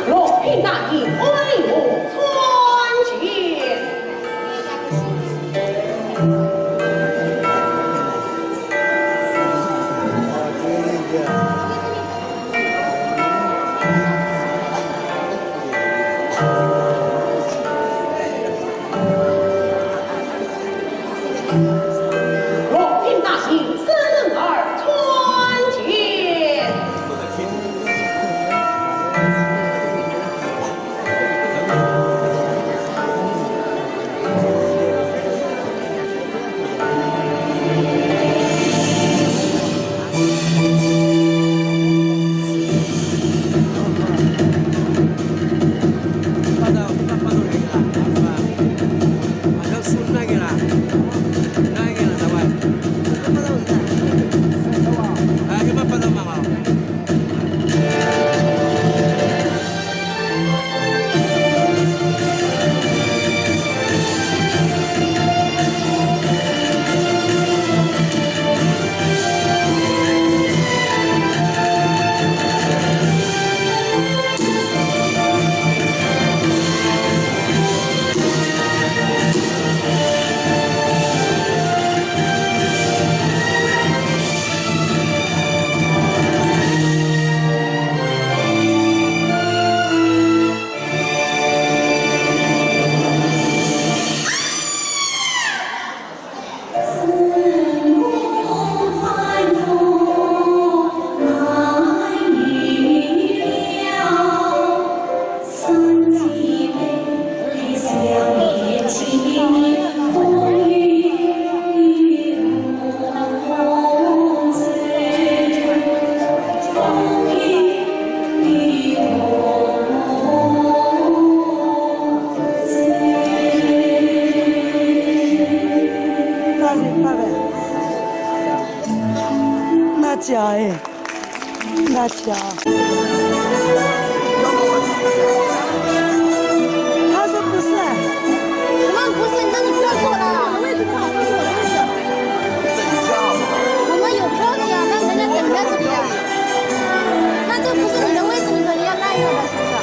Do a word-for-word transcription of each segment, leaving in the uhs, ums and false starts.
龙平大人，为我参见。 龙平大人，圣旨参见。 那家哎。 那家。他说不是。什么不是？那你不要坐了。我们有标的呀，那人家等在这里呀。那这不是你的位置，你肯定要让一让的，是不是？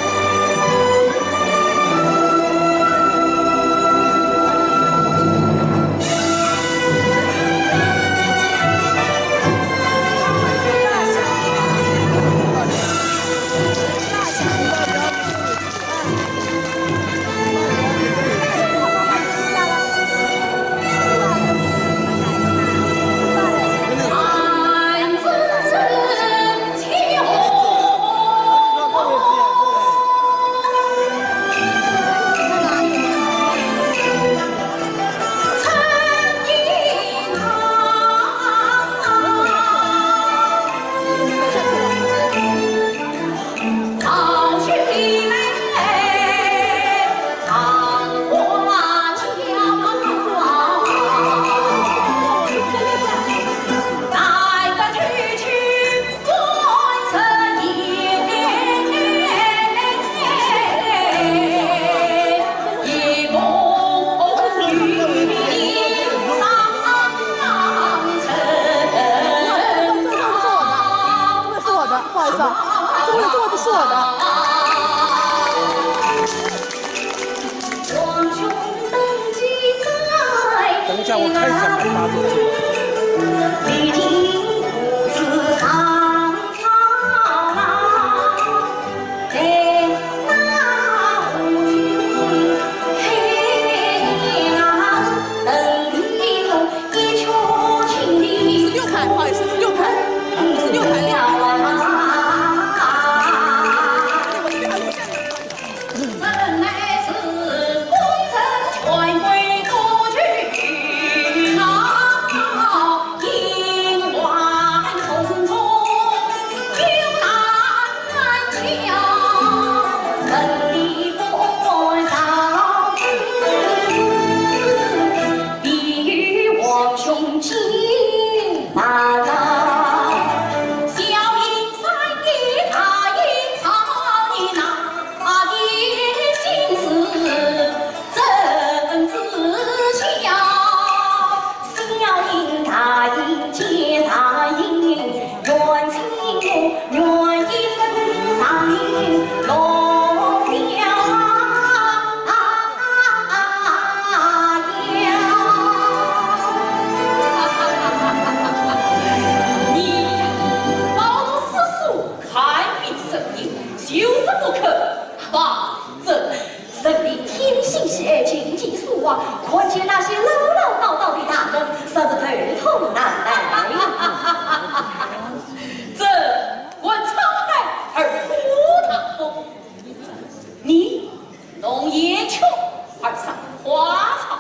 这个是我的，不好意思啊，这个这个不是我的。等一下，我看一下，把它拿走。十六排，不好意思，十六排，十六排，六排。有什么可怕？这人的天性喜爱琴棋书画，看见那些唠唠叨叨的大人，实是头痛难耐。这观沧海而不大风，你弄烟圈而赏花草，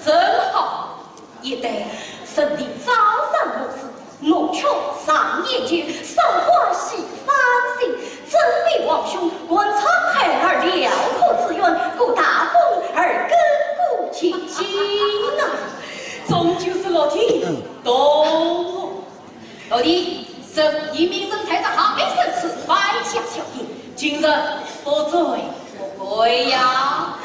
真好。 一代人的朝三暮四，弄巧上眼睛，赏花喜翻身，真比皇兄观沧海而辽阔之远，顾大风而根古琴心啊！终究是老天动我。老弟，这一名人才，这好生是犯下小人，今日不醉不归呀！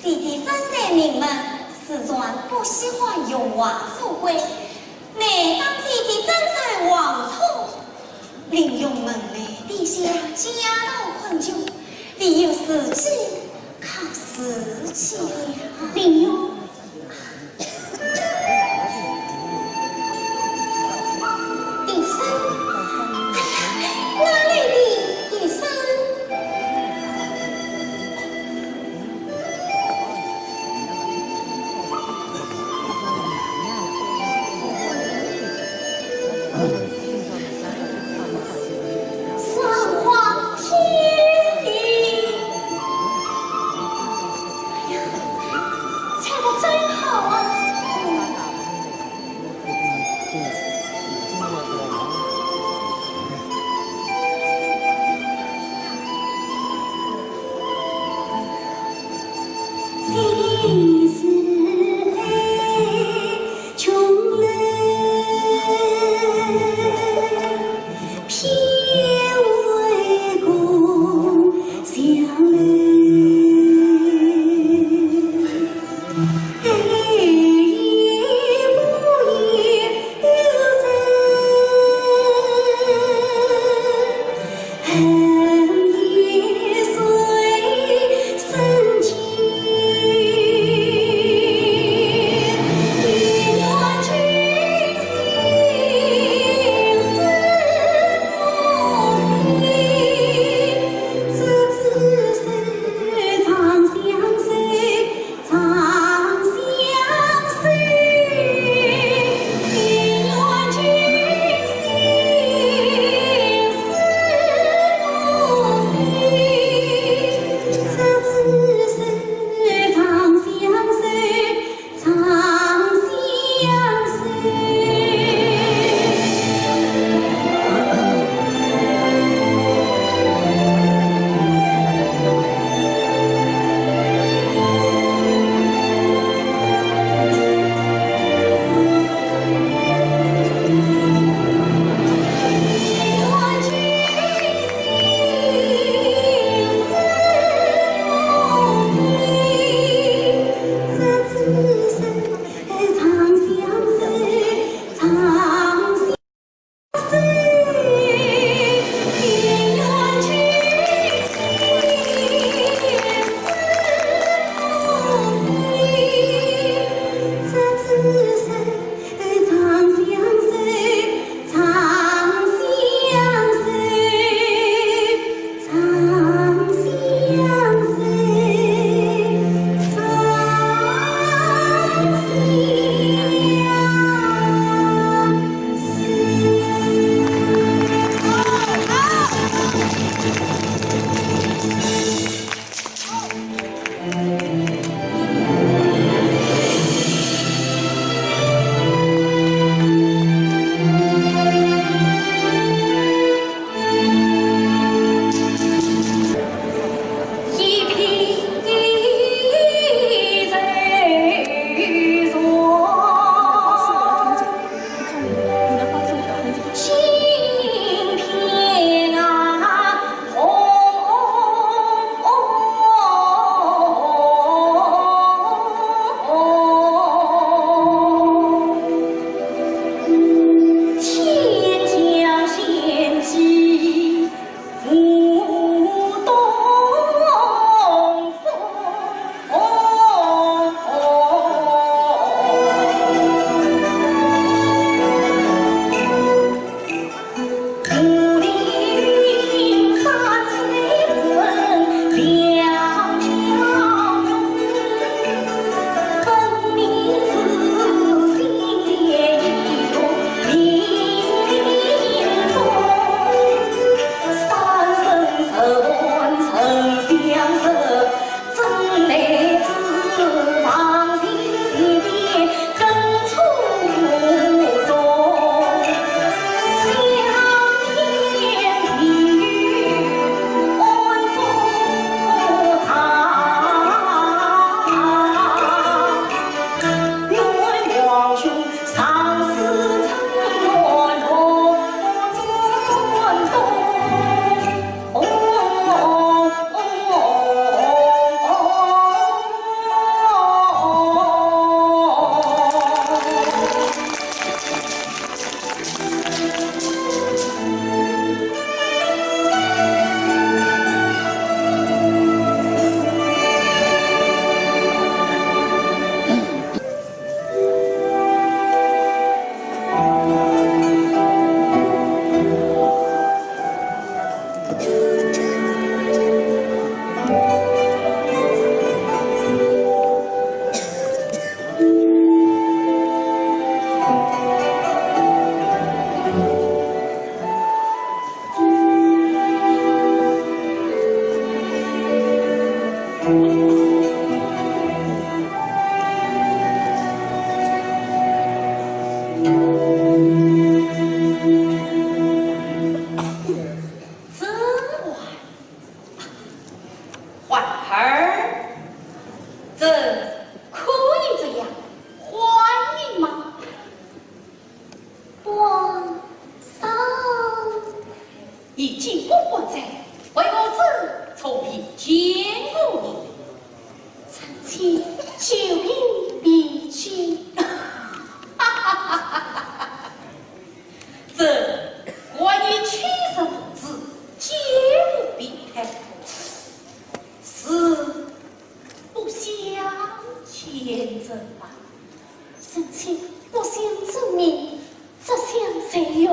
姐姐深知你们四川不喜欢荣华富贵，难道姐姐真受王宠？林墉门内低下，家道困窘，唯有自己靠自己了。林墉， 医生，哎呀，哪来的医生？这还，还儿，这可以这样欢迎吗？ 皇上。你竟不还债，为何这从未见过你？臣妾久病未见。这关于七十父子，皆不必谈。是 不相见人啊。臣妾不想见面，只想随缘。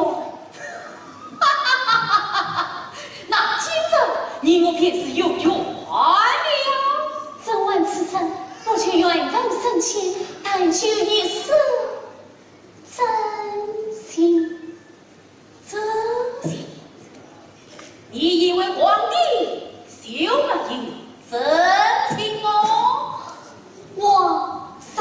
那今日你我便是有缘了。怎还此生，不求缘分升仙，但求一世真情。 这些，你以为皇帝就没有真情么？皇上。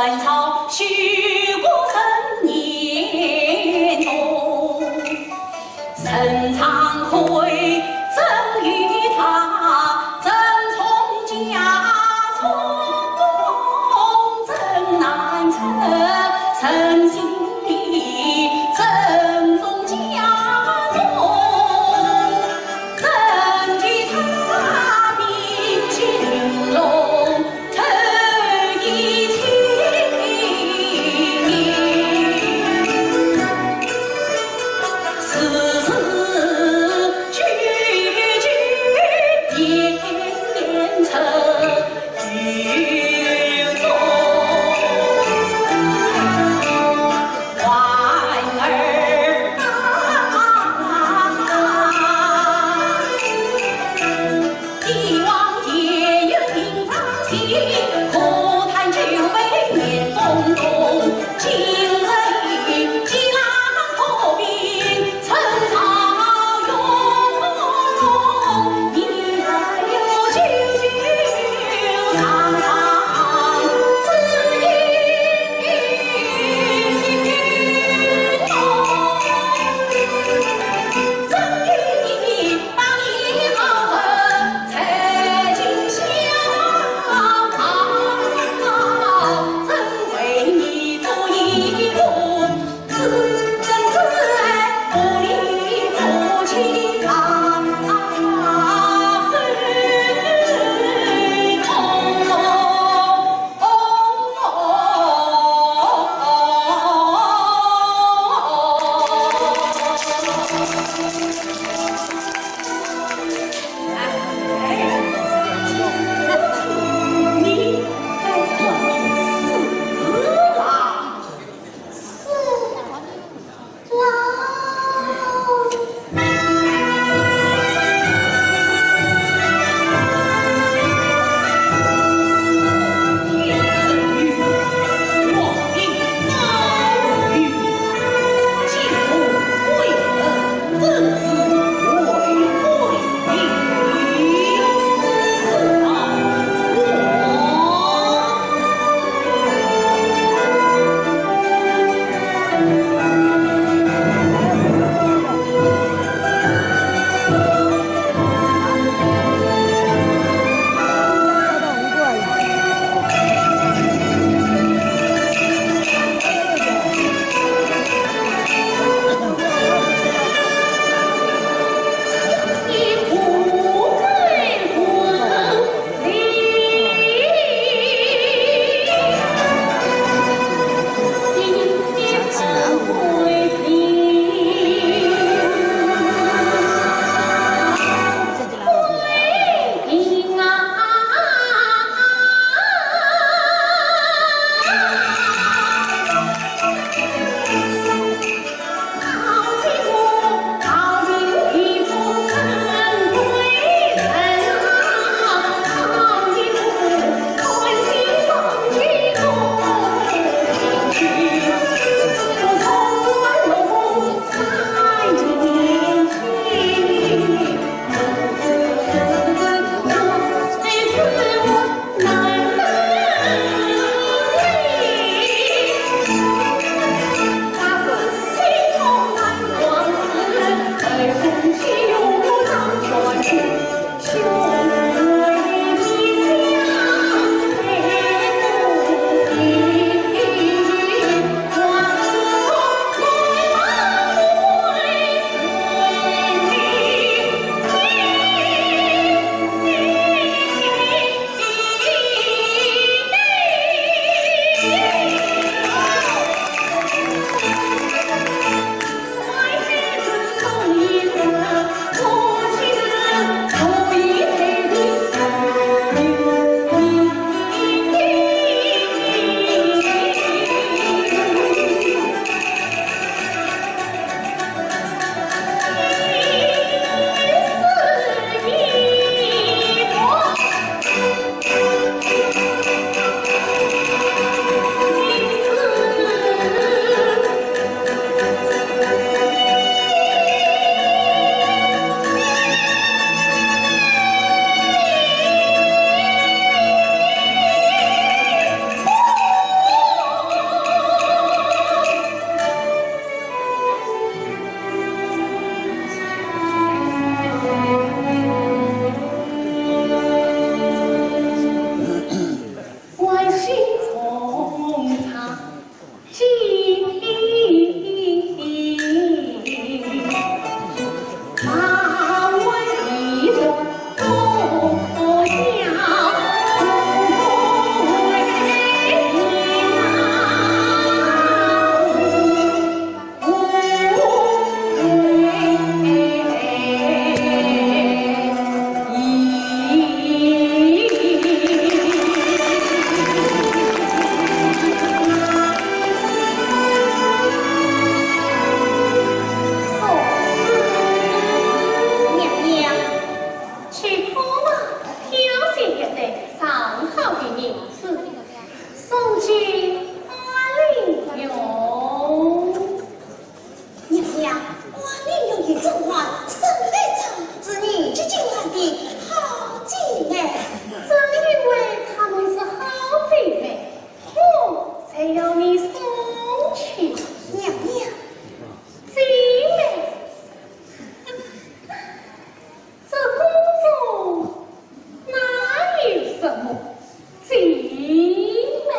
南朝修国三年中，陈昌会征于他，征从家中，征南征，征西征，征从家中，征其他，兵行玲珑，要你送去。娘娘。姐妹，这宫中哪有什么姐妹？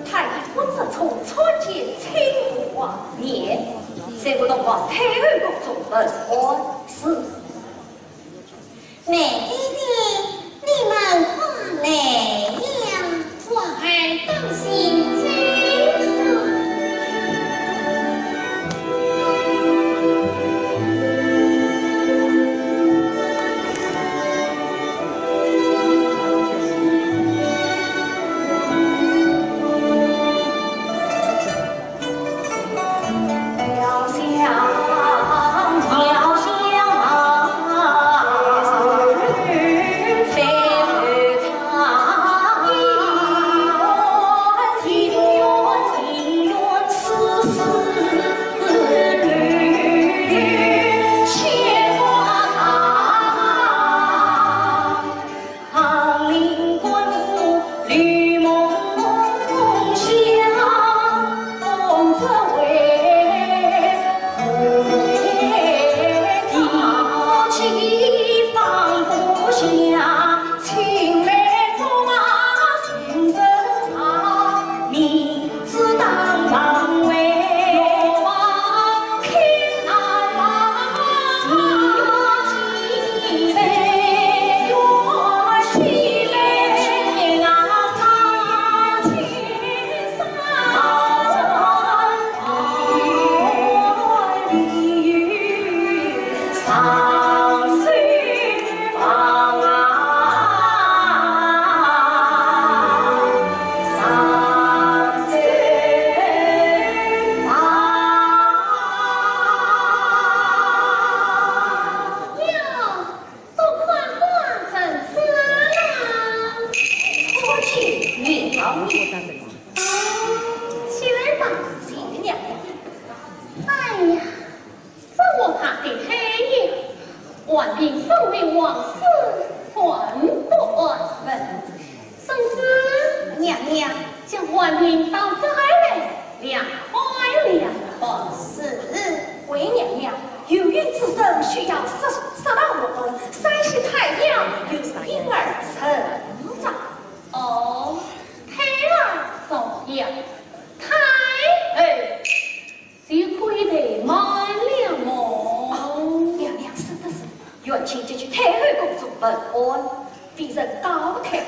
太医官说：“从参见亲王爷。”随后同往太后宫中问安。是。梅姐姐，你们快来呀，我儿当心惊啊。哟，多看官人家啦。可见你要命。起来吧，谢娘娘。哎呀， 这我怕得害呀，万嫔素命往事还不安分。孙子，娘娘，将万嫔到这儿来，凉快凉快。是。回娘娘，有孕之身需要适，适当活动，三息胎养又是婴儿成长。哦，胎儿重要，胎儿 就可以怠慢了么。哦，娘娘说得是，元卿即去太后宫中问安，便是告退。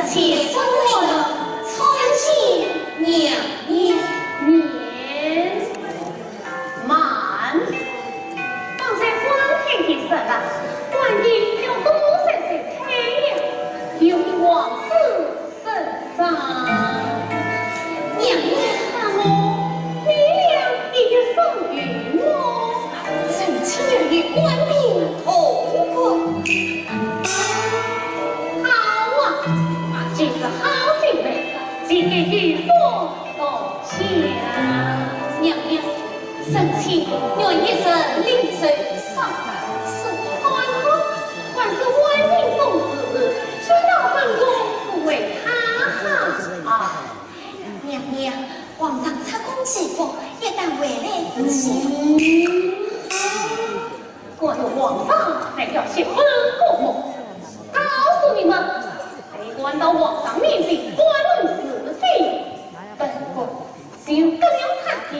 且说我的参见娘娘。慢，方才光天的事了，官兵要多少人退了，有的王子 身上。娘娘。啊，我，你俩也有所云么？臣妾与官兵同归。好啊，这是好机会，今天与我同享。娘娘， 臣妾愿一人领受杀人。此话，还是万人公子，知道本宫是为他好。啊，娘娘，皇上出宫祈福，一旦回来之前。嗯。关于皇上还要十分过目。告诉你们，谁敢到皇上面前搬弄是非，本宫就割了他的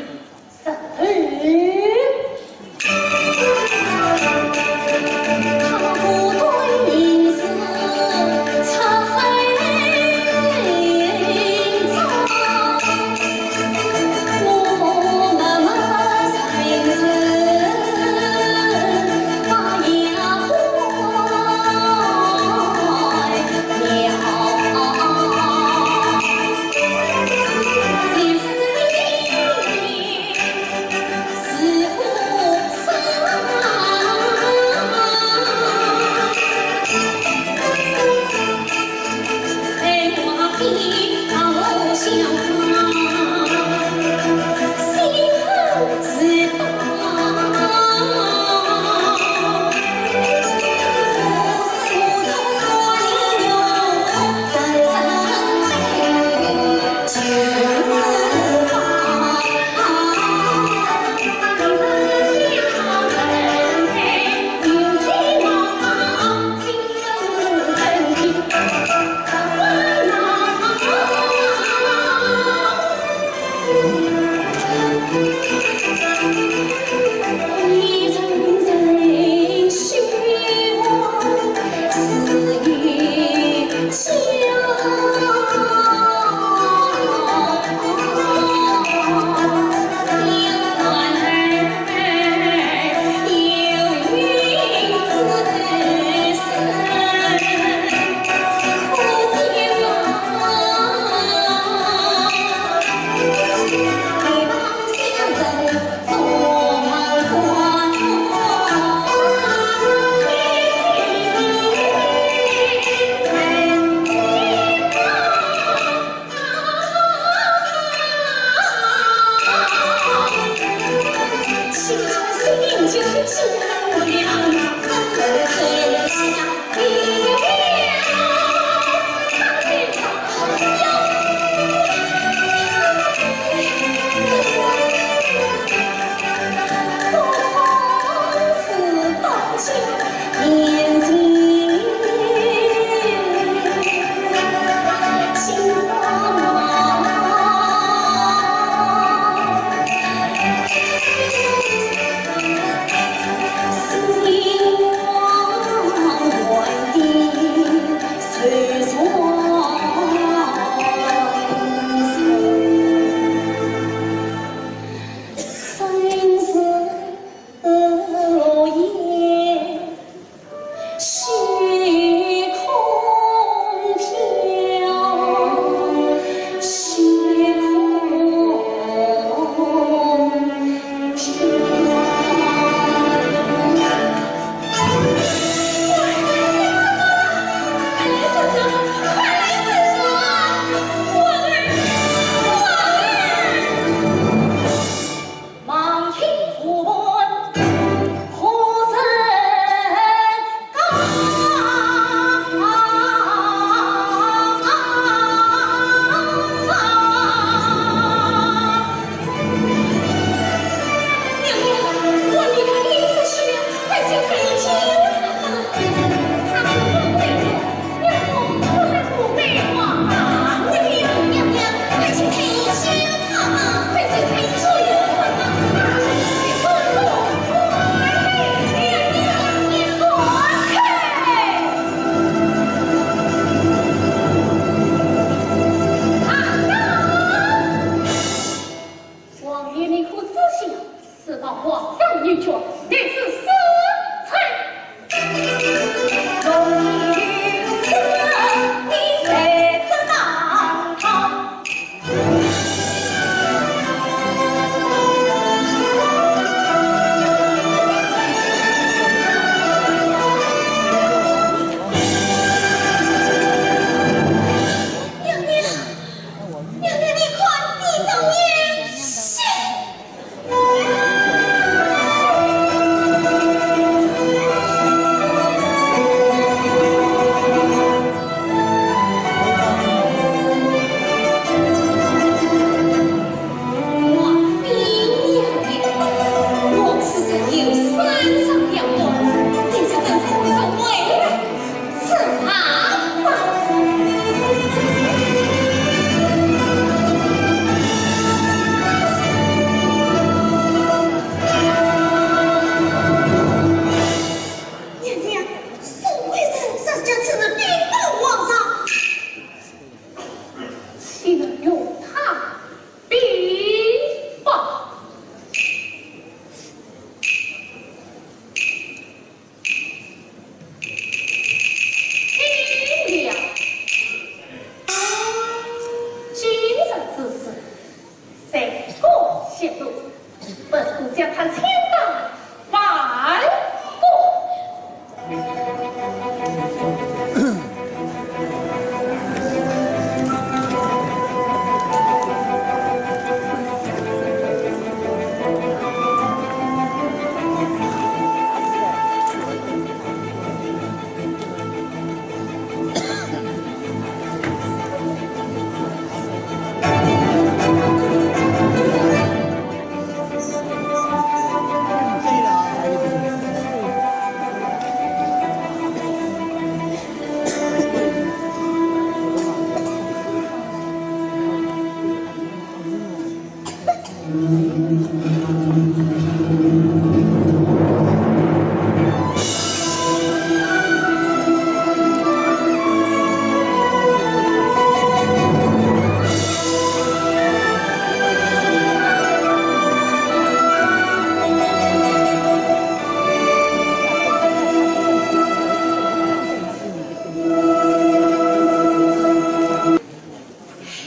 三长两短，你是等着我回来吃啊吧。娘娘，沈贵人这就此禀报皇上。岂能容他禀报？ 听了今日之事，罪过显露，本宫将他千刀万剐。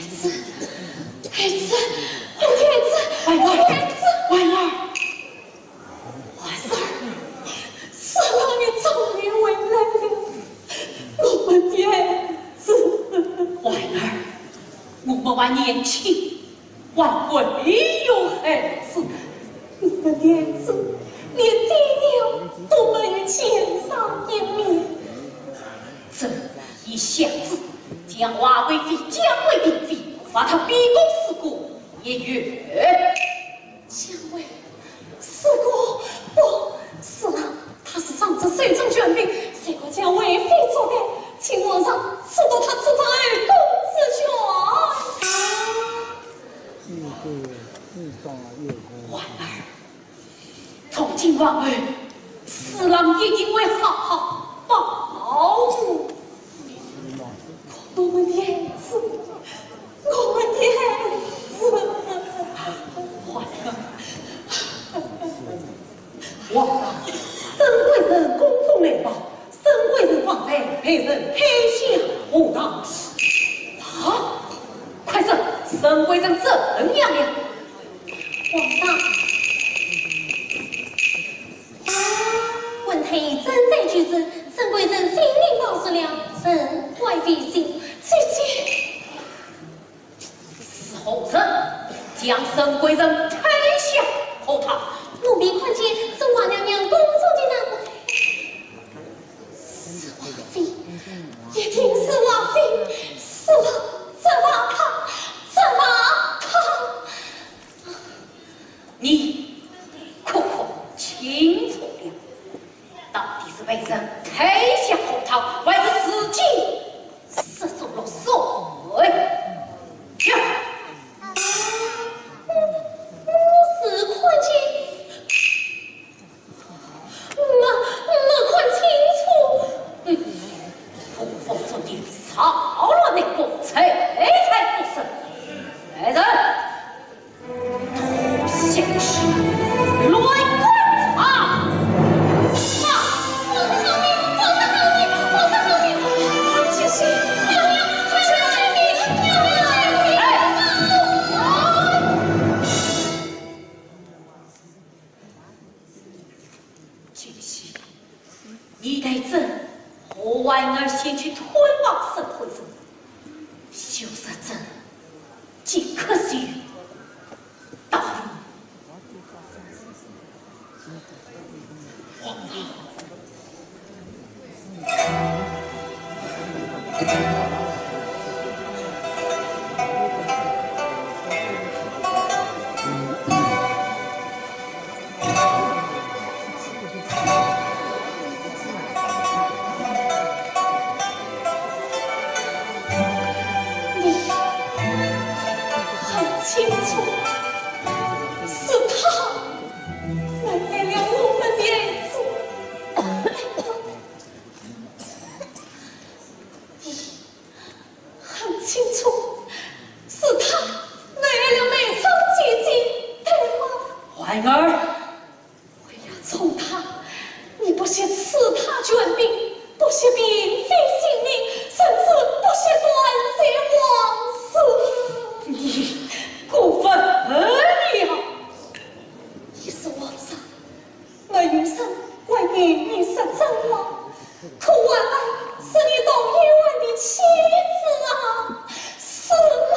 儿子，儿子，我的儿子，我的儿子。 孩儿，是我们终于回来了，我们的儿子。孩儿，我们还年轻，还未有孩子。你们的儿子，连爹娘都没有见上一面。朕已下旨将华贵妃降为嫔妃，罚她闭宫思过一月。 降为，是个不是啦，她是上主手中权柄，谁敢将为妃作歹，请皇上褫夺她这张后宫之权。皇儿，从今往后，侍郎一定会好好保护 我们的儿子，我们的儿子。皇上，皇上，沈贵人公公来报，沈贵人方才被人推下荷塘。啊，快说，沈贵人怎样了？皇上， 文太医正在救治，沈贵人性命保住了，朕万分庆幸。是何人将沈贵人推下荷塘？奴婢看见是王娘娘宫中的那个。是华妃，一定是华妃，是她，是她，是她。 你可看清楚了，到底是被人推下荷塘，还是自己失足落水？呀！我，我是看见，没，没看清楚。嗯，捕风捉影，扰乱内宫，罪在不深。来人！ 拖下去，乱棍打！皇上饶命！皇上饶命！皇上饶命！快去！娘娘，快去！救命！娘娘！哎！金喜，你带朕和婉儿先去探望沈贵人，休说朕 即刻就到。皇上。从他，你不惜赐他权柄，不惜嫔妃性命，甚至不惜断绝皇室。你过分了！你是皇上，我有生为你，你是真王，可万万是你同冤枉的妻子啊！是啊。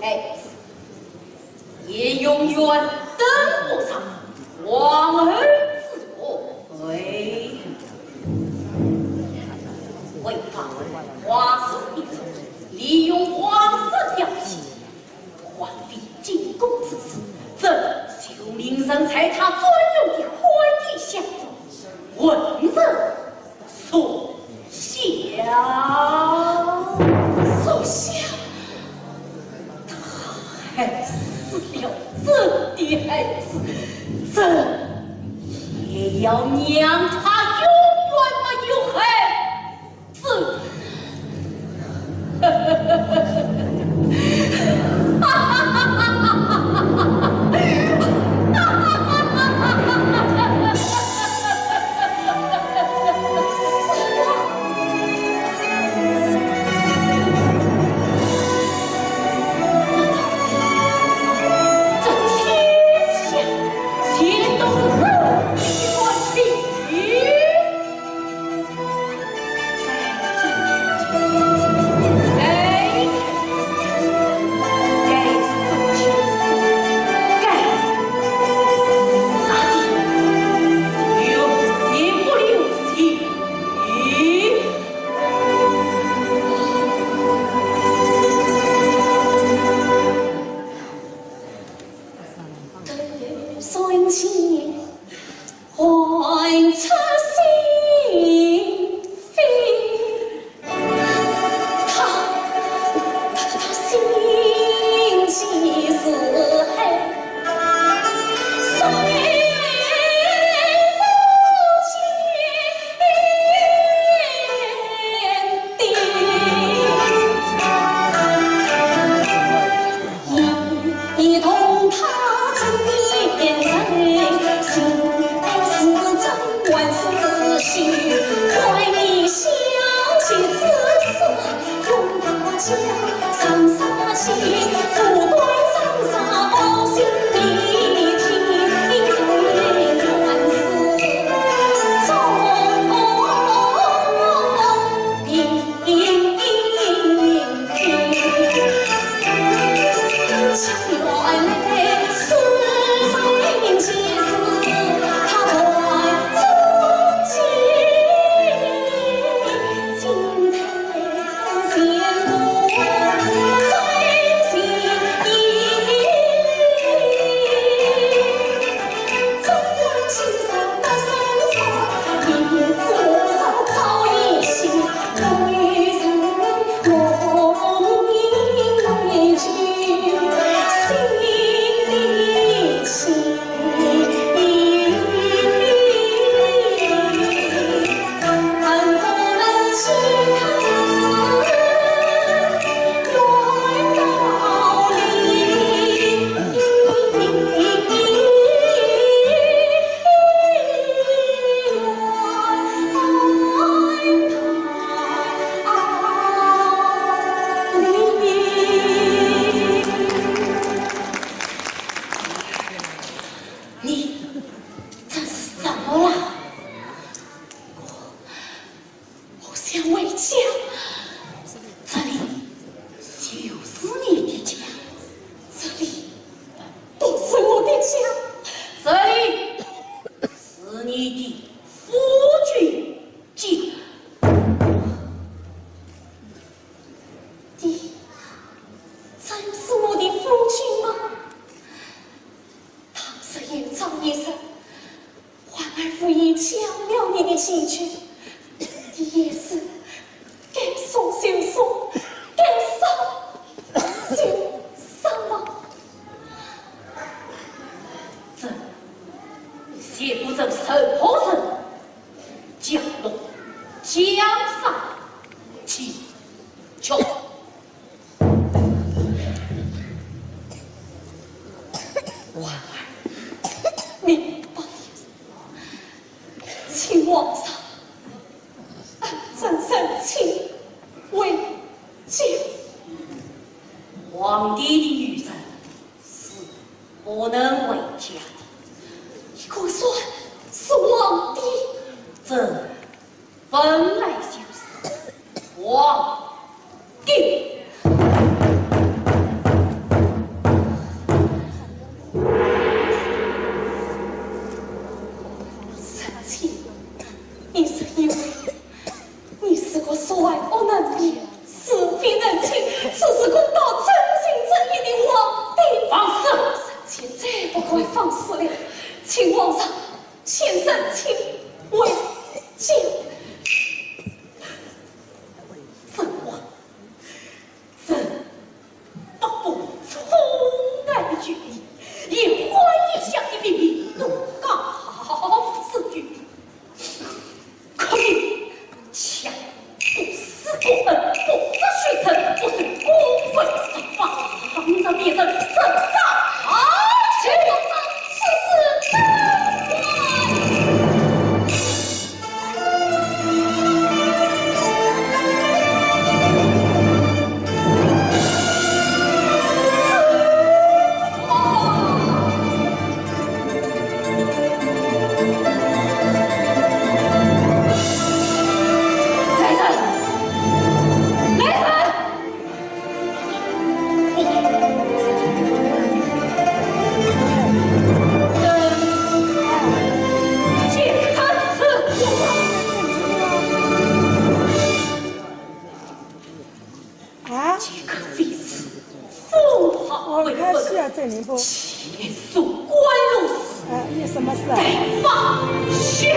孩子，也永远登不上皇后之位。为防皇室逼众，利用皇室调戏，皇帝进宫之时，朕就命人在他专用的花衣箱中，问人 属下。属下？他害死了朕的孩子，朕也要让他永远没有孩子。 你这是怎么了？我，我想回家。这里就是你的家。这里不是我的家。这里是你的夫君家。你真是我的夫君吗？倘若有朝一日， 皇儿无意抢了你的亲眷，你也是该杀就杀，该杀就杀吗？朕绝不准任何人将弄江山，去，去。 皇儿，明白了。请皇上按朕申请回家。皇帝的女人是不能回家的。你可算是皇帝？这 本来就是皇帝。死了，请皇上现身，请为将。朕王，朕不顾重大的权力，以皇帝下的命令，都告诉你。 可以，强不思国恩，不知羞耻，不守公分，放着别人，身上好去。此事难断。来人！来人！啊？这个妃子，风华为本，我看是要这里不？前受官路事，啊，有什么事啊？待发秀。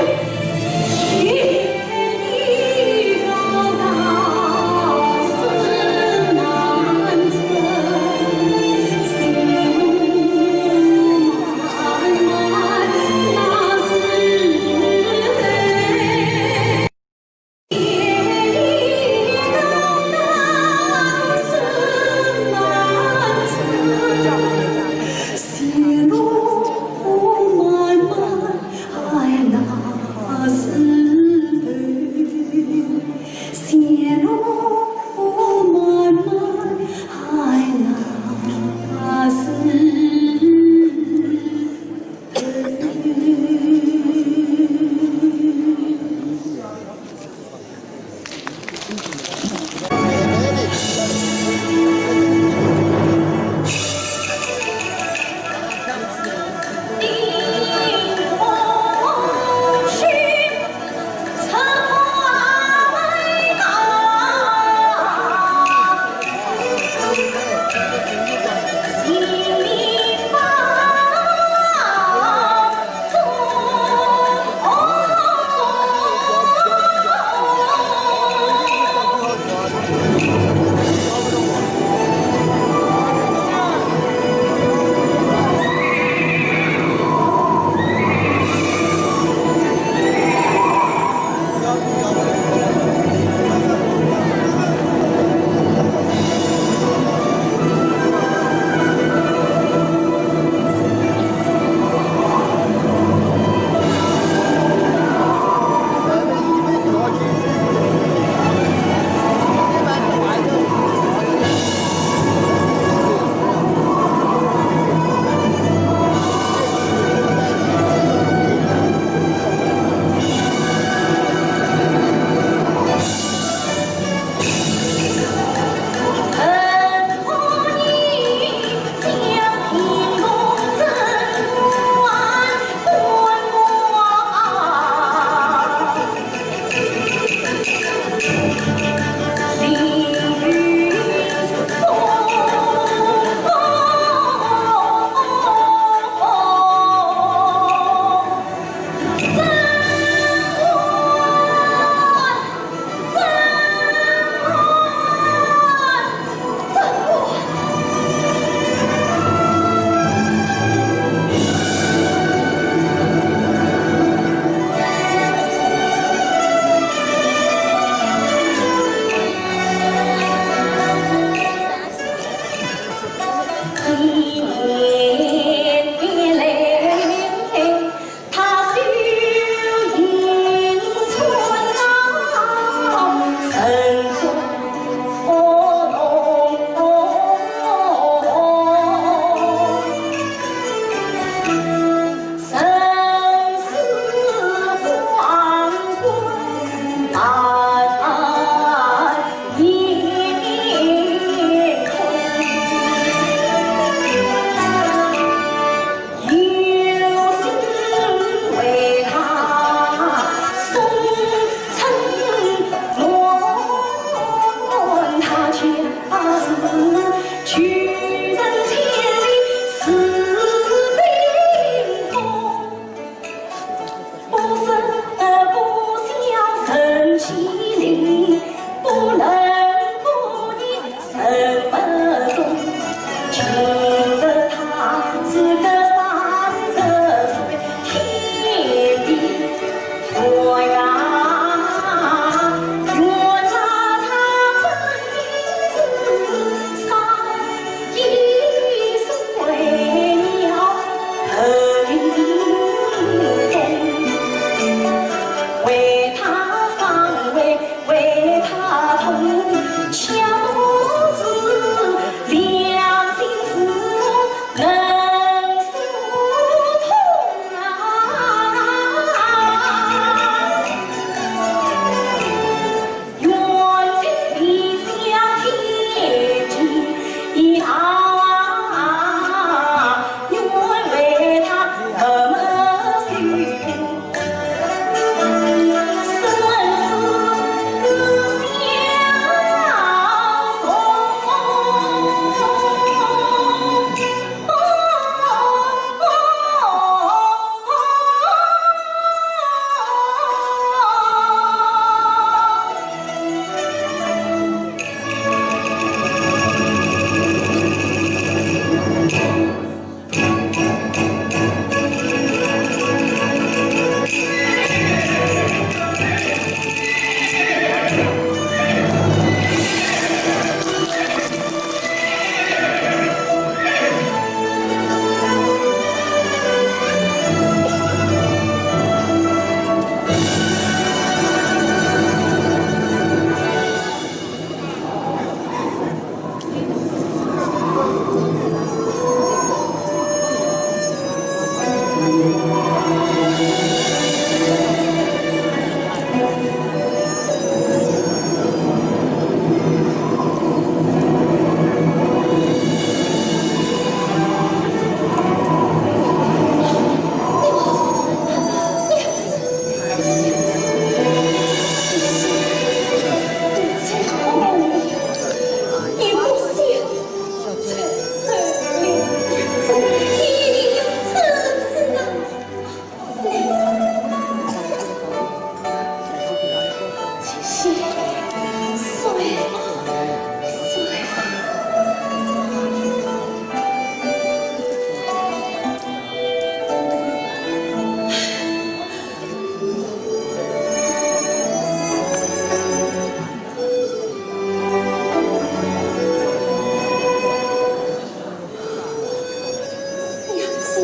娘子，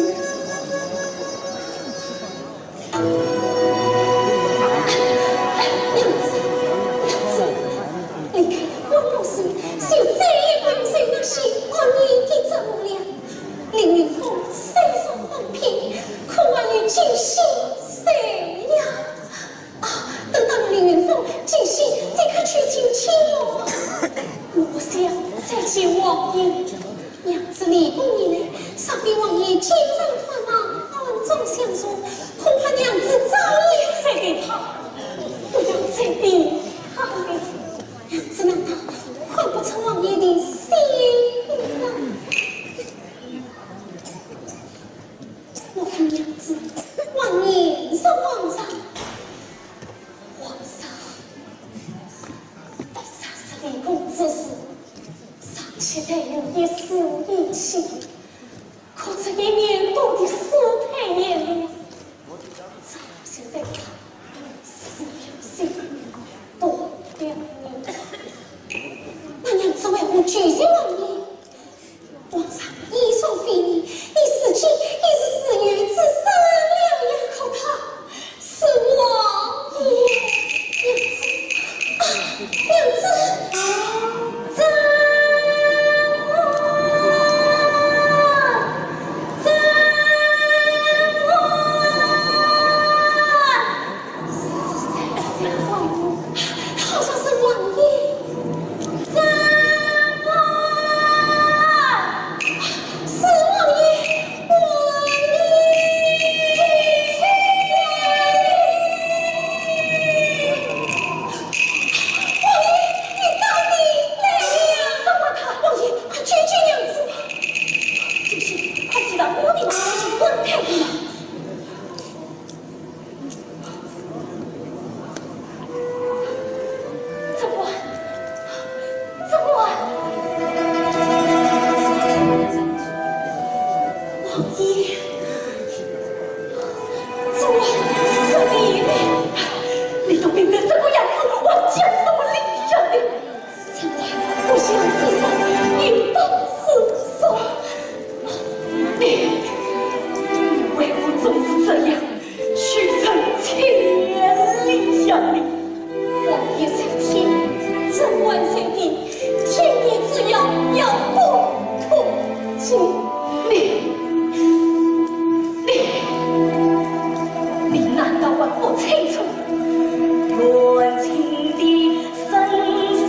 娘子，离开了官府时，就再也不用受那些恶人的折磨了。凌云峰虽然放屁，可还有金喜在呀。啊，等到了凌云峰、金喜，即刻去请亲王。我想再见王爷。 娘子，你不依呢，若非王爷经常探望，暗中相助，恐怕娘子早已死给他，不要再逼他了。娘子难道看不出王爷的心意吗？我问娘子，王爷是皇上，皇上，杀死李公之事， 尚且带有一丝怨气，可这一年多的世态炎凉，早就对他死心塌地了。那娘子为何拒绝王爷？皇上以上非议，一时间也是自愿自杀了呀，可他 是王爷。啊，娘子，怎么，怎么，好像是王爷。 是王爷，王爷，王爷，你到底来了！放过他！王爷，快救救娘子吧！金喜，快去到我的房间滚开！ 怎么？怎么？你，你，你难道还不清楚？远亲的生死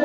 梦。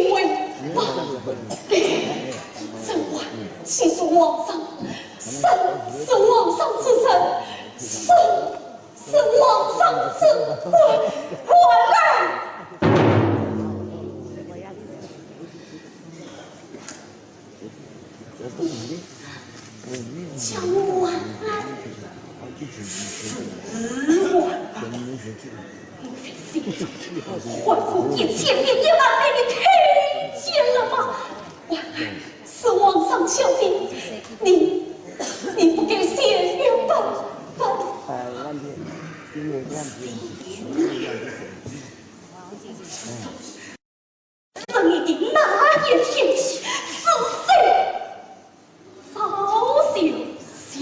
为王。这话既是皇上，臣是皇上之臣，臣是皇上之官，官儿。 将我安置死亡，莫非是皇后眼前面也暗面里听见了吗？官儿，是皇上晓得，你，你不该陷于本本。是你的那一天起，是谁？ 早就陷于弟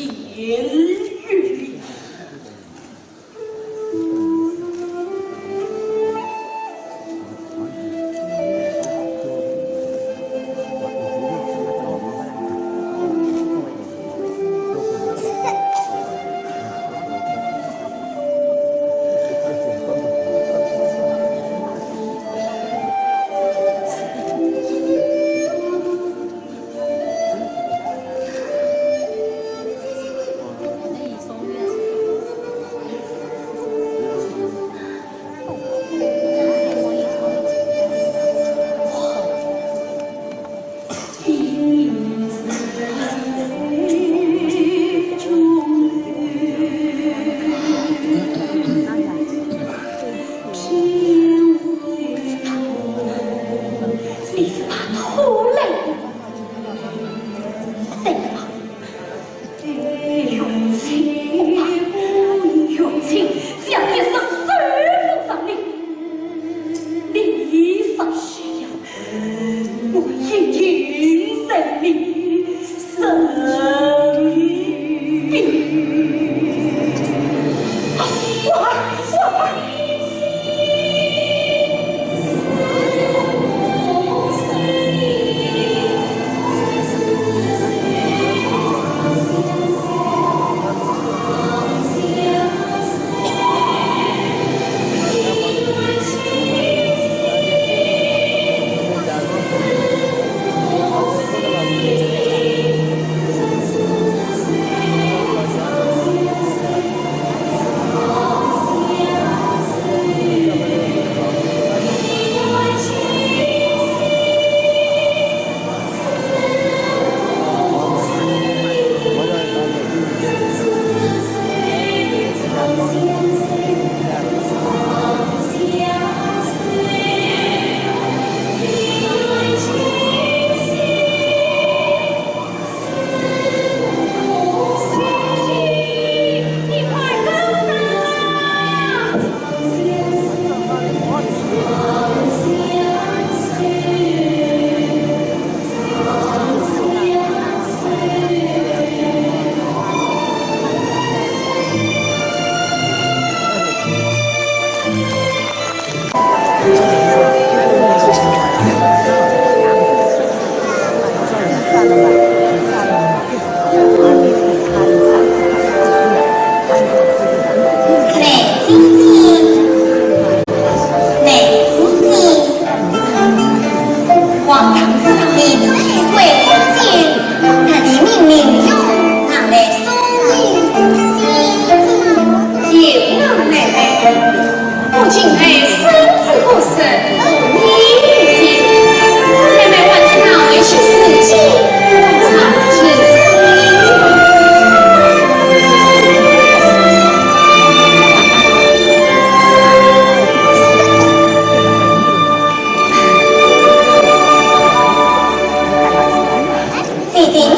弟，你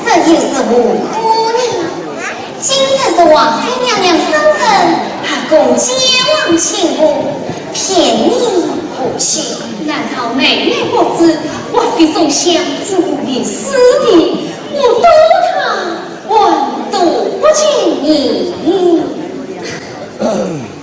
这又是何苦呢？今日是王妃娘娘生辰，还恭喜王亲王，便宜不去。难道妹妹不知，王妃总想着你死的，我躲她，还躲不及你。 弟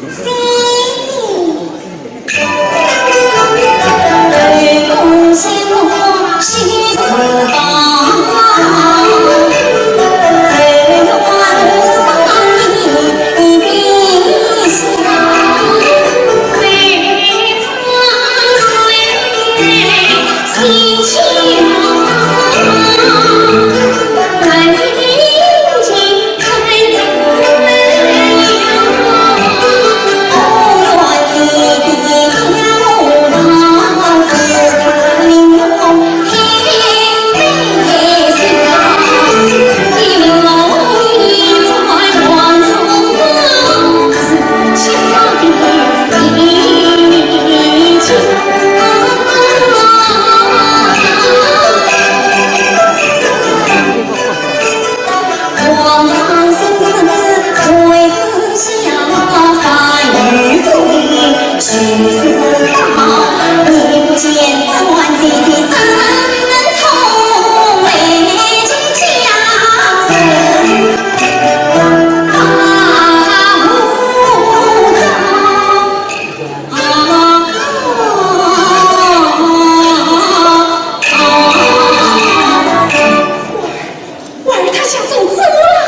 我儿他家中怎么了？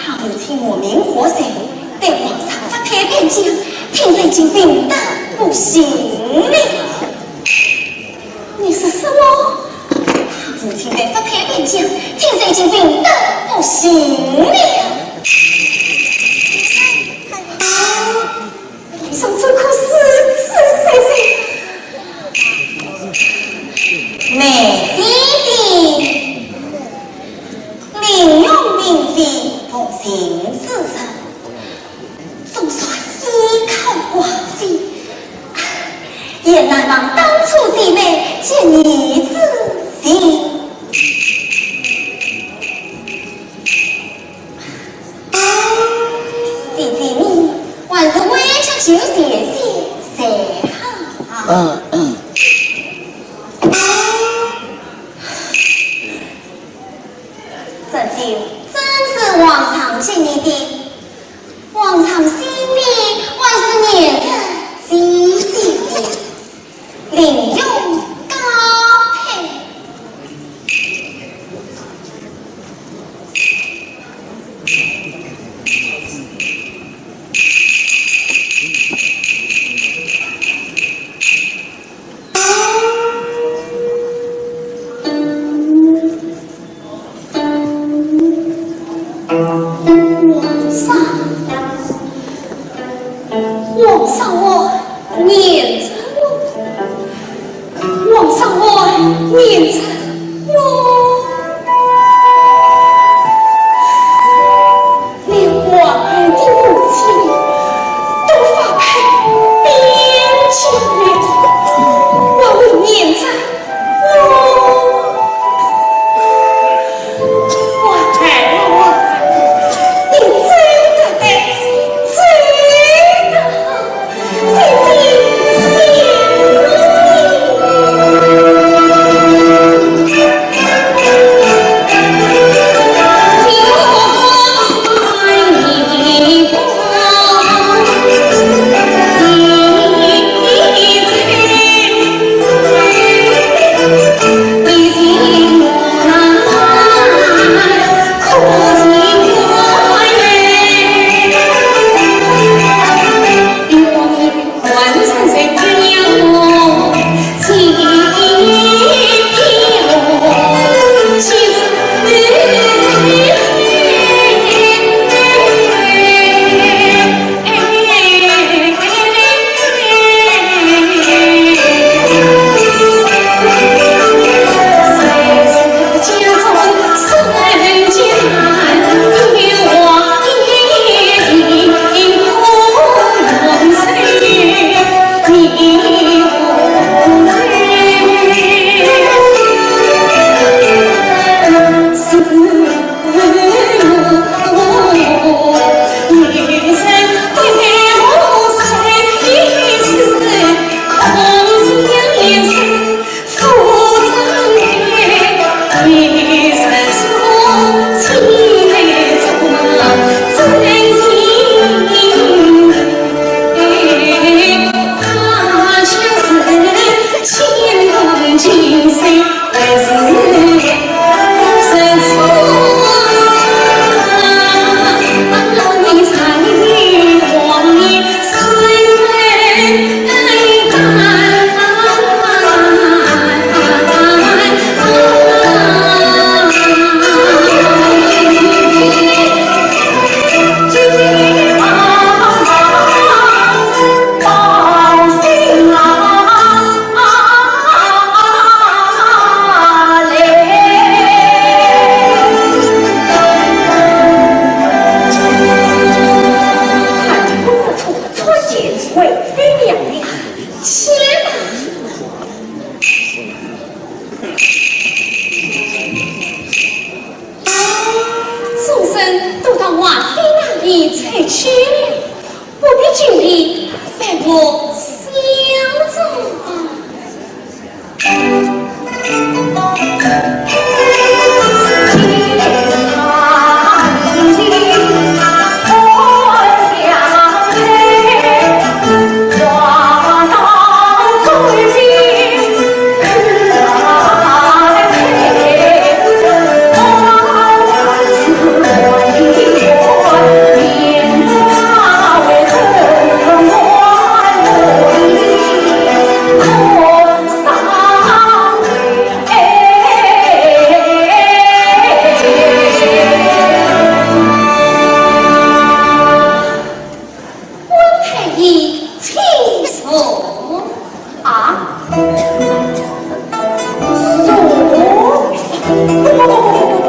他母亲我命何罪，对皇上发配边疆，听说已经病得不行了。你说什么？他母亲被发配边疆，听说已经病得不行了。 上主可是是谁谁？梅姐姐，玲珑嫔妃，不幸之人，总算一口寡妃，也难忘当初姐妹结义之情。 姐姐你还是回家休息些才好。嗯，嗯。去了，不必紧闭，待我小坐。啊？坐？不不不不不不不。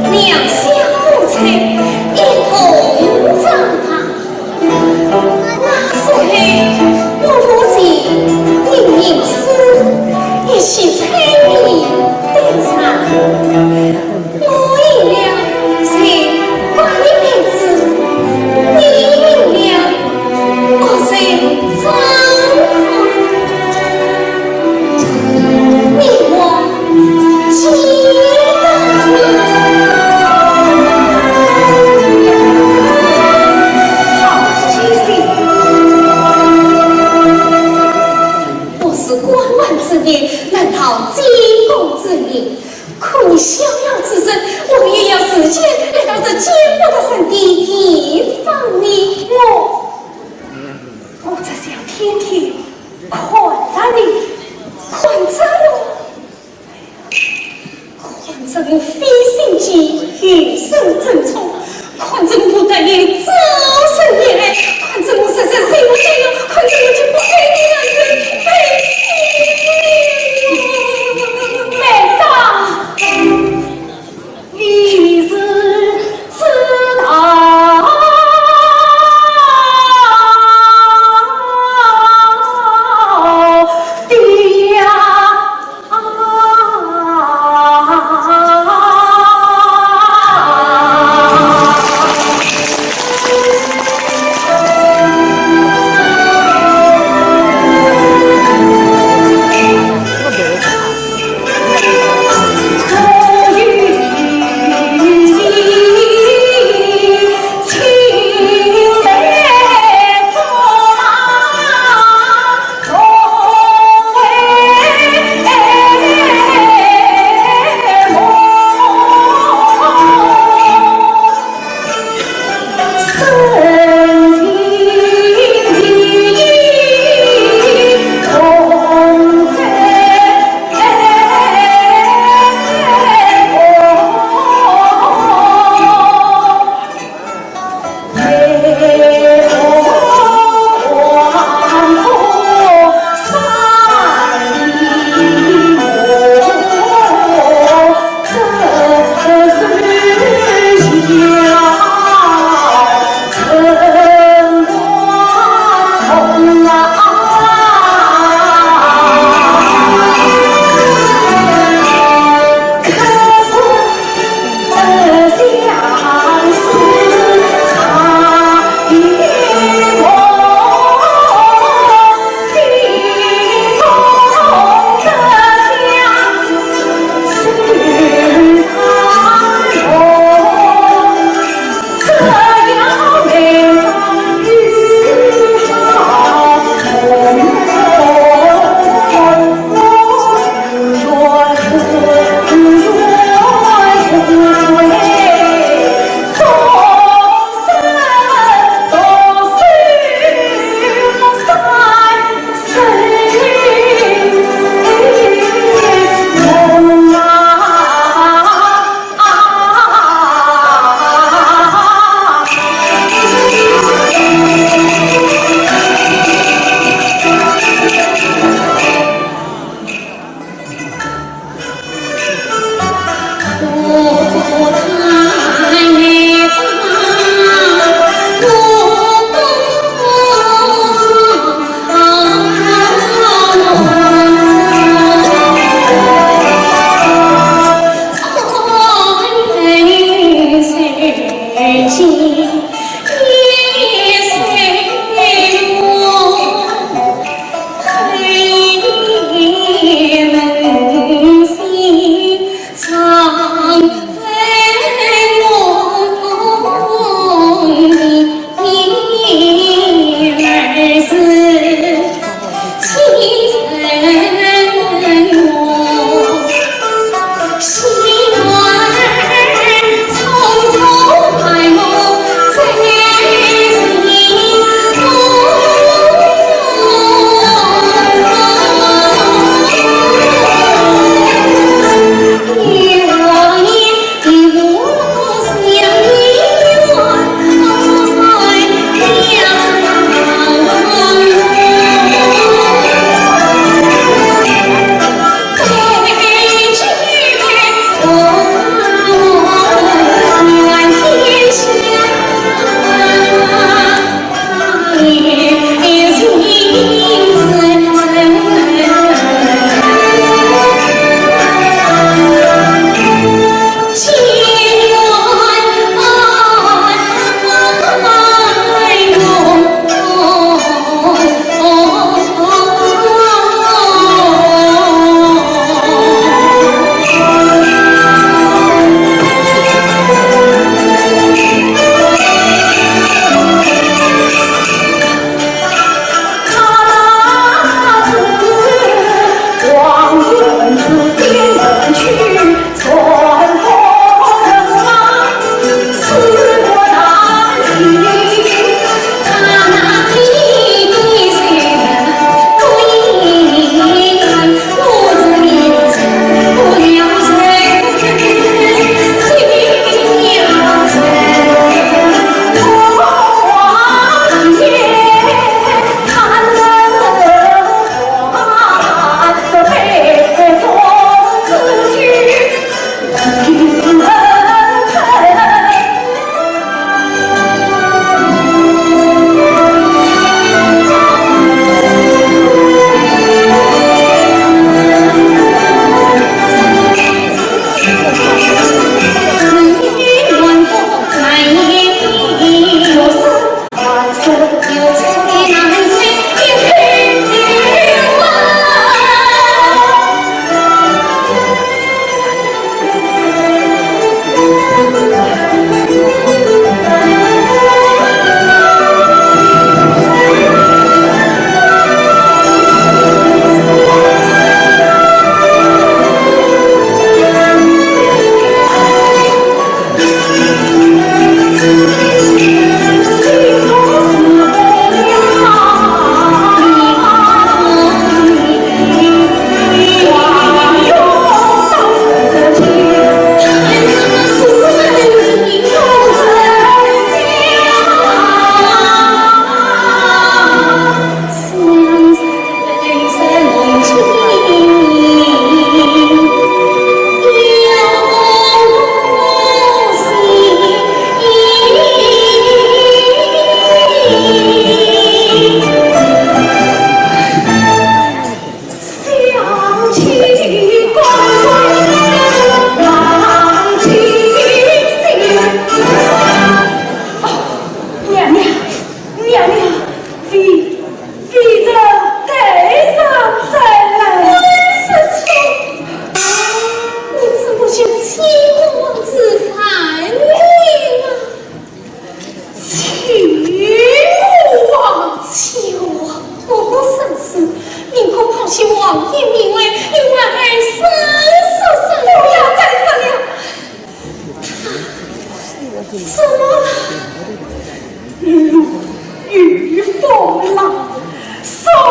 那时候，我母亲吟吟诗，一席柴米对茶。我饮了谁管你面子，你饮了恶谁张狂。 你我记得。好记性。我是官宦之女，难逃进宫之礼。可你逍遥之身，我也要自荐来到这监国大人的地方呢。我，我这想天天 看着你，看着我，看着我飞行机，与世争宠，看着我对你朝思夜爱，看着我时时想你，看着我就不爱你了，爱死你了。班长。 你是知道的。一名为你还爱死死死。不要再说了。他怎么了？路遇风浪，山会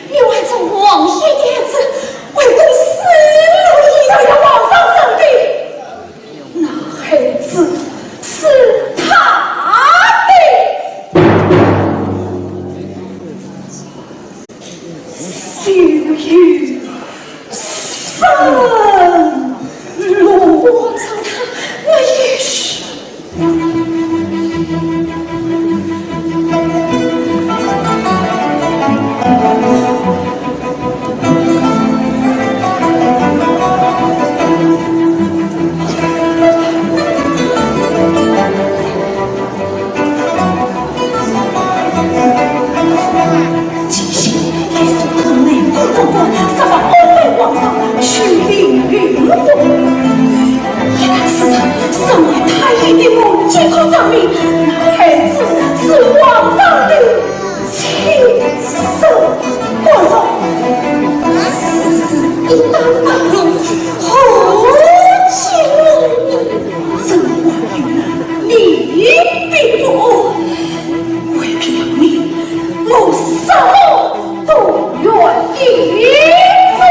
你还做王爷的儿子，为公死路一条，要皇上上帝。那孩子是他的。 就有生路。皇上他没有说。 是啊，身为太医的我，即可证明，那孩子是皇上的亲生骨肉。此事一旦败露，何其无礼！朕望你，你必不安。为了你，我什么 都愿意做。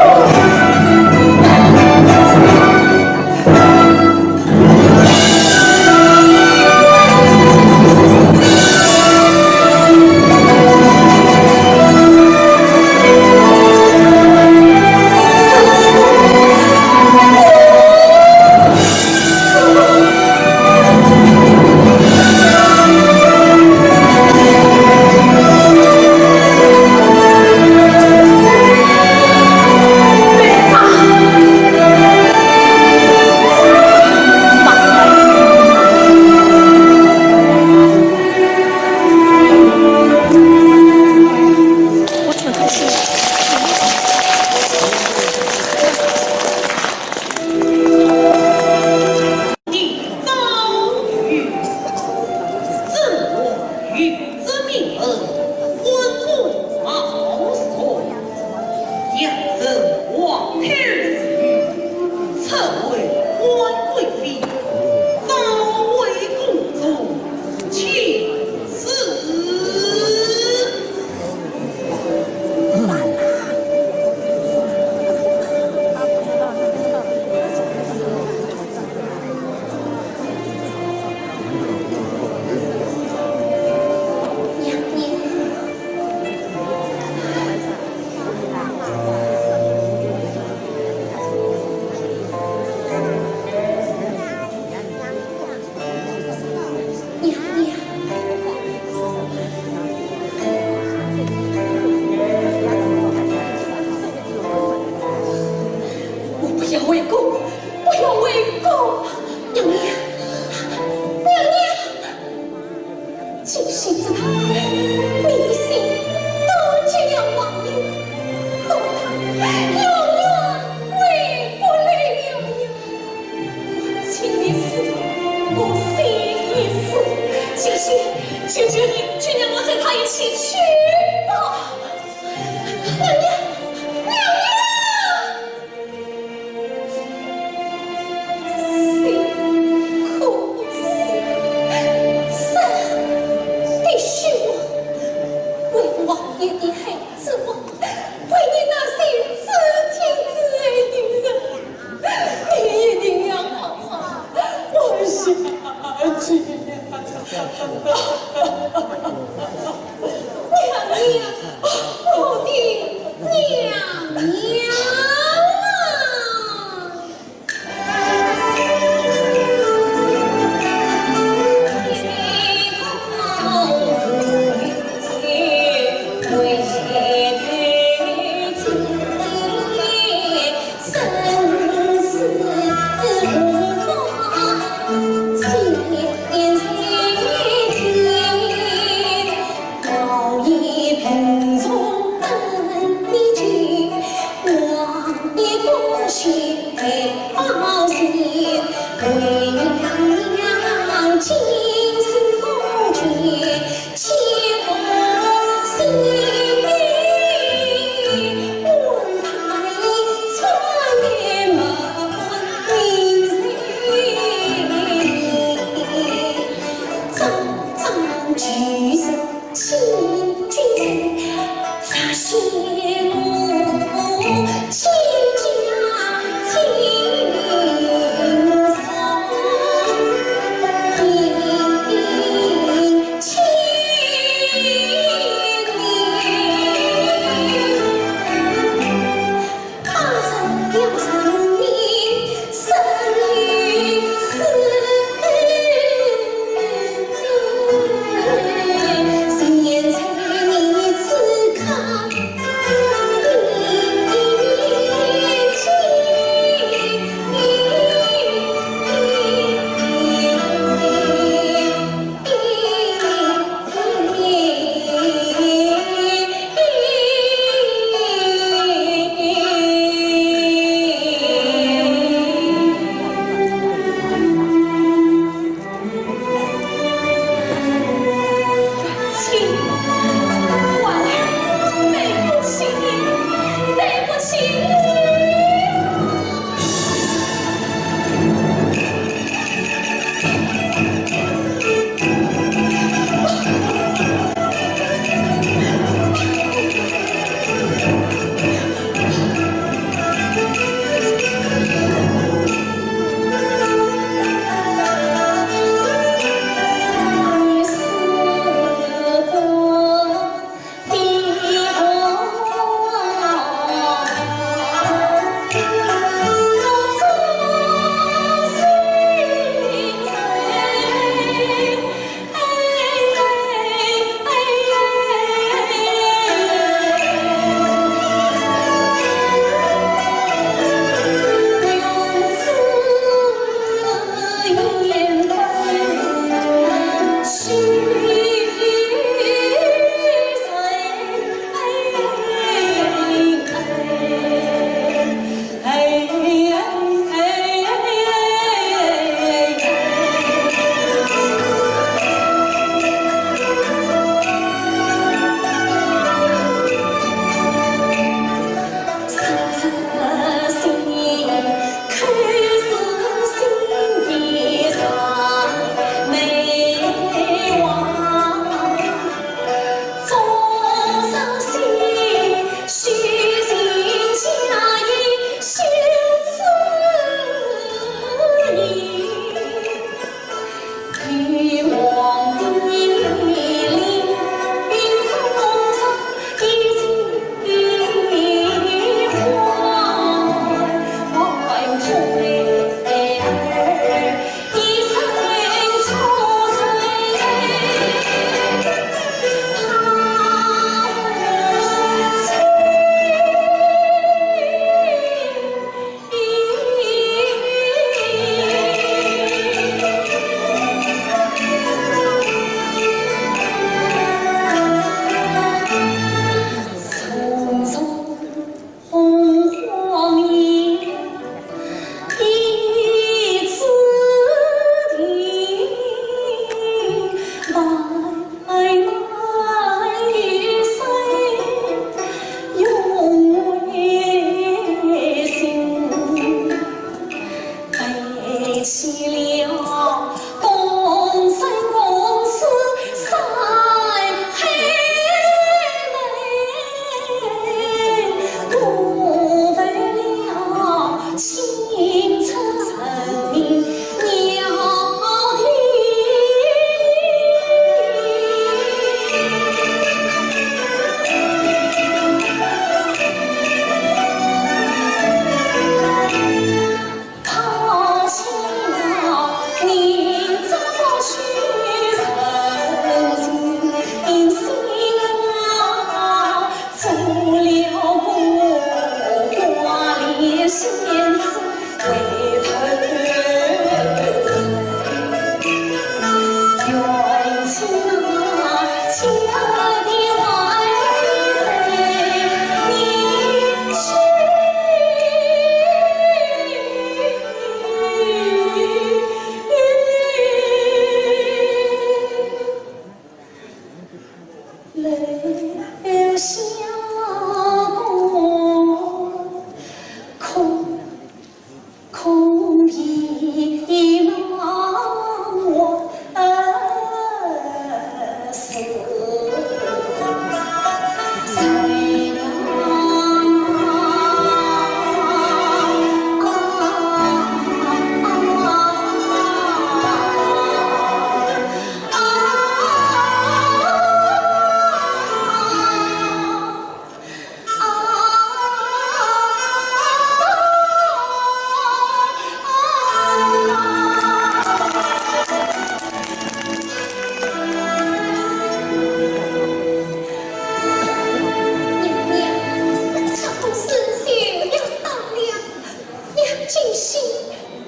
你遭遇，朕王御之命而婚，封王后，养成皇太子御，赐为皇贵妃，早为宫中亲事。 我不要回宫，不要回宫！娘娘，娘娘！ 金星知道你的心都给了王爷，可他永远回不来了呀。我情愿死，我心也死。金星，求求你，就让我随他一起去吧。娘娘，娘娘！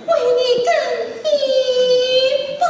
为你更衣服。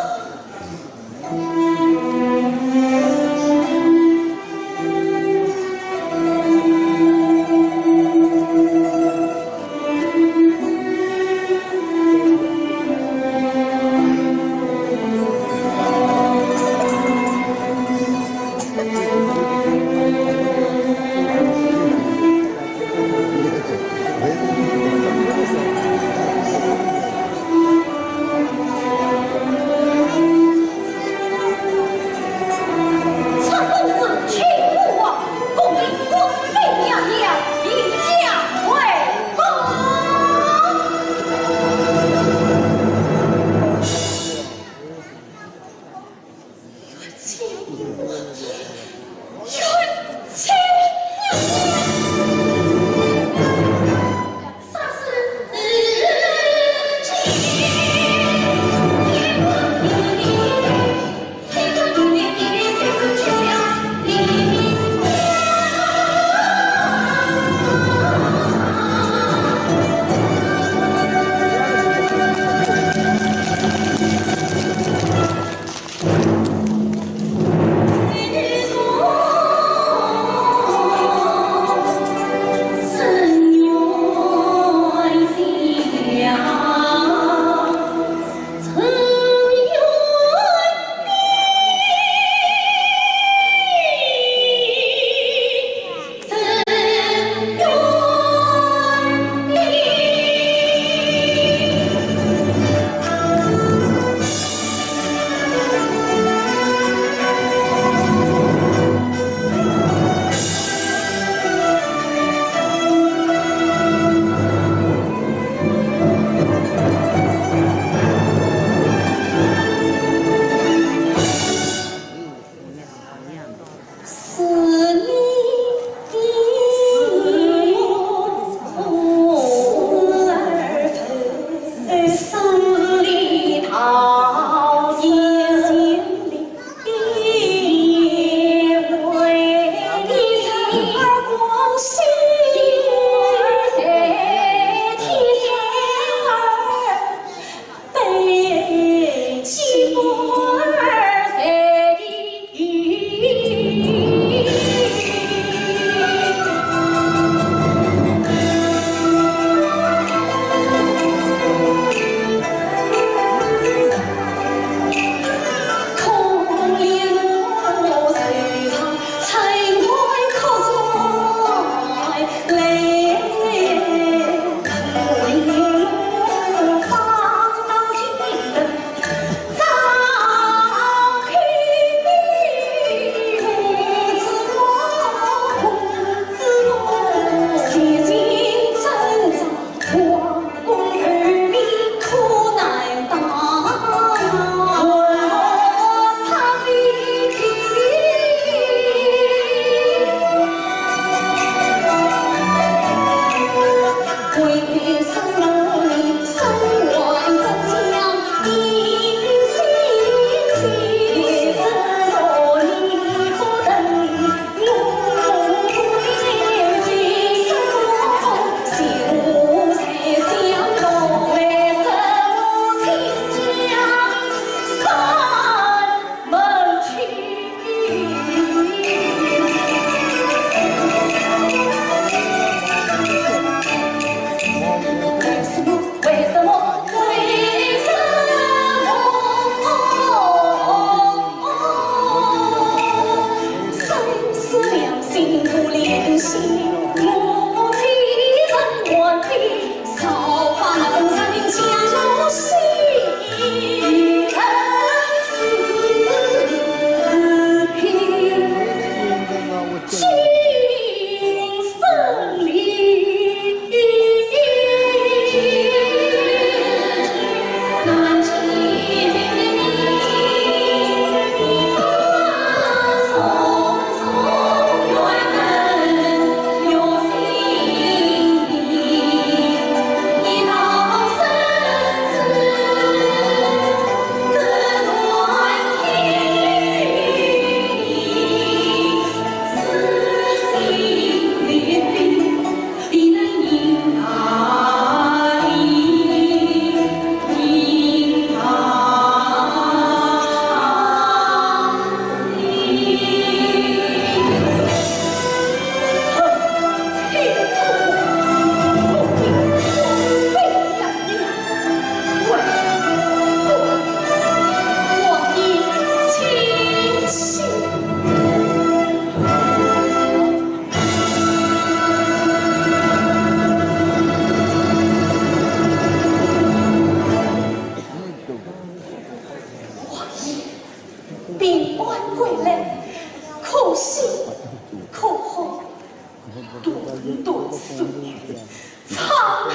沧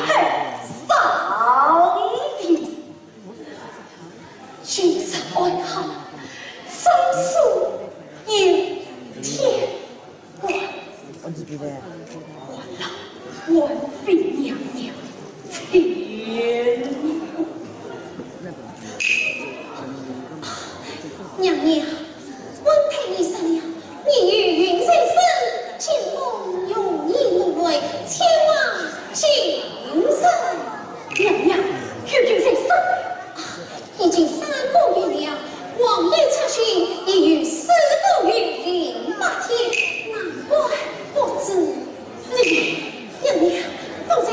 海桑田，今日安好，生死有天管。还了还妃娘娘千娘娘，温太医说了，你有孕在身，请封容易入内，千万谨慎。娘娘，有孕在身？啊，已经三个月了，皇后查询已有四个月零八天，难怪不知。娘娘，娘娘，刚才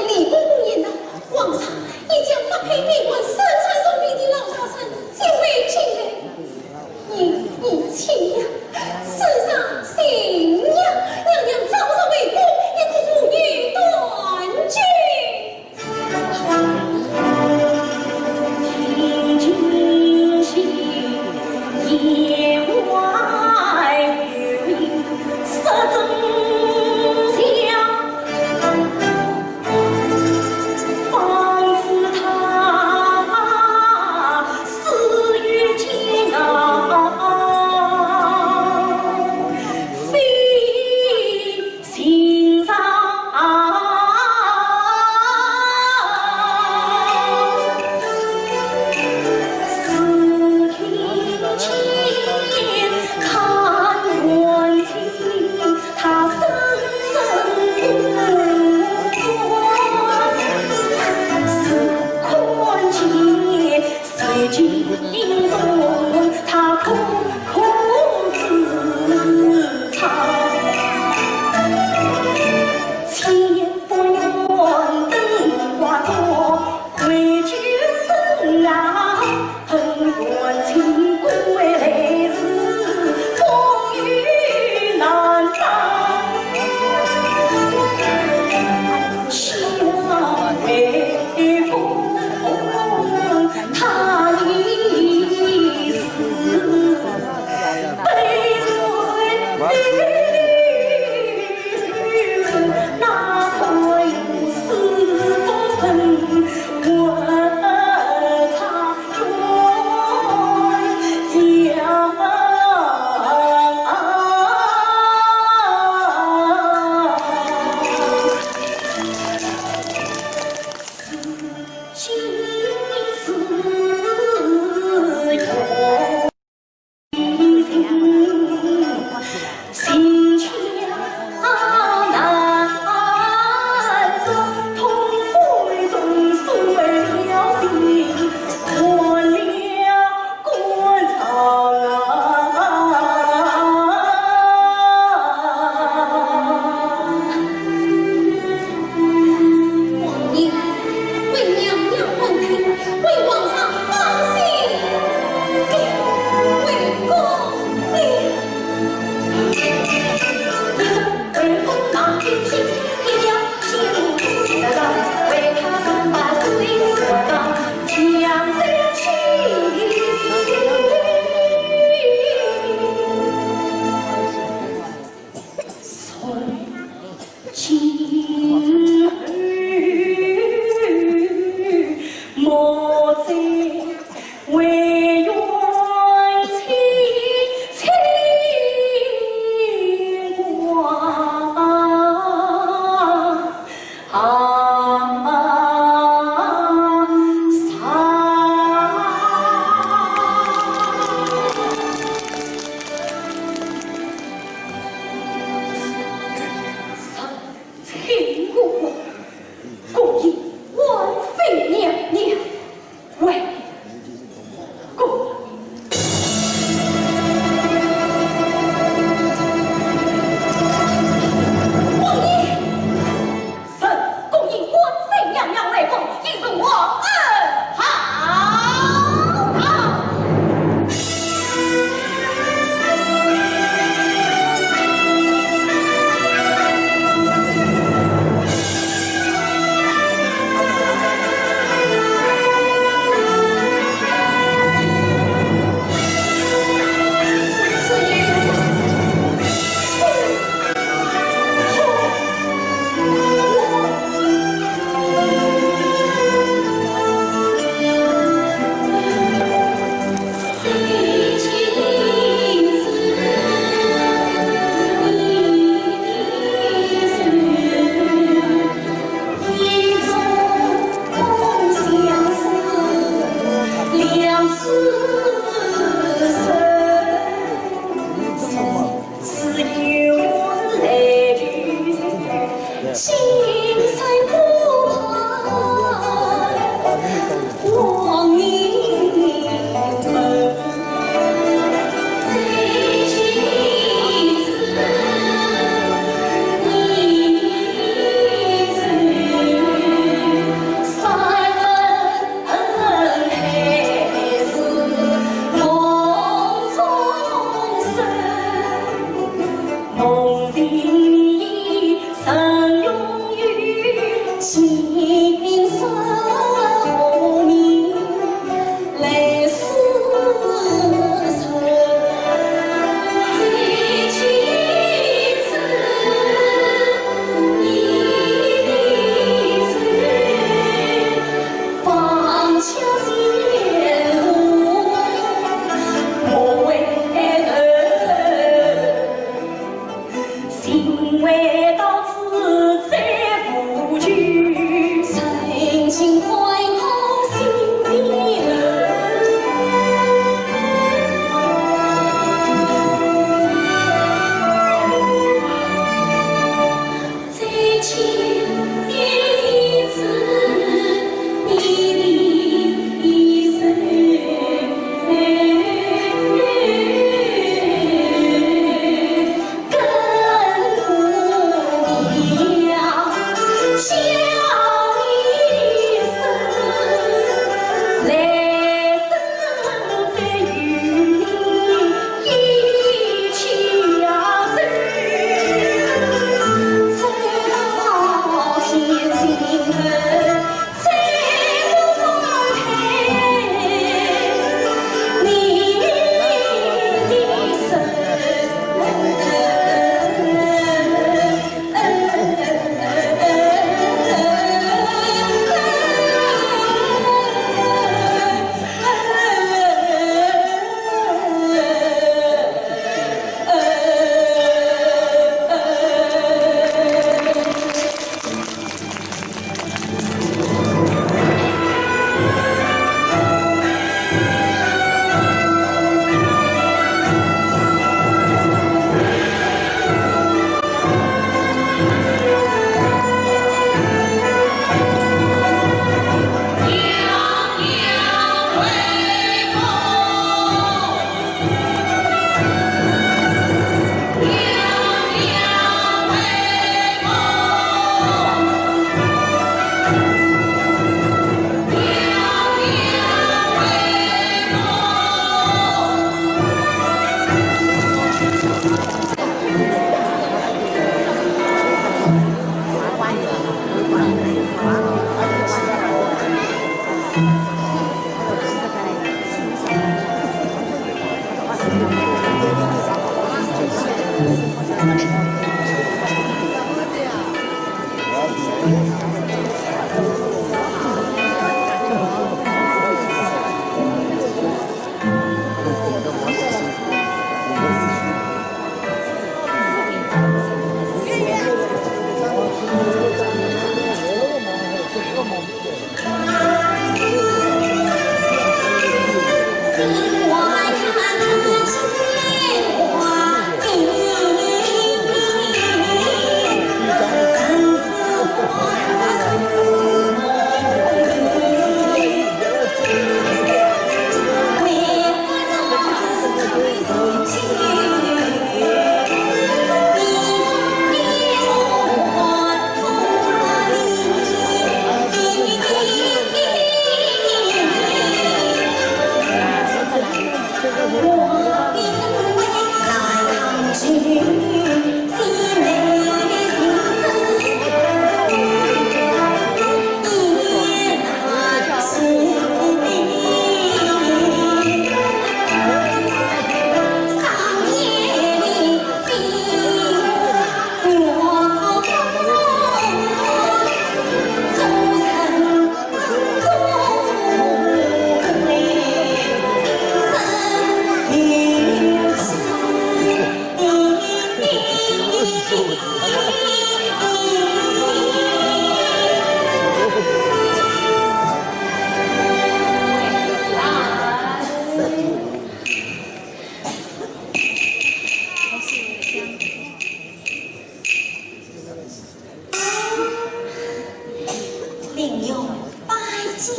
林勇拜见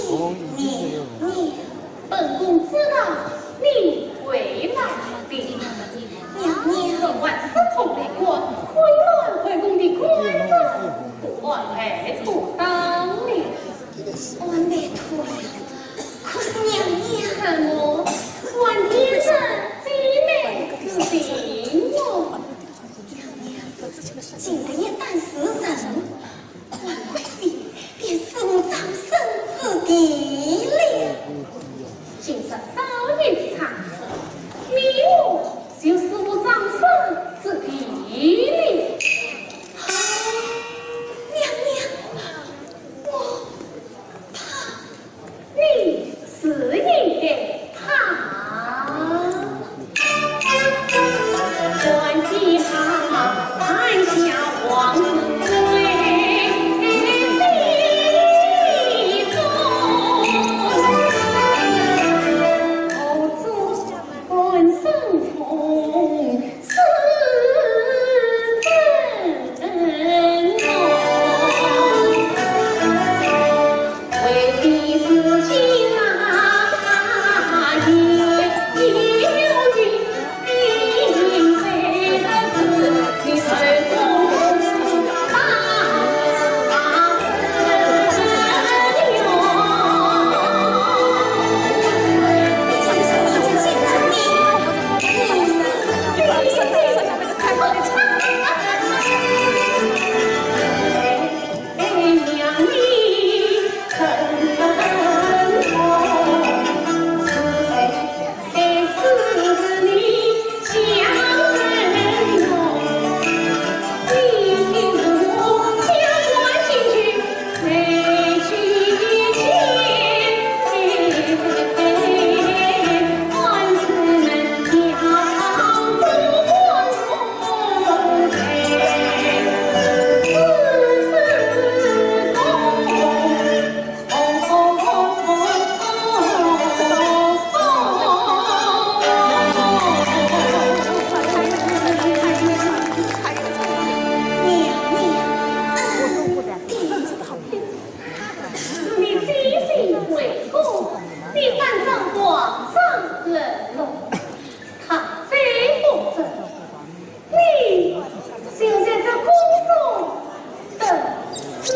娘娘。本宫知道你回来了。娘娘。这万事从不过，混乱后宫的官人，不安排妥当了。安排妥了，可是娘娘。什么？安排妥了，这没事情哦。娘娘，今日也当是人， 皇贵妃便是地灵。今日少年的场子，你我就是我张生之地灵。啊，娘娘，我怕。你是你的怕。 你这些为官，你敢上皇上冷落，他再不走，你就在这宫中等死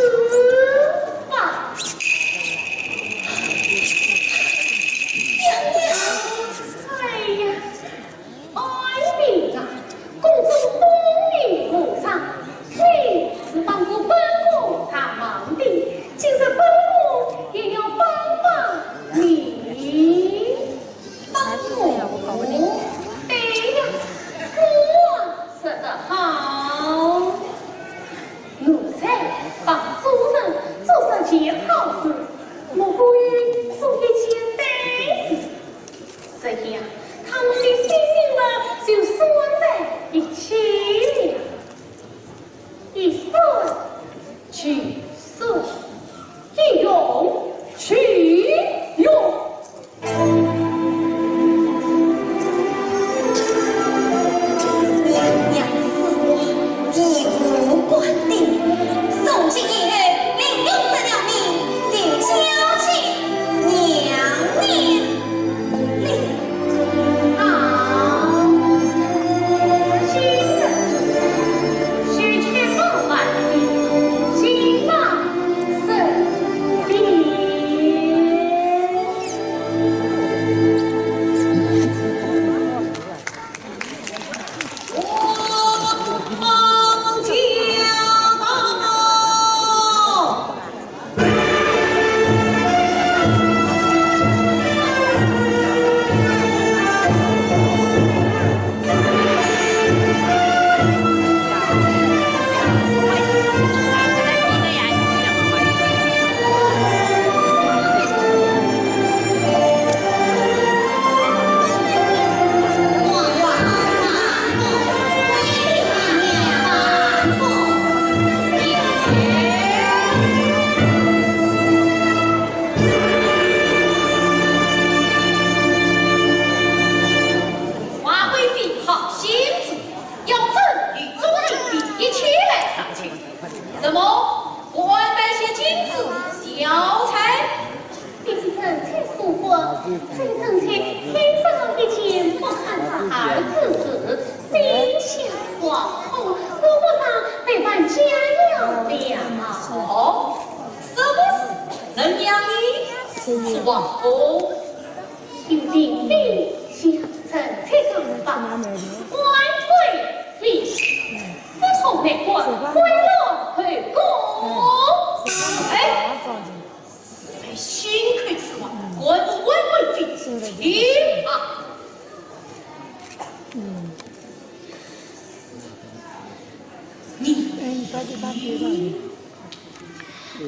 吧。娘娘，哎呀！ 爱民啊，宫中风雨无常，你是帮过本宫大忙的，今日本宫也要帮帮你。帮我？对呀，我说得好。奴才帮主人做这件好事，我可以做一件对事。 这样，他们的性命呢，就算在一起了。一算即算，一用即用。娘娘赐我地府官定，从今以后，林永这条命就交给娘娘。 华贵妃好心思，要朕与朱棣一起来上朝。怎么不安排些金子、药材？比起臣妾所说，最臣妾添上一件不堪大儿之事，心向皇后，顾不上被万家要了。哦，什么事能让你出皇后？ 有请妃下，臣妾上报。万岁！司空梅官贿赂后宫。哎，是谁？起啊！嗯。你，哎，你把这把给我。嗯。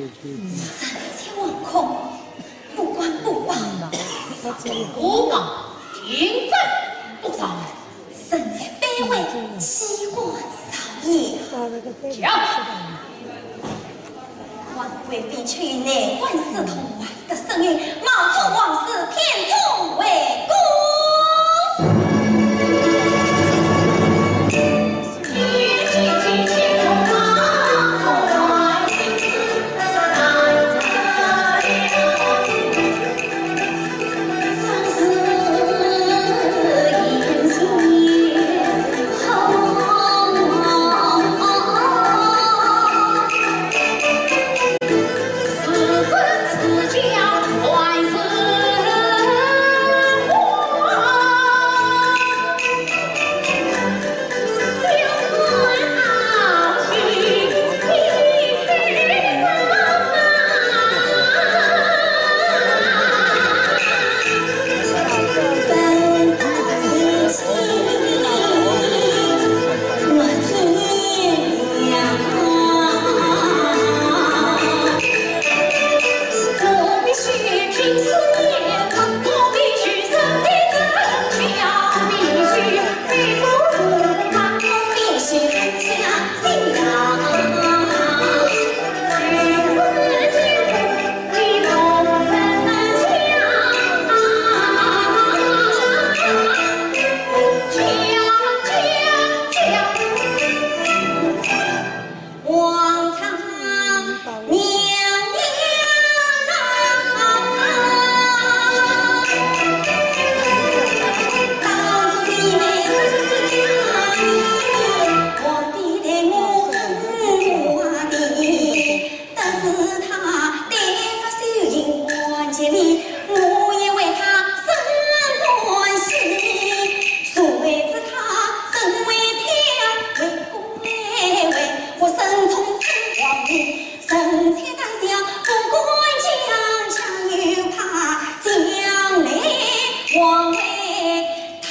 三千王公，不管不问，不问定罪不饶。 人在非位，岂敢造也。讲。王贵妃去年官司通外的声音，冒充王室天宠为公。但是他对发秀英关节里，我也为他生欢喜。谁知他身为天，为公为位，我身从此亡命，臣妾胆小，不敢讲，将又怕将来枉为他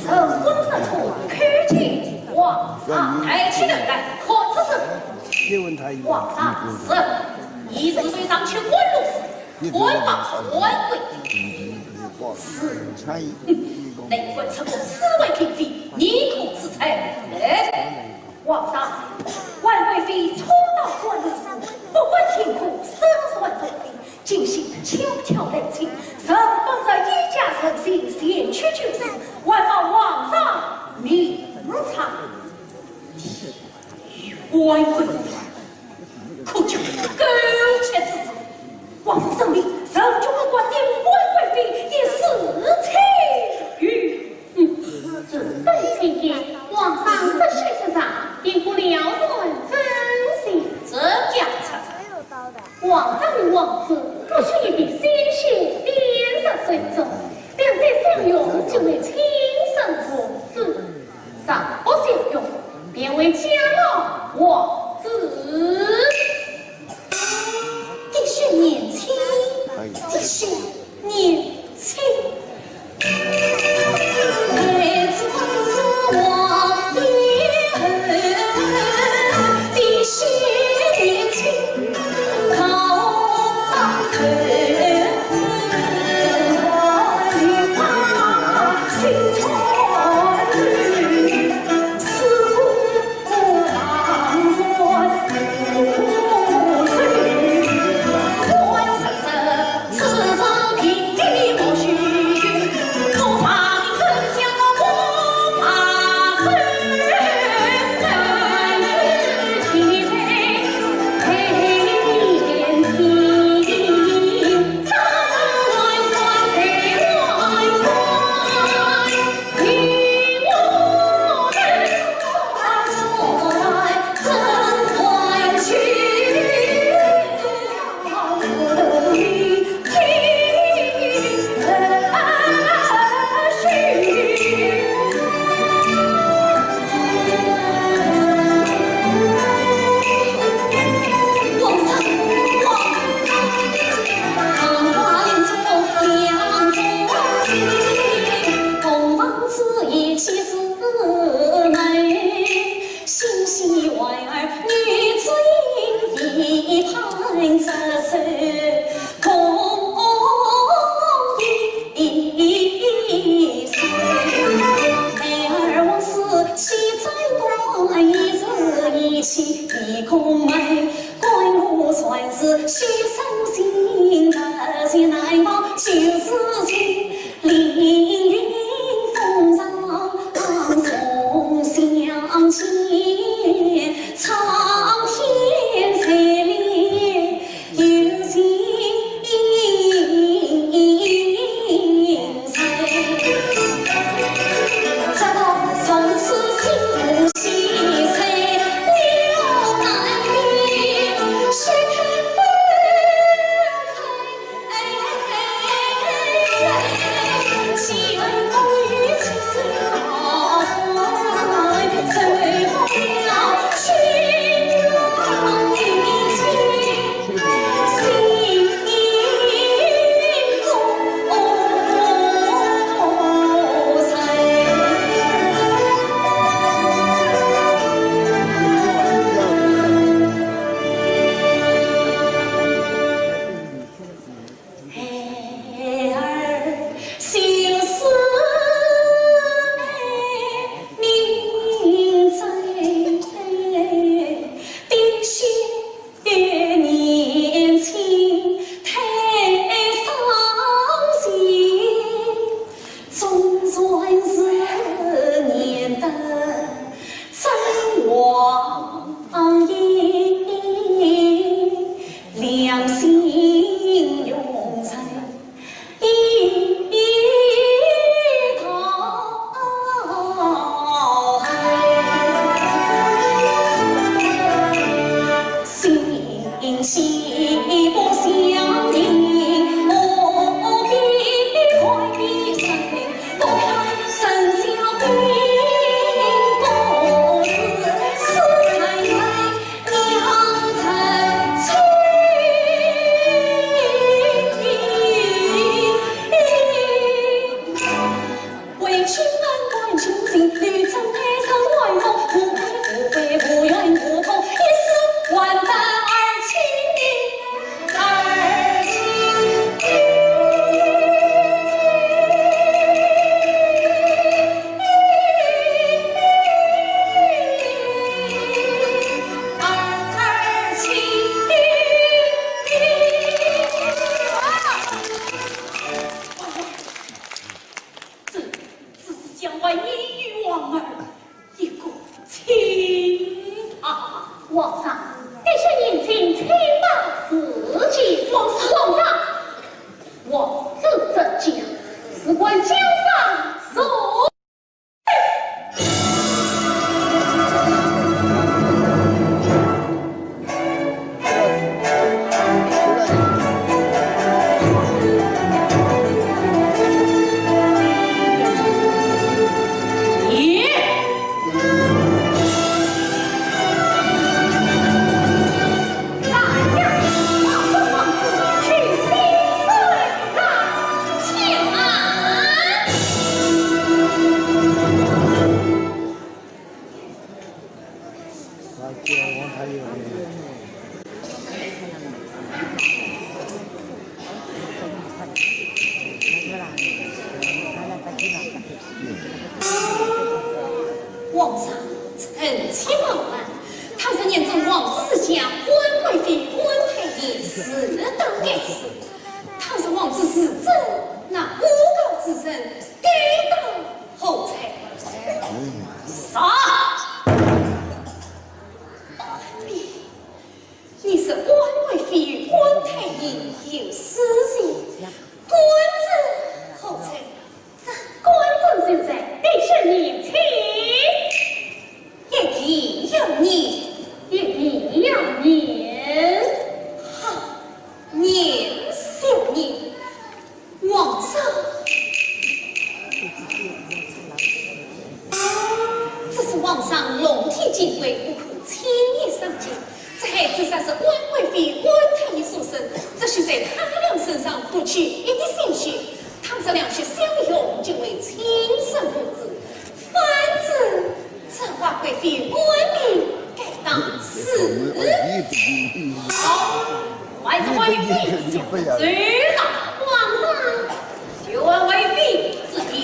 陈光杀错，叩见皇上。抬起头来，看此人。皇上是，你是被当去官路，官报官规。是，哼，难怪出宫四位嫔妃，你可知罪？哎，皇上，婉贵妃初到官路，不管乾坤，身患重病， 今夕悄悄来请，臣本着一介书生前去救治，还望皇上明察。与婉贵妃，可就苟且之事。皇上圣明，臣决不管你与婉贵妃一丝牵扯。 嗯，臣等听见皇上这些说话，定不了然真心。这叫啥？皇上与王子不是一滴鲜血，点石成金，两者相拥，即为亲生王子；若不相拥，便为家老王子。 的确年轻，的确年轻。这只是想为你与王儿一个清白。皇上，这些年情，请把事情放下。皇上，我这这讲，事关江山，受 皇上，臣妾冒犯。倘若认准皇子是假，官贵妃、官太爷是都该死。倘若皇子是真，那讹告之人该当何罪？杀！你，你是官贵妃、官太爷，又是谁？官子何罪？ 这官子就在你身面前，一言要紧，一言要紧。好，严小姐，皇上，这是皇上龙体金贵，不可轻易伤及。 这孩子若是官贵妃、官太爷所生，只需在他俩身上多取一滴鲜血，倘若两血相融，就为亲生儿子。反之，这花贵妃官命，该当死。好，还是为妃下罪了。皇上， 就按为妃之意。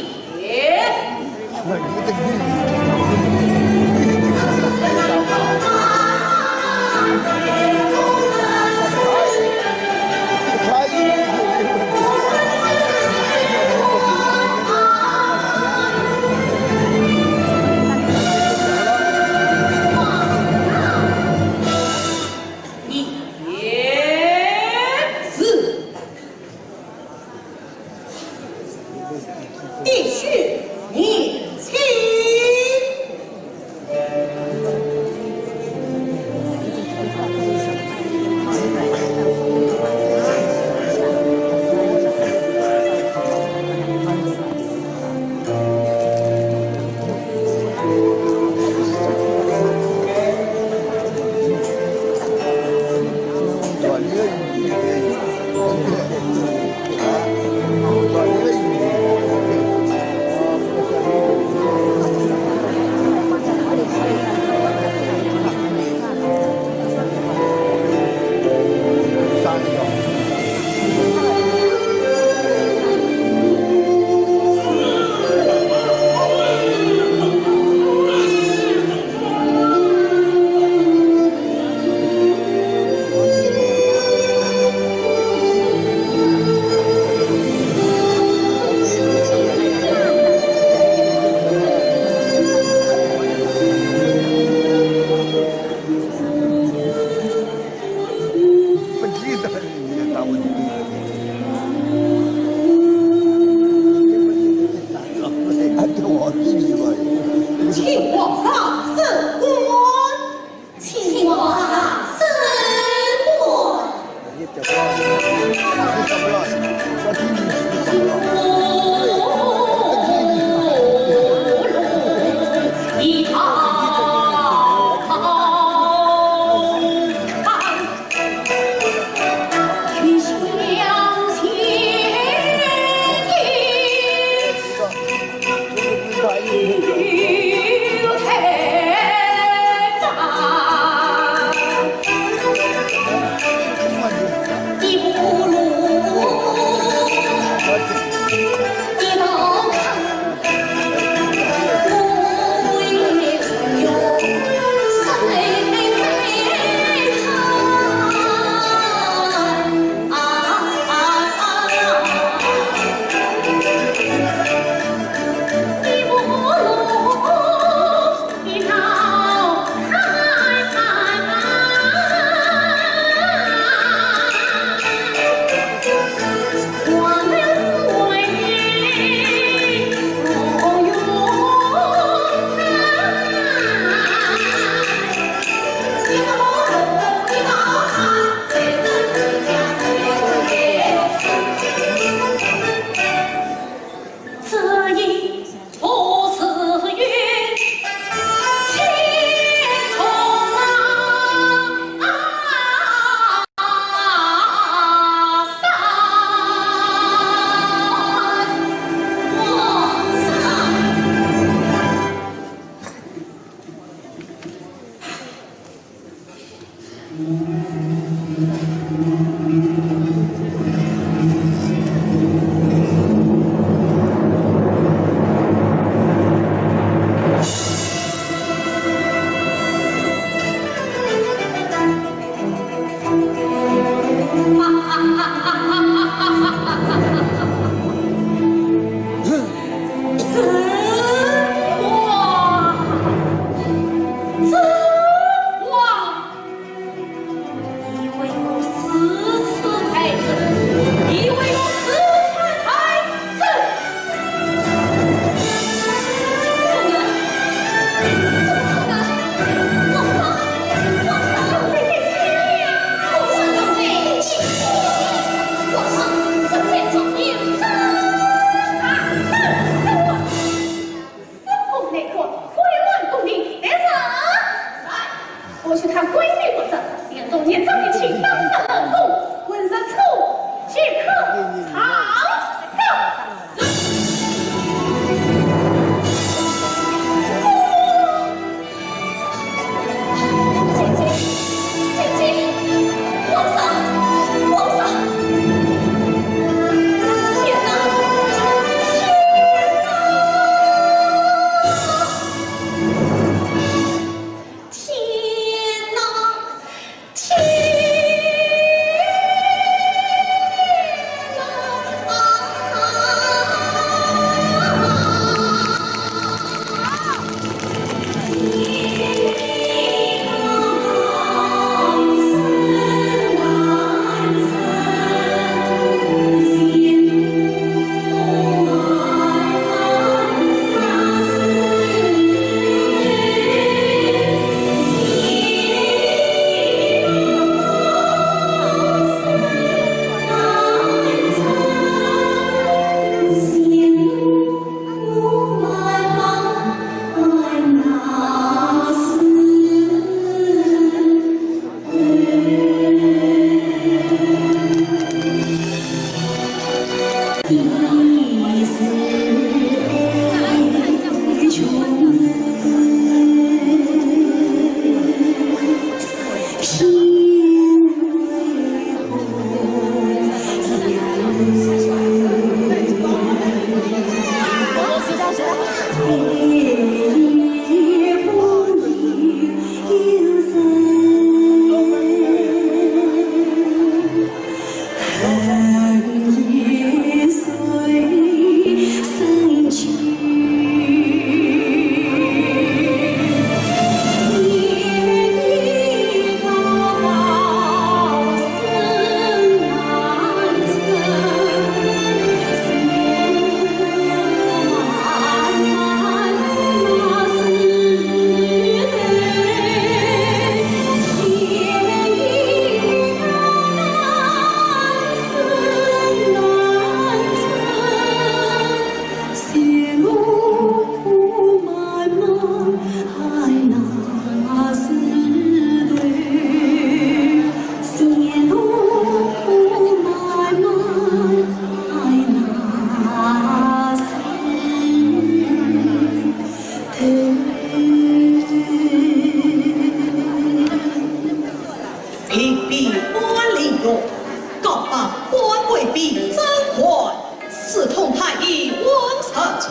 官贵宾曾患，私通太医王日初。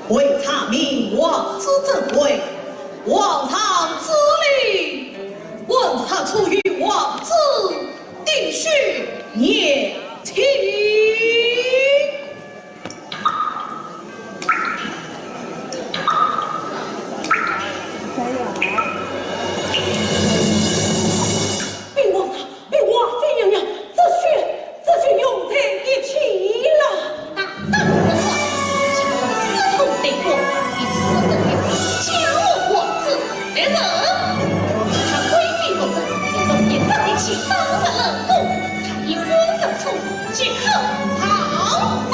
为查明王子真伪，皇上赐令，王日初与王子丁选言情。 禀皇上，禀王妃娘娘，这血，这血用在一起了。大胆之官，竟敢私通帝国，以私生女子嫁祸王子，来人！他规避不仁，用一丈力气当上冷宫，他已官人出 即刻逃走。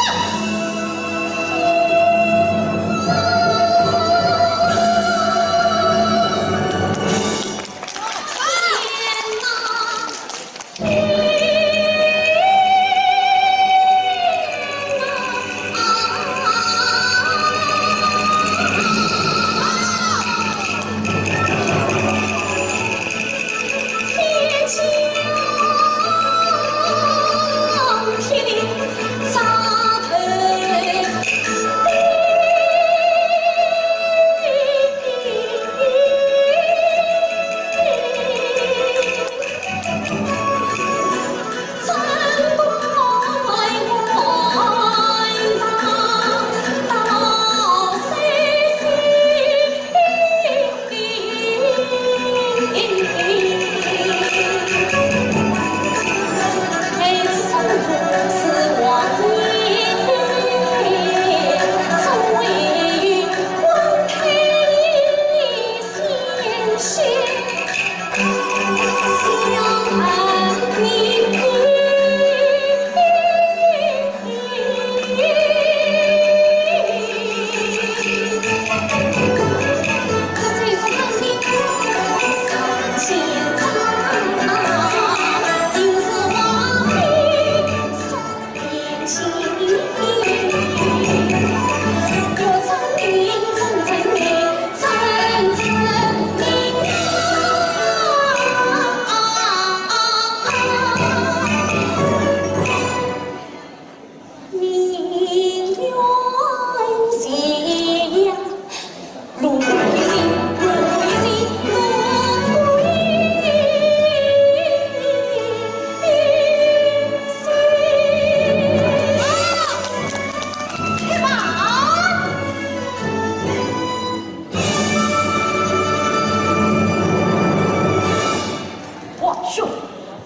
皇兄，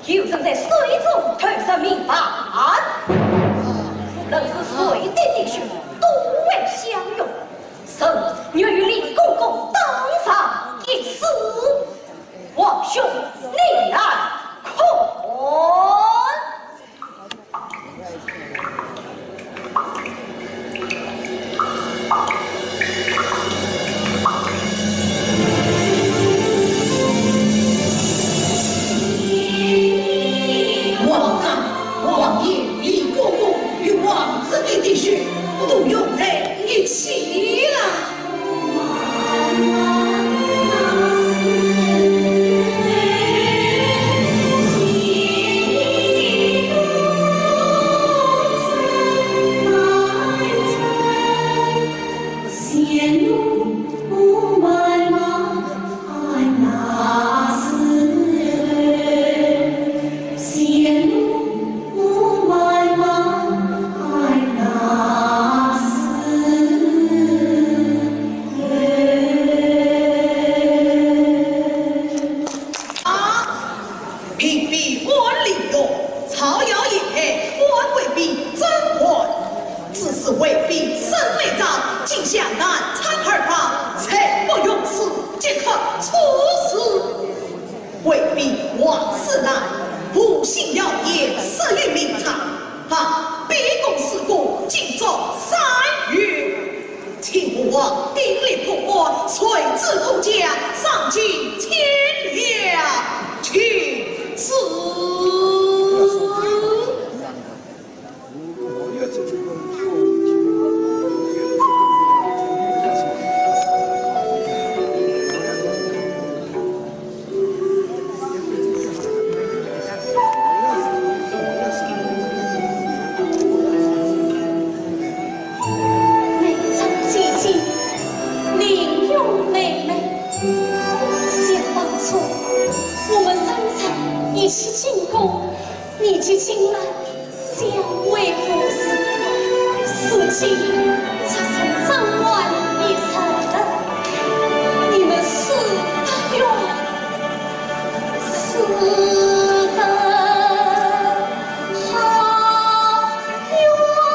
有人在水中投入民房。无论是谁的弟兄，都会享用。臣愿与李公公当场一试。皇兄，你来看。 皇上，王爷、李公公与王子的血都用在一起了。啊！ 屏蔽官利用，造谣陷害官贵宾曾患，指使卫兵沈内照，竟向南昌而逃，罪不容辞，即刻处死。卫兵王世南，无心谣言，死于明朝， 啊，卑躬事故，禁足三月。请吾皇订立戍官，追捕偷盗，赏金千两，请旨。你既进来，想为何事？如今只剩张欢一人了，你们死得冤，死得好冤啊！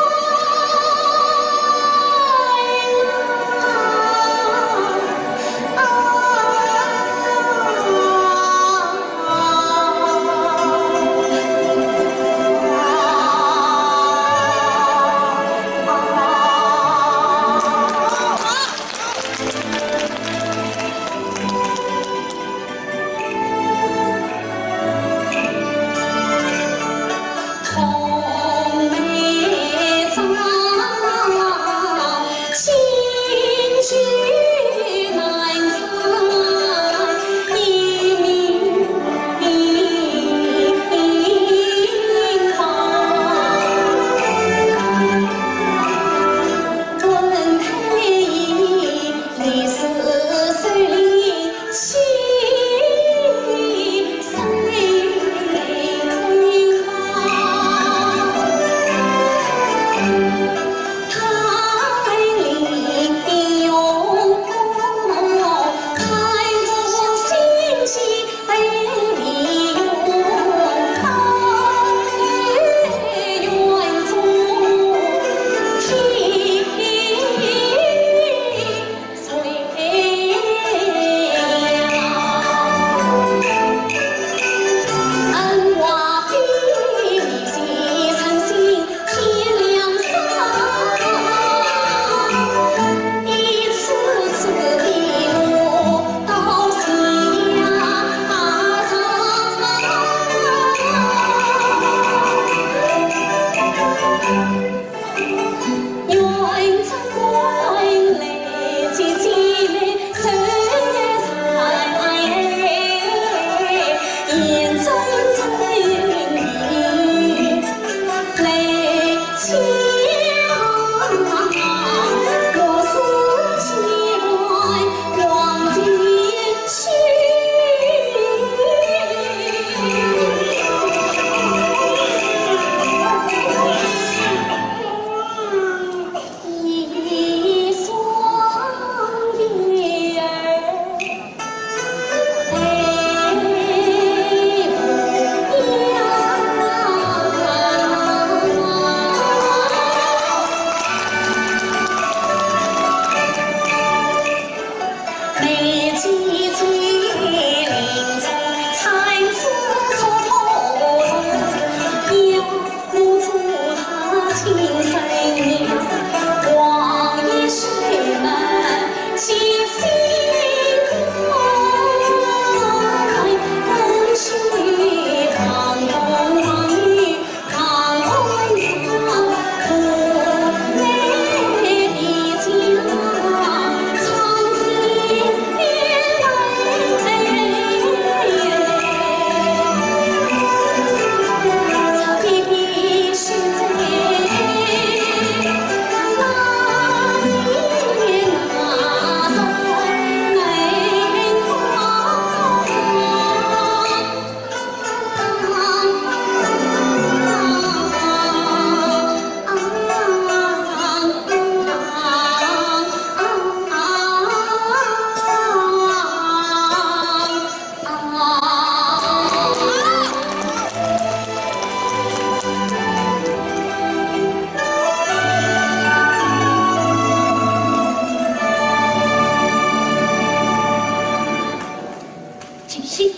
静心，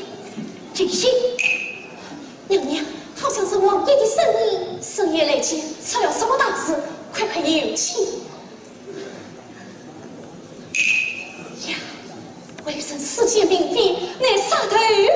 静心！娘娘，好像是王爷的声音。深夜来见，出了什么大事？快快有请。呀，微臣私见嫔妃，乃杀头之人。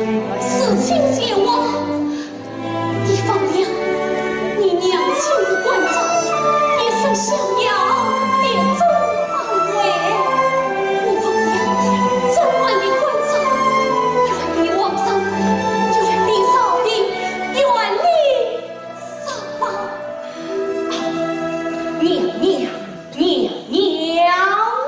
事情前往，你放了你娘亲的关照，你是逍遥的真方位。你放了甄嬛的关照，愿你皇上，愿你朝廷，愿你上方。啊，娘娘，娘娘啊！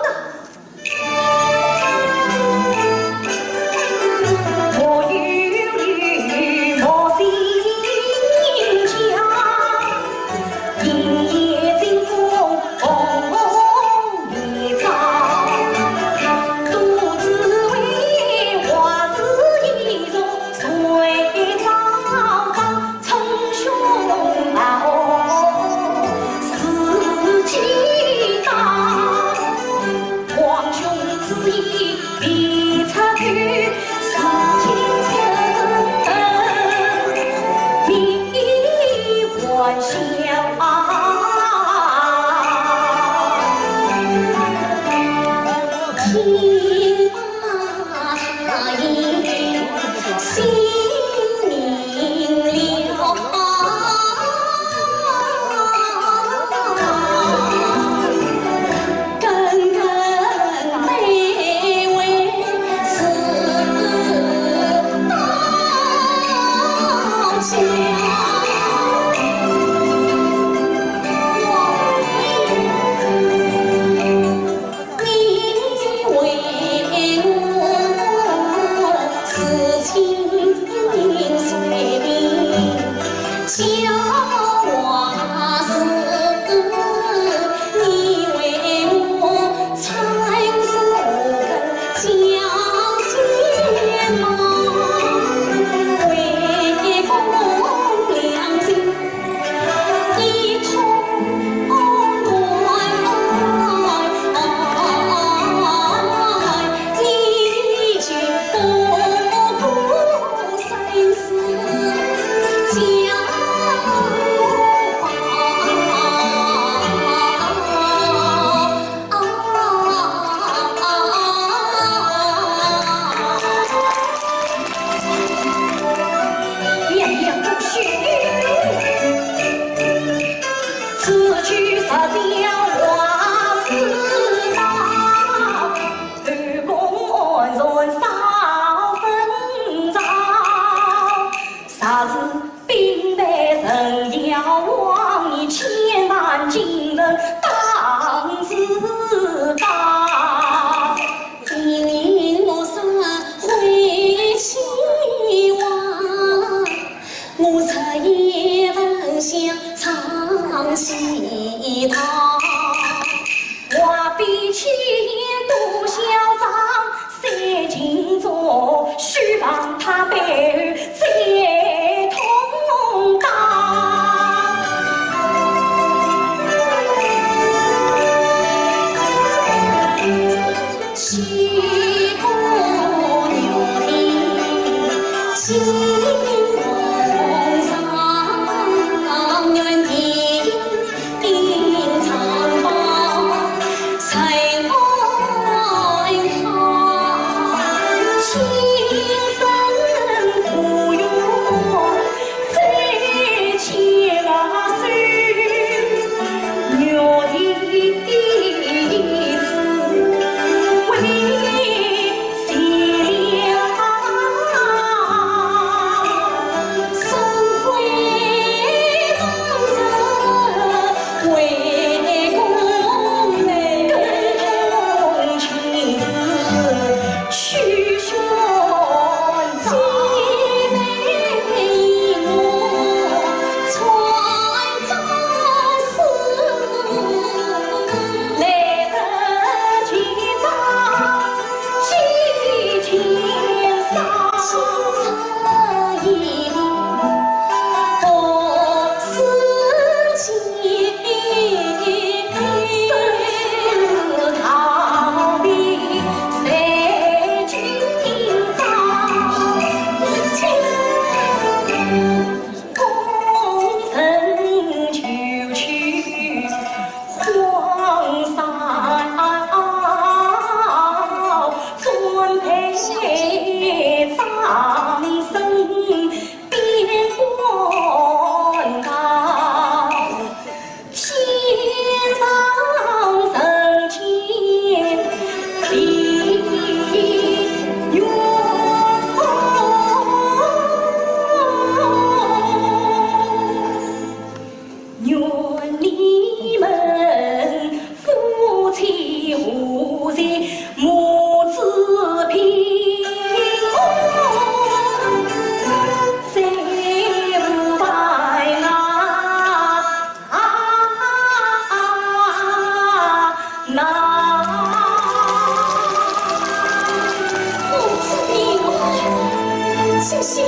小心，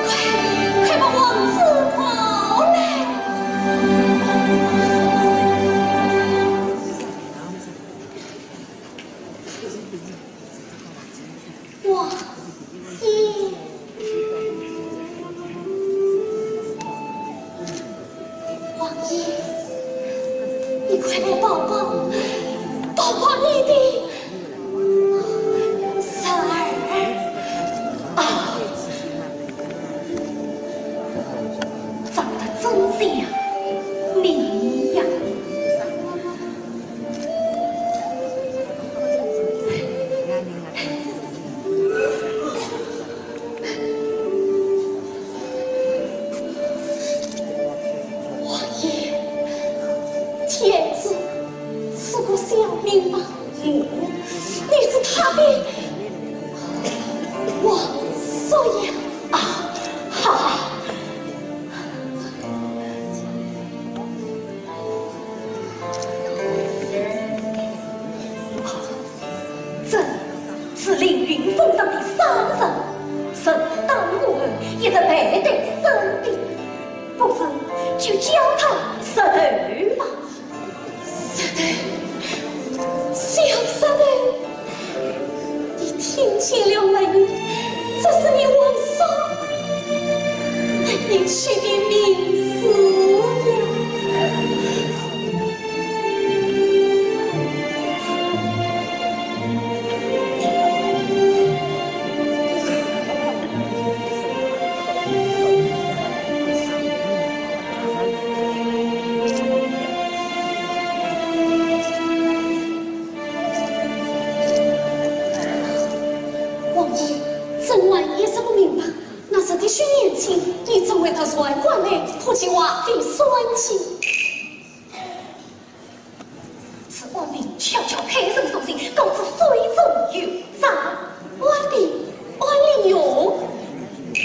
快，快把王子抱来！王爷，王爷，你快来抱抱，抱抱你的 孙儿啊，长得真像你呀！王爷，天子赐个小名吧。 嗯，你是他的王叔呀？啊，哈哈。朕是凌云峰上的商人，人当我一直陪在身边，不如就叫他石头吧。 石头，小石头，你听见了没有？这是你王叔为你取的名字呀。 王爷，朕还有什么名堂？那时的许年轻，你怎会到船馆来，可见王妃酸气。是王妃巧巧派人送信，告知水中有诈。王妃，王妃哟，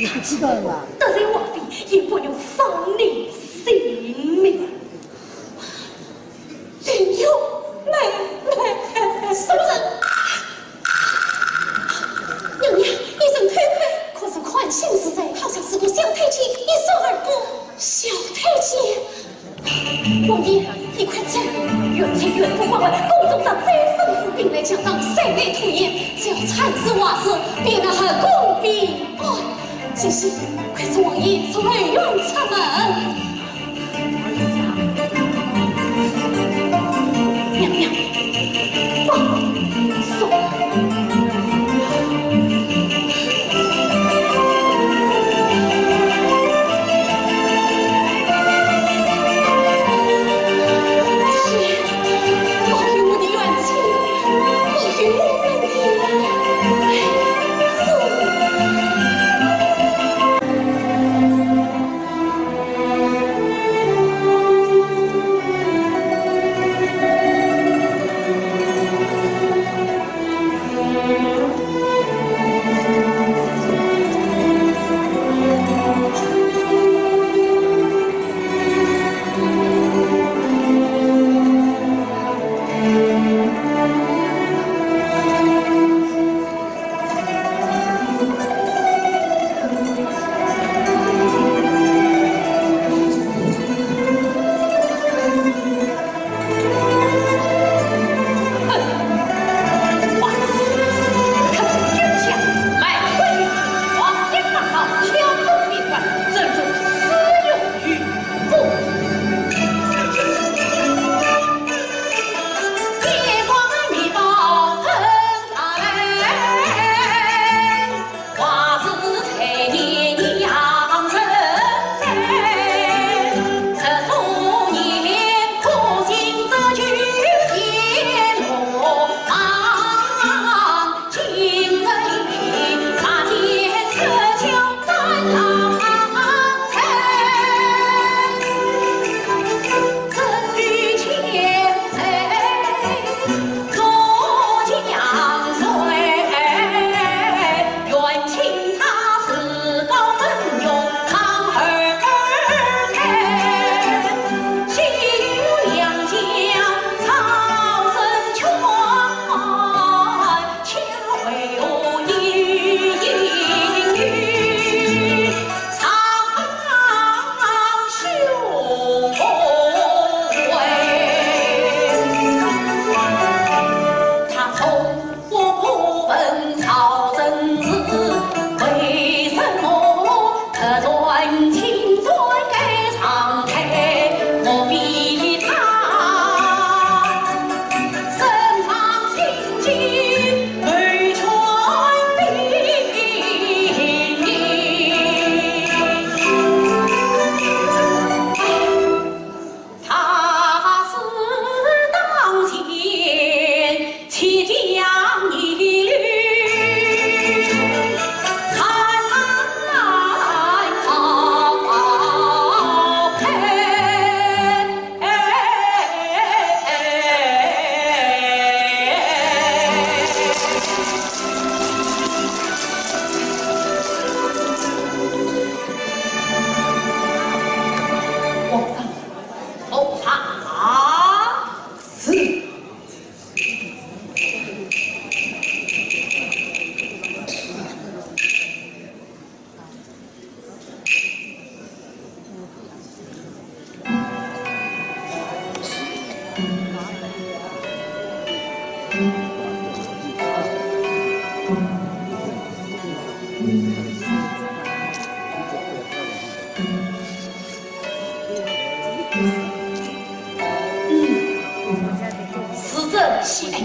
哪知道啊？得罪王妃，也不用伤你性命。 林玉妹妹。什么人？娘娘，你先退开。可是看形势，好像是个小太监，一声而过。小太监？王爷，你快走，远走远走，外面宫中上再生事，兵来将挡，水来土掩，只要产事坏事，便能后宫平安。 姐姐，快随王爷从后院出门。娘娘，放松。是，保佑我的元气，保佑我们的 子。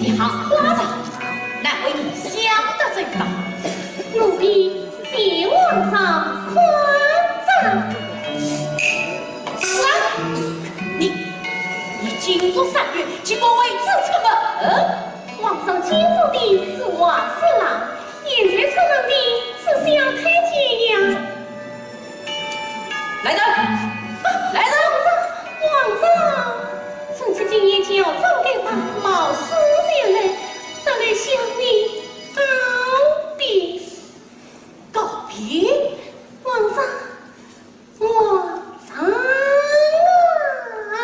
一行花招，难为你想得周到。奴婢谢皇上宽照。是啊，你，你今日赏月，岂不为此出门？皇上今日的是黄鼠狼，现在出门的是小太监呀。 来人！啊，来人！皇上，皇上，臣妾今夜乔装改扮，冒失前来，特来向你告别。告别？皇上，皇上啊！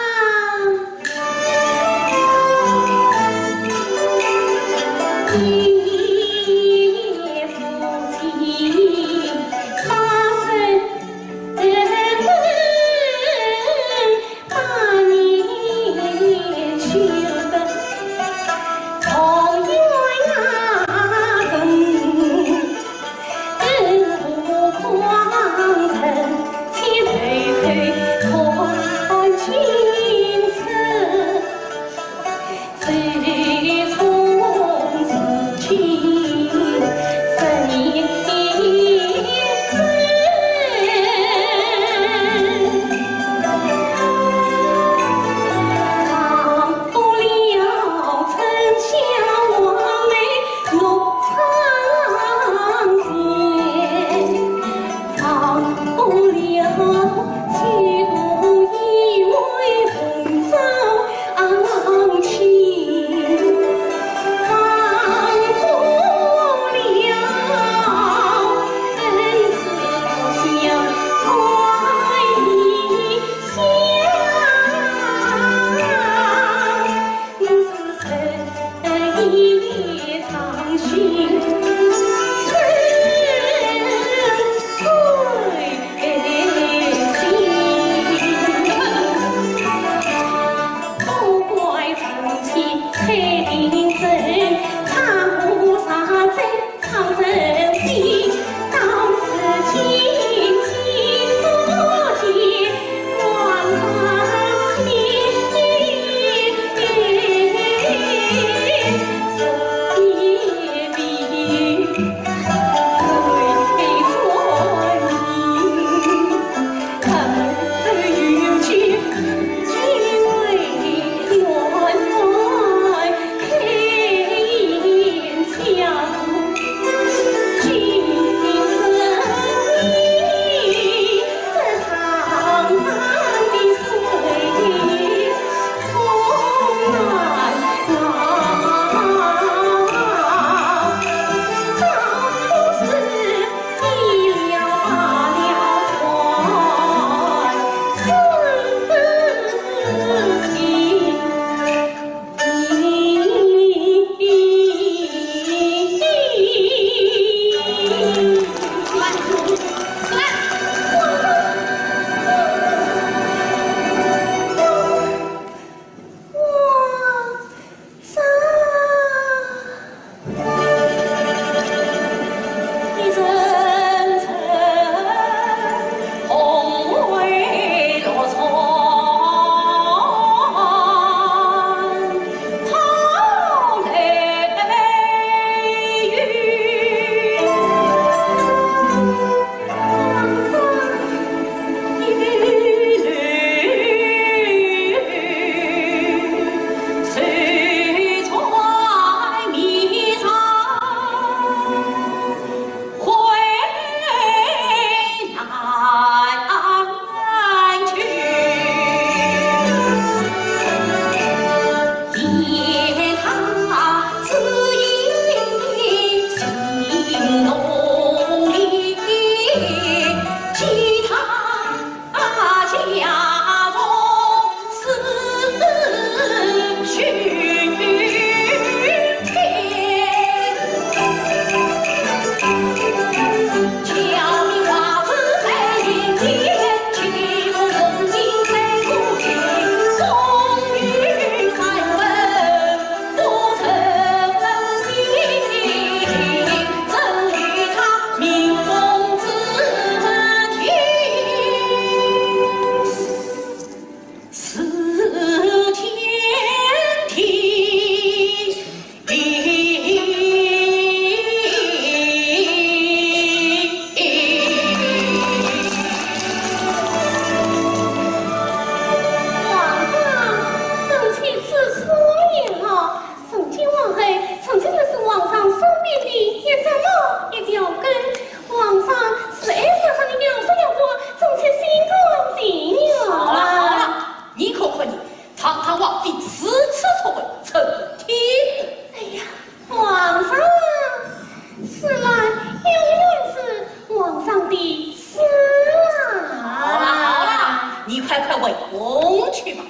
快回宫去吧。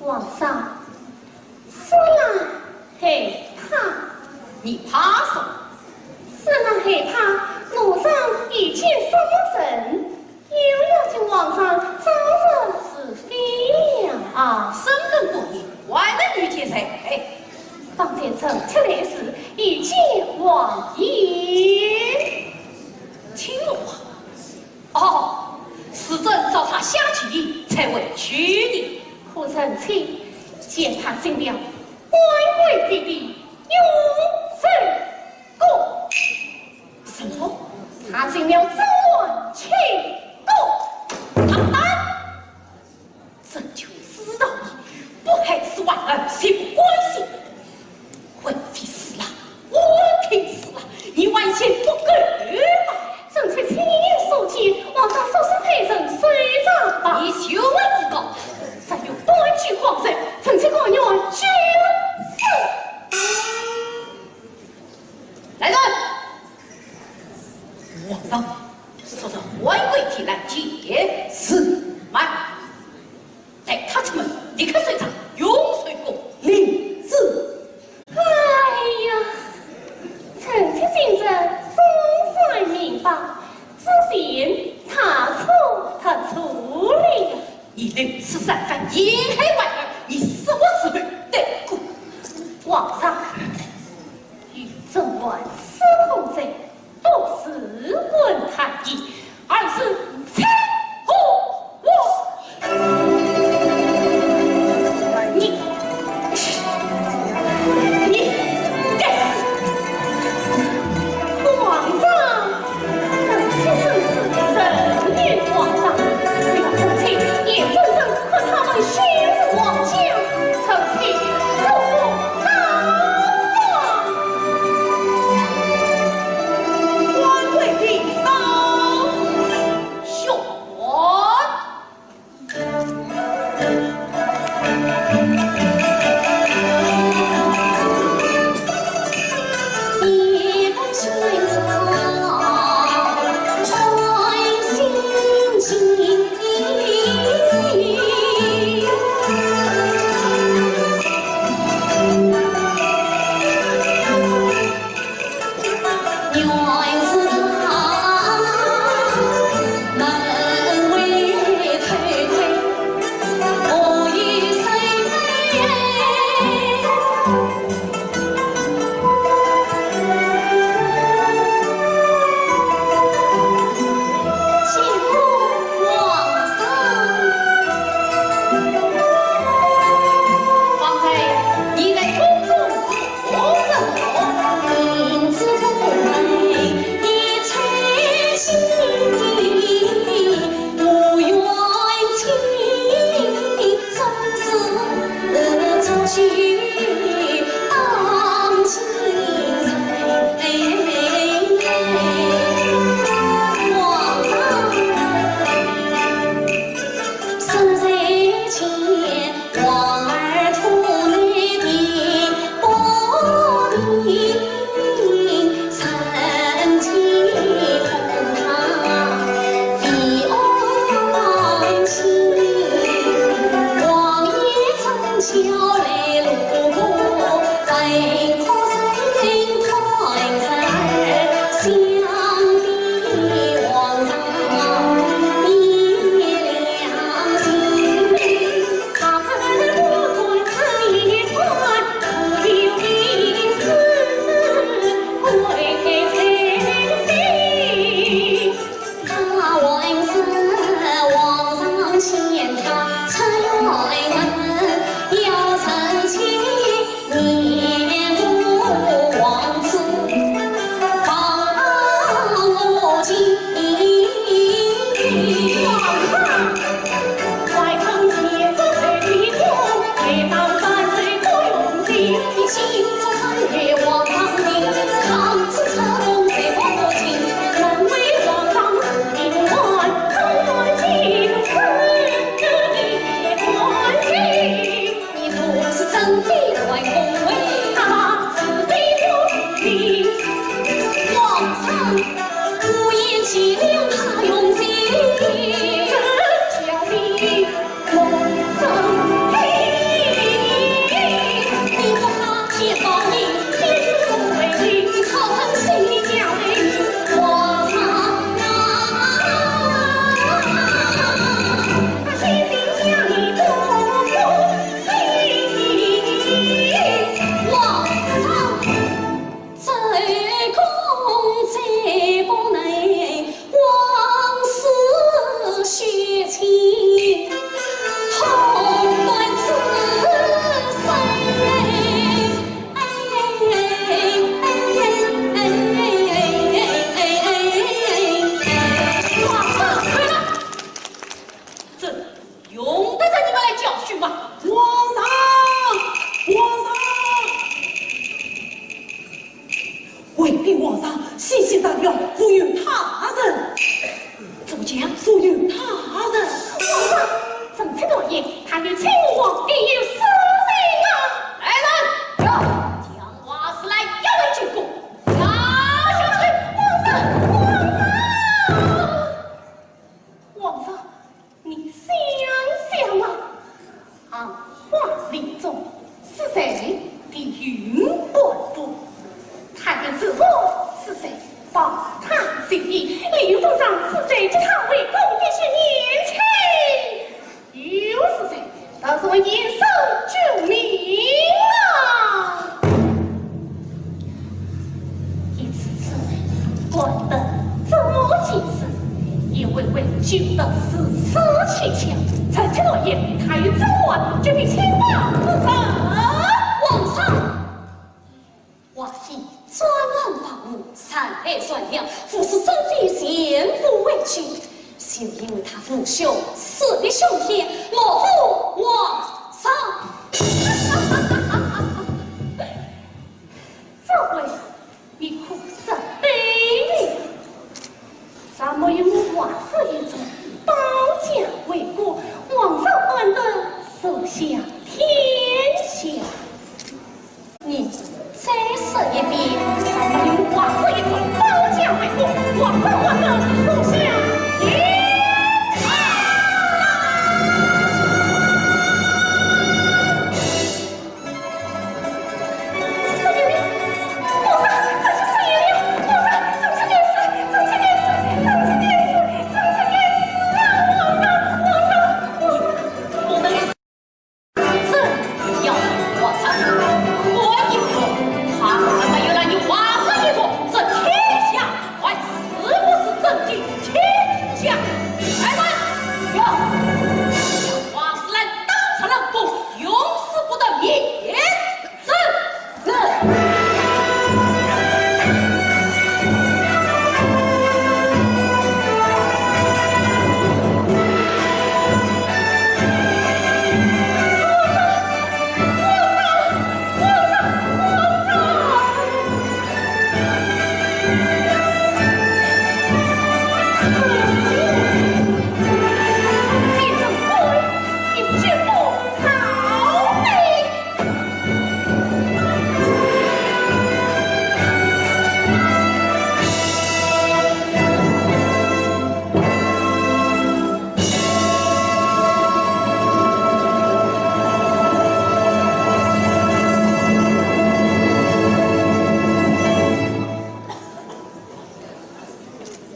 皇上， 说来害怕。你怕什么？说来害怕，路上遇见什么人，又要请皇上昭然若揭呀。啊，深更半夜，还能遇见谁？哎，方才臣妾来时，遇见王爷。请问皇 哦，是朕找他下棋才回去的。可臣妾见他进了官贵府的永寿宫。什么？他进了正官清宫。唐班！ 朕就知道你不害死皇儿，岂不甘心？贵妃死了，温嫔死了，你还嫌不够吗？臣妾亲眼所见，皇上速速派人搜查吧。你休胡说八道！若有半句谎言，臣妾甘愿九死。来人！皇上，速速唤贵妃来见。是。慢！ 带她出门，立刻搜查永寿宫。领旨。哎呀，臣妾今日总算明白，之前大错特错了呀。你如此三番陷害皇儿，你死活死后得过。皇上，与朕玩私通者， 不是问他的，而是拆伙。你，你该死！皇上，臣妾生死任于皇上，不要臣妾也真正和他们血染皇家，臣妾做不到啊！ 官贵听到，宣。方才你在宫中做什么？回禀皇上，西厢下药，无有他人。怎么讲？无有他人。皇上，臣妾断言，他与亲王定有私情啊！来人，有，将瓦士兰押回金宫。押下去。皇上，皇上。 皇上，你想想啊，行话里中，是谁的云半步？他的师傅是谁？报他的名，李府上是谁给他为官的？是年轻又是谁？ 到时候严嵩救命啊！一次次官本怎么解释，也微微觉得如此蹊跷。臣妾断言，他与周华绝非亲王之人。皇上， 华妃专横跋扈，残害善良，服侍珍妃前赴为君，就因为他父兄死的凶险，冒犯皇上。这回你可说对了。 若没有我华氏一族保驾护航，皇上安得坐享天下？你再说一遍。若没有我华氏一族保驾护航，皇上安得坐享天下？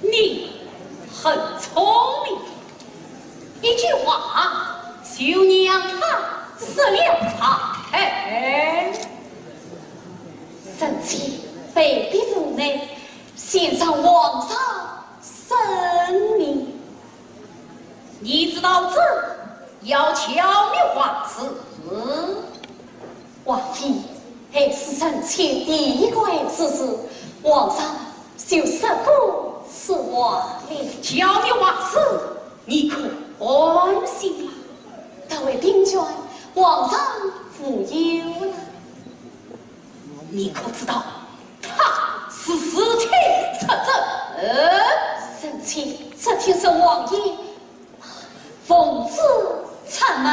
你很聪明，一句话就让他失了财。臣妾被逼无奈，献上皇上圣命。你知道这要巧妙话事。 华妃，还是臣妾第一个知事，皇上就赦过此话了。巧妙话事，你可安心了？到为兵权，皇上无忧了。你可知道，他是自请出征？呃，臣妾只听说王爷 奉旨出门。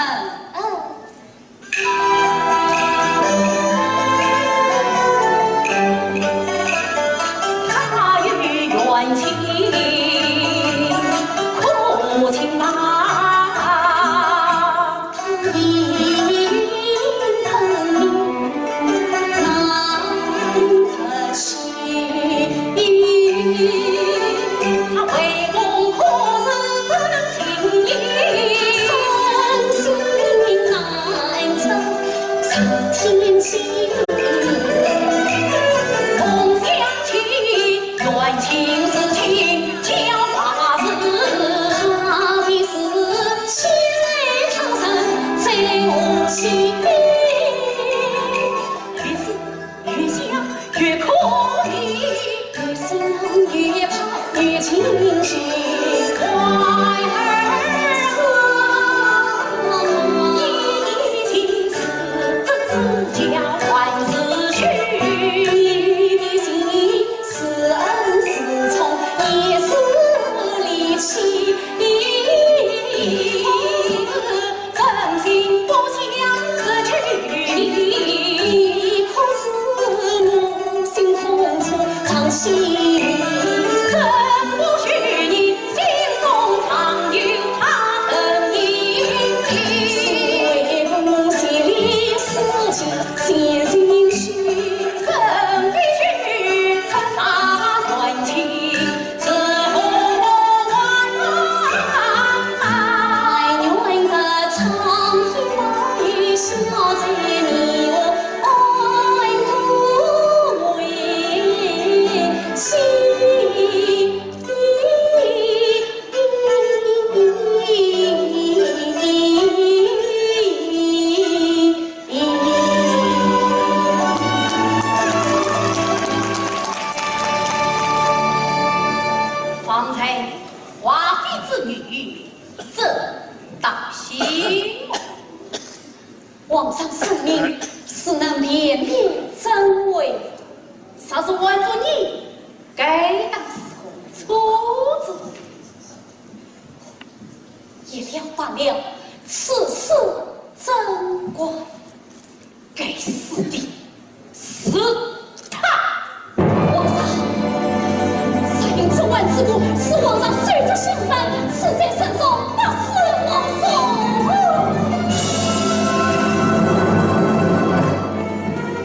皇上手执香扇，刺在身上，不死无疑。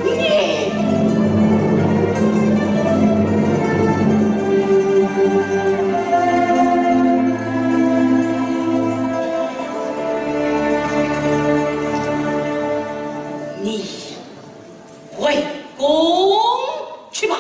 你，你 回宫去吧。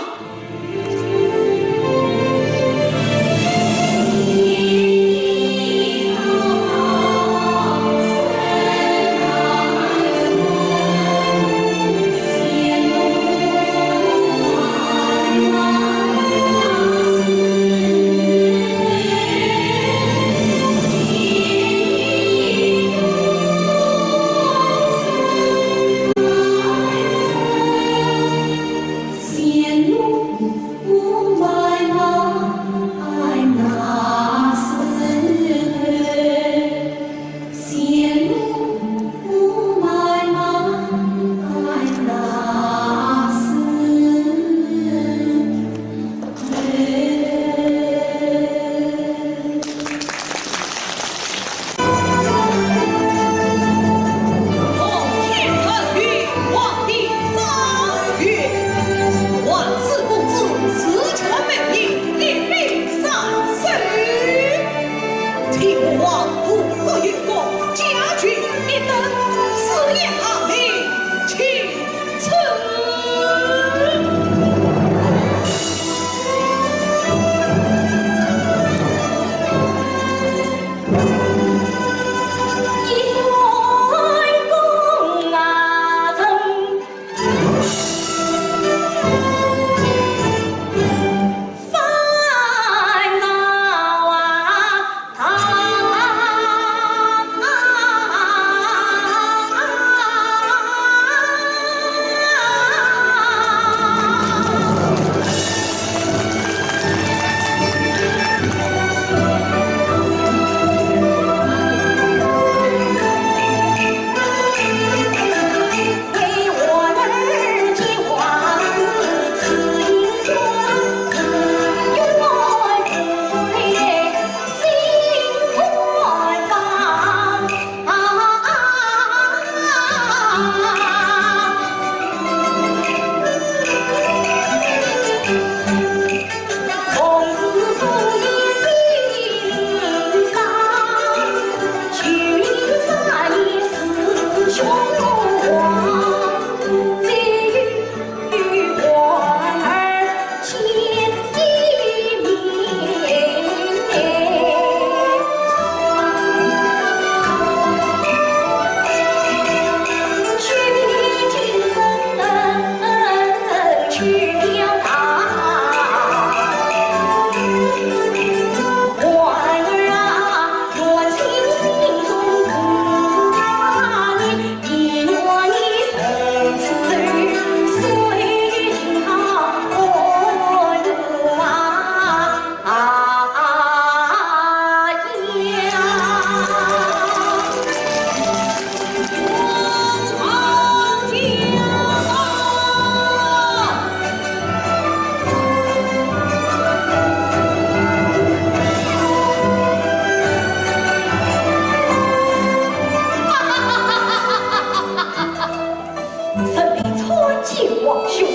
臣民参见皇兄，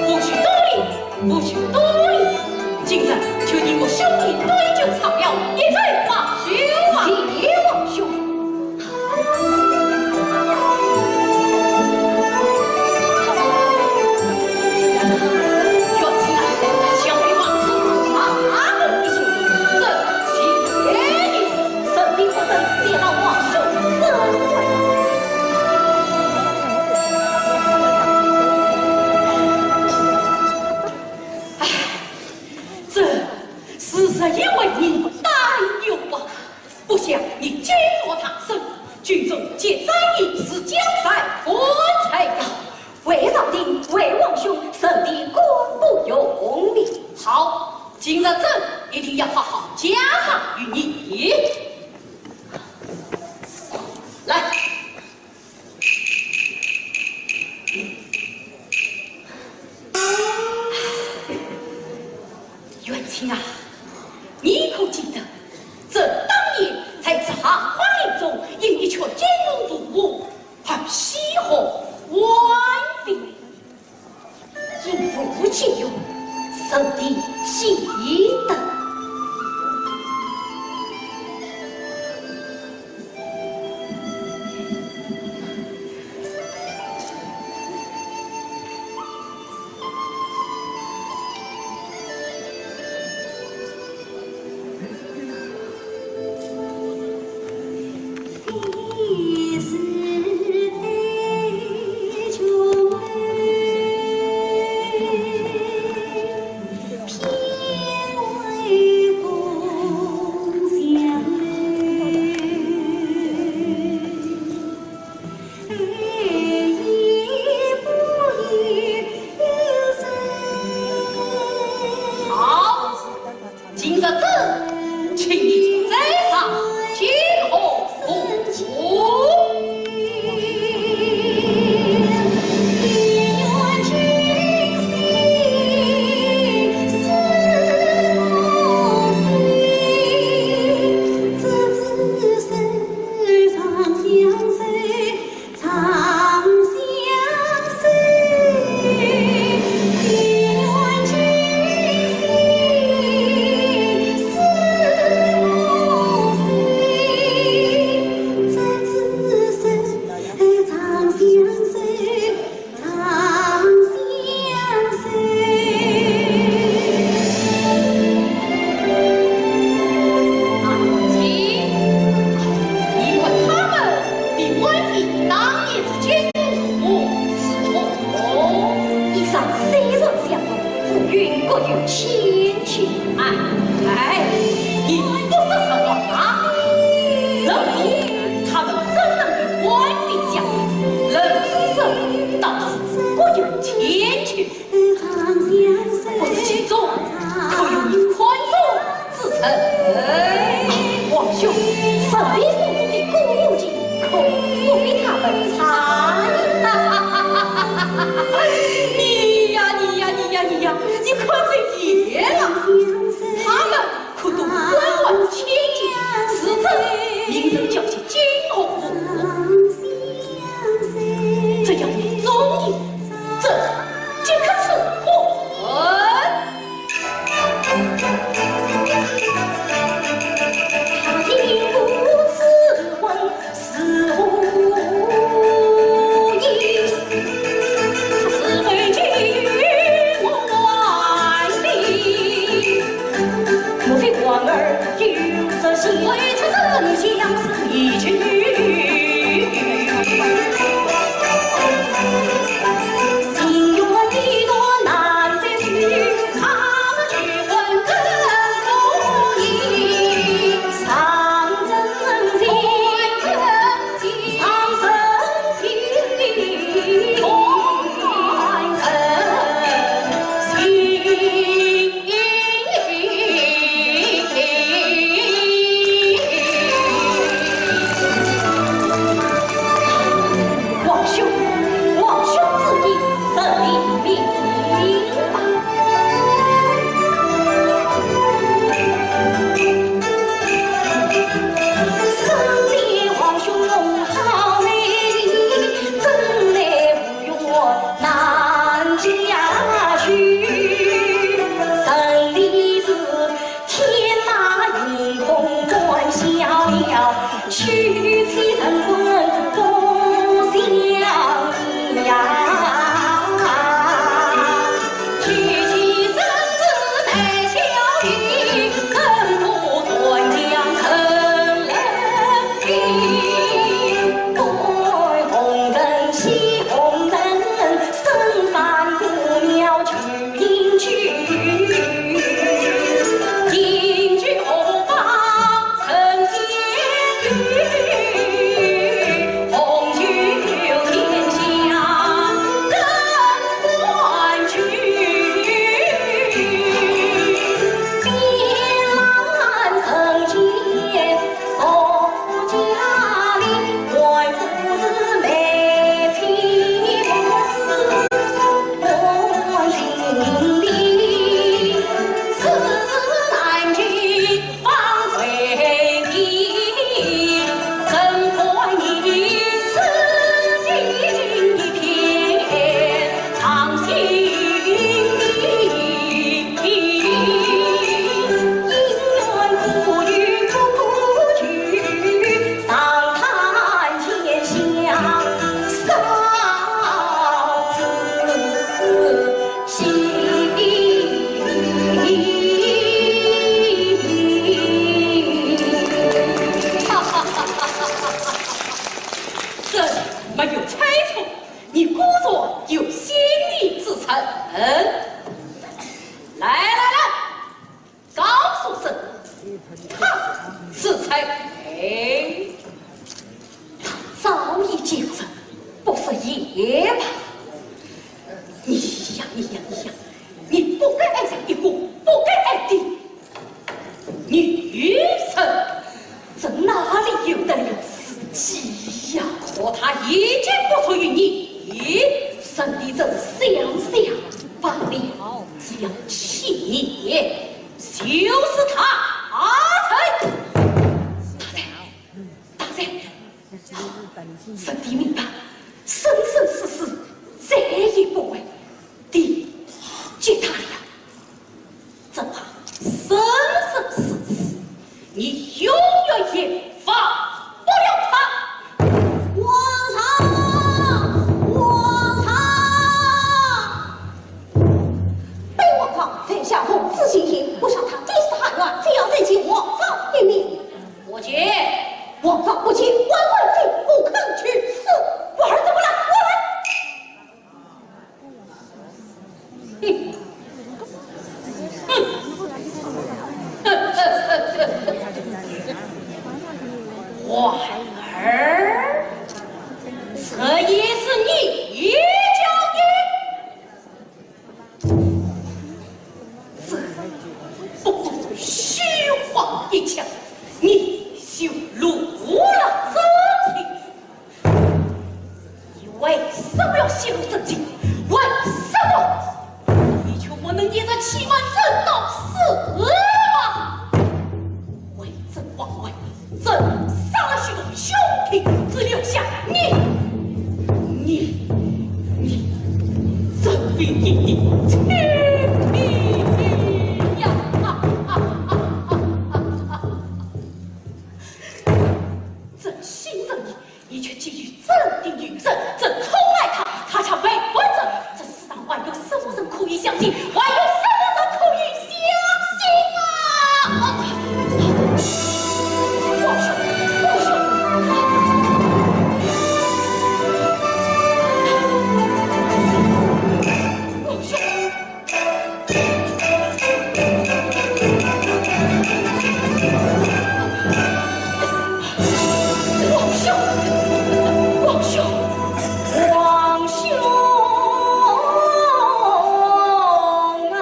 不许多礼，不许多礼。今日就替我兄弟对酒唱了一醉，皇兄啊！谢皇兄。这是因为你担忧啊，不想你惊我大圣，军中皆在你是将才官才呀。回朝廷，回皇兄，臣的官不用你。好，今日朕一定要好好加赏于你。来。 元清啊，你不借用，实地记得。 好，今日朕请你在上见过父。 你看他们比官兵当年之坚固如何？一上虽然相同，浮云各有千秋。哎，你不说实话啊？人多，他们怎能与官兵相比？人之生，倒是各有千秋。 不知其中可有你看中之人？皇兄，神秘府中的古琴，可不比他们差呀。你呀，你呀，你呀，你呀，你看这些了，他们可都官位千金，自称名人脚下金红。这样的中意， 这即刻出货。来来来，告诉朕，他是谁？早已将人，不说也罢。你呀，你呀，你呀，你不该爱上一个不该爱的女人，这哪里由得了自己呀？可她已经不属于你，认的真是想想罢了。只要七年，就是她。大人，大人，臣的命吧，生生世世再也不会提及她了。 只怕生生世世，你永远也忘不了她。皇上，皇上！本王皇上在下奉旨行刑，不杀她，定是含冤，只要朕见皇上一面。不见。皇上不见，万万不可去死。我儿怎么了？我儿！ 我儿，这也是你教的？这不过虚晃一枪，你就露了真情。 你为什么要泄露真情？为什么？你就不能一直欺瞒朕到死吗？为朕皇位，朕杀了许多兄弟，只留下你，你，你，这唯一的亲弟呀！朕信任你， 你却给予朕的女人，朕宠爱她，她却背叛朕，这世上还有什么人可以相信？还有什么人可以相信啊？皇兄，皇兄，皇兄！ 皇兄，皇兄，皇兄啊！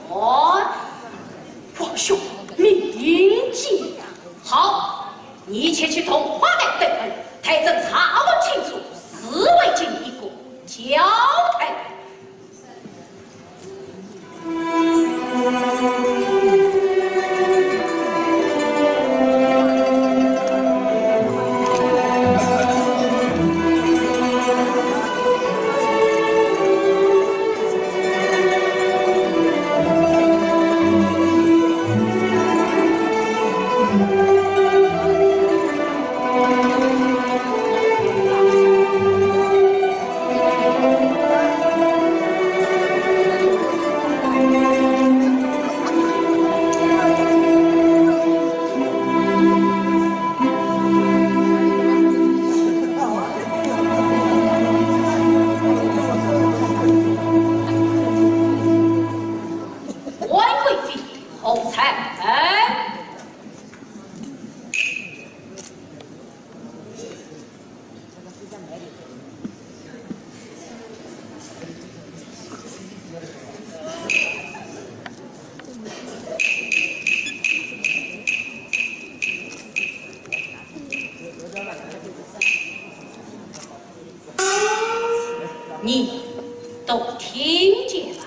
哦，皇兄，明鉴。好，你且去同花旦等人，待朕查问清楚，是为今一个交代。 你都听见了？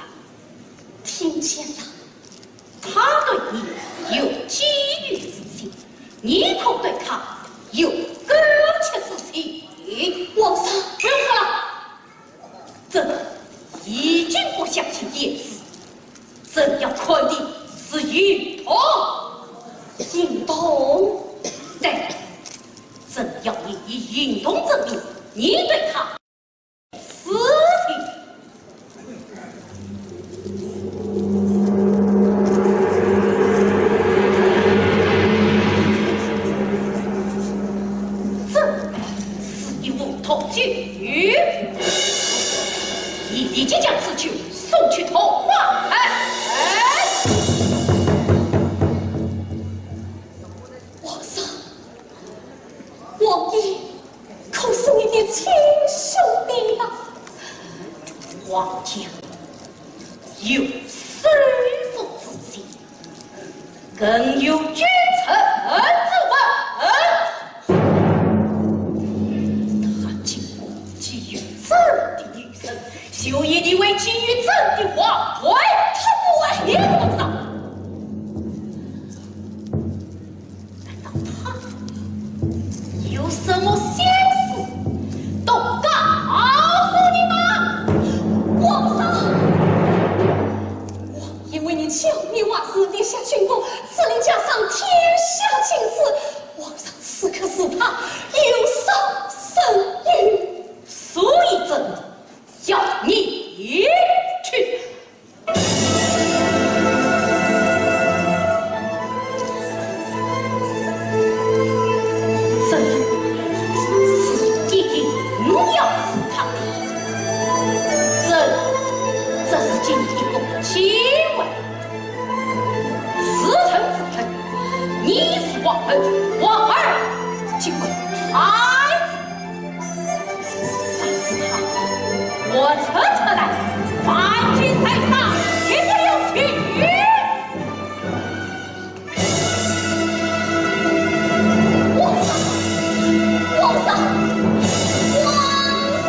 听见了。 他对你有觊觎之心，你可对他有勾结之心？皇上，不用说了，朕已经不相信言辞，朕要看的是行动。行动？对，朕要你以行动证明你对他 事情。这是一副毒酒，你立即将此酒送去桐花庵。哎，皇上， 王爷可是你的亲兄弟呀。皇家有收服之心，更有君臣之恩。他竟攻击于朕的女人，就以你为给予朕的亡魂。他不会，你怎么知道？ 难道他有什么心思，都告诉你吗？皇上，王爷为你教女儿，是立下军功，指令家上，天下青史。皇上此刻视他有伤神韵。所以朕要你去。 朕是一定要治他的。朕这是尽一个亲为。是臣之臣，你是王恩，王二即为太子。 杀死他，我这才来，凡军三杀，绝不留情。皇上，皇上，皇上！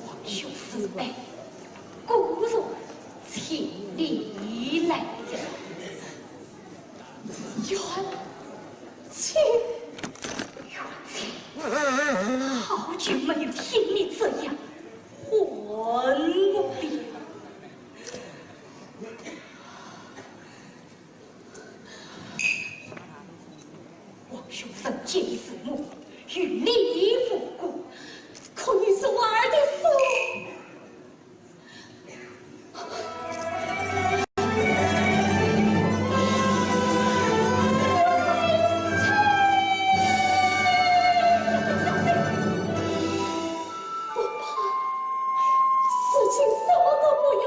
王兄慈悲，孤儿请你来呀。元清，元清，好久没有听你这样唤我了。 王兄人间父母，与你无关，可你是我儿的父。我怕事情什么都不用，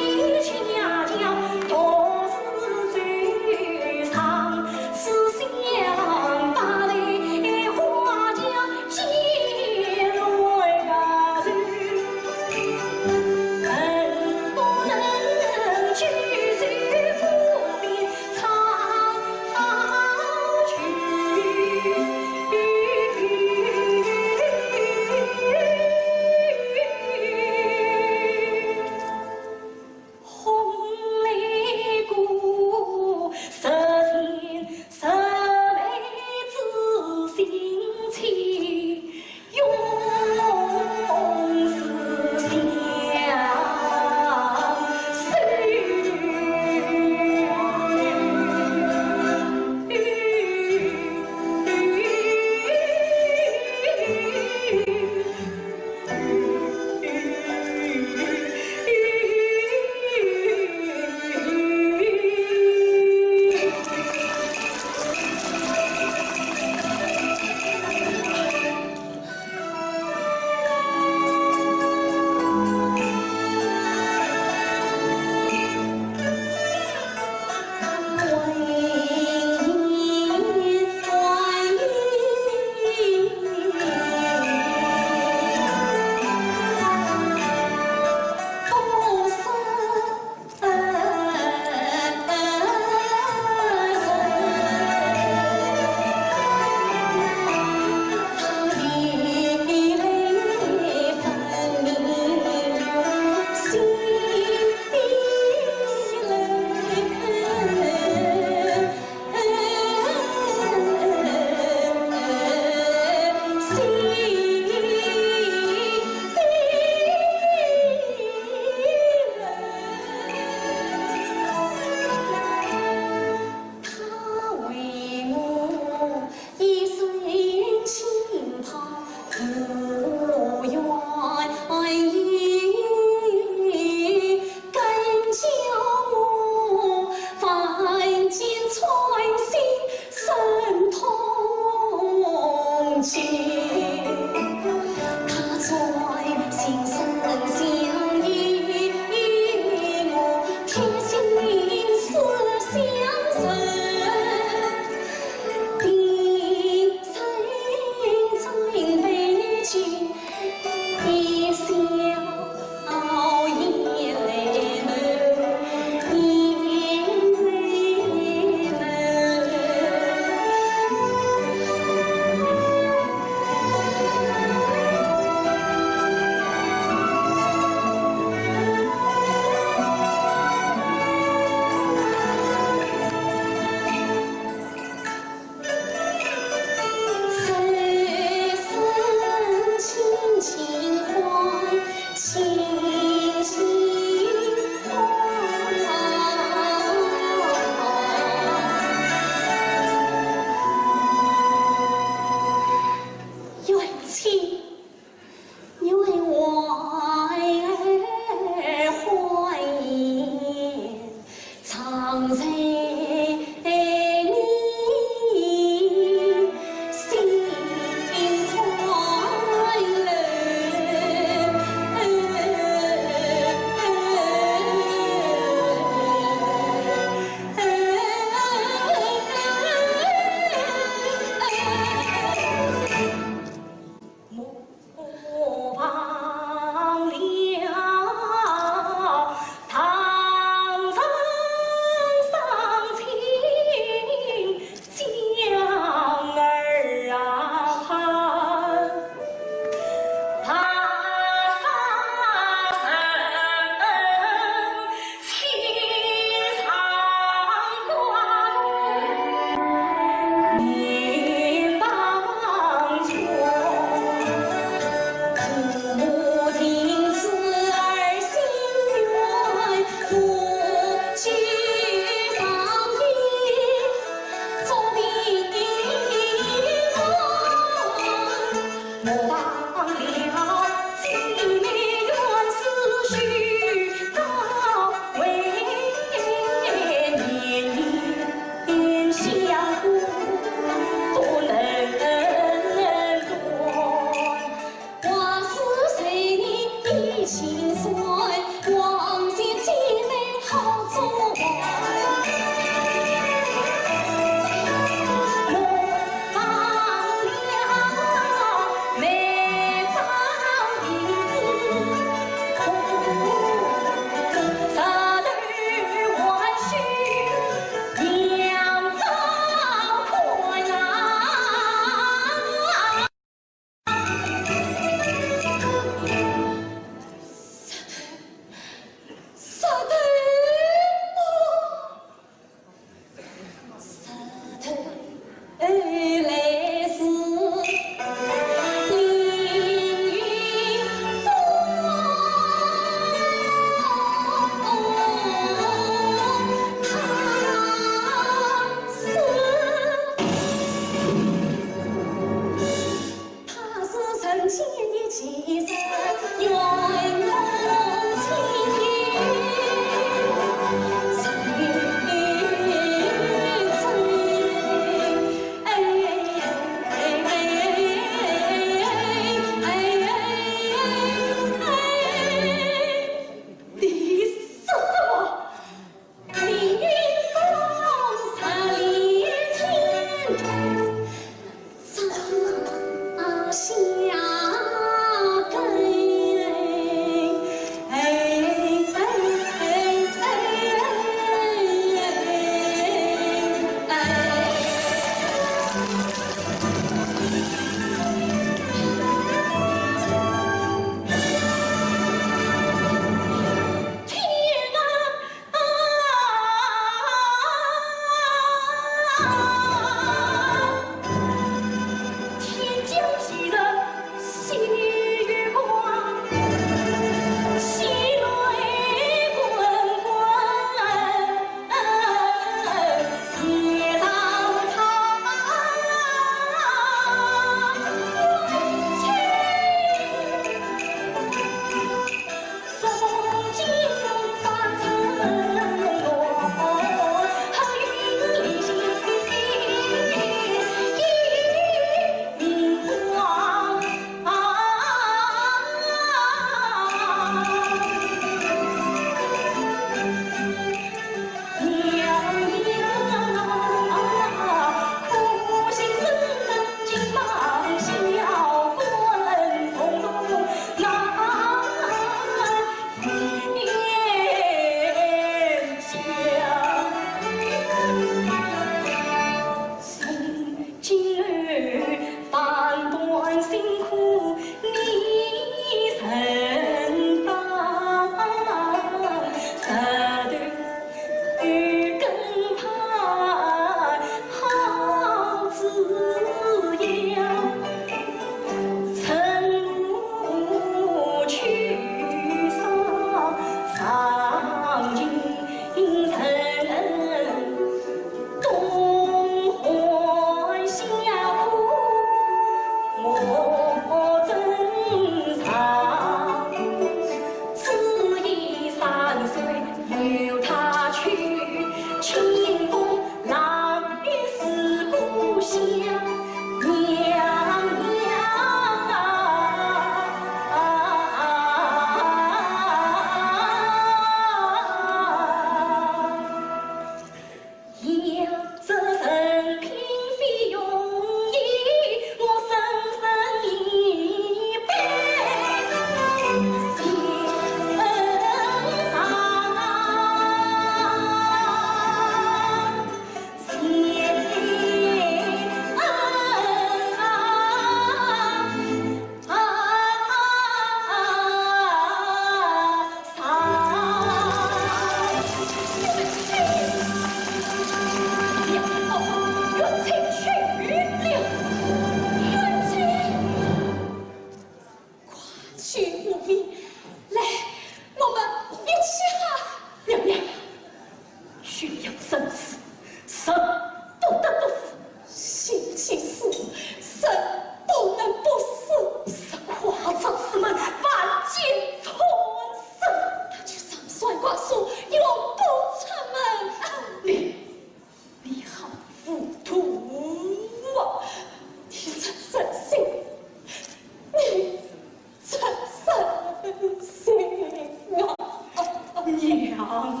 皇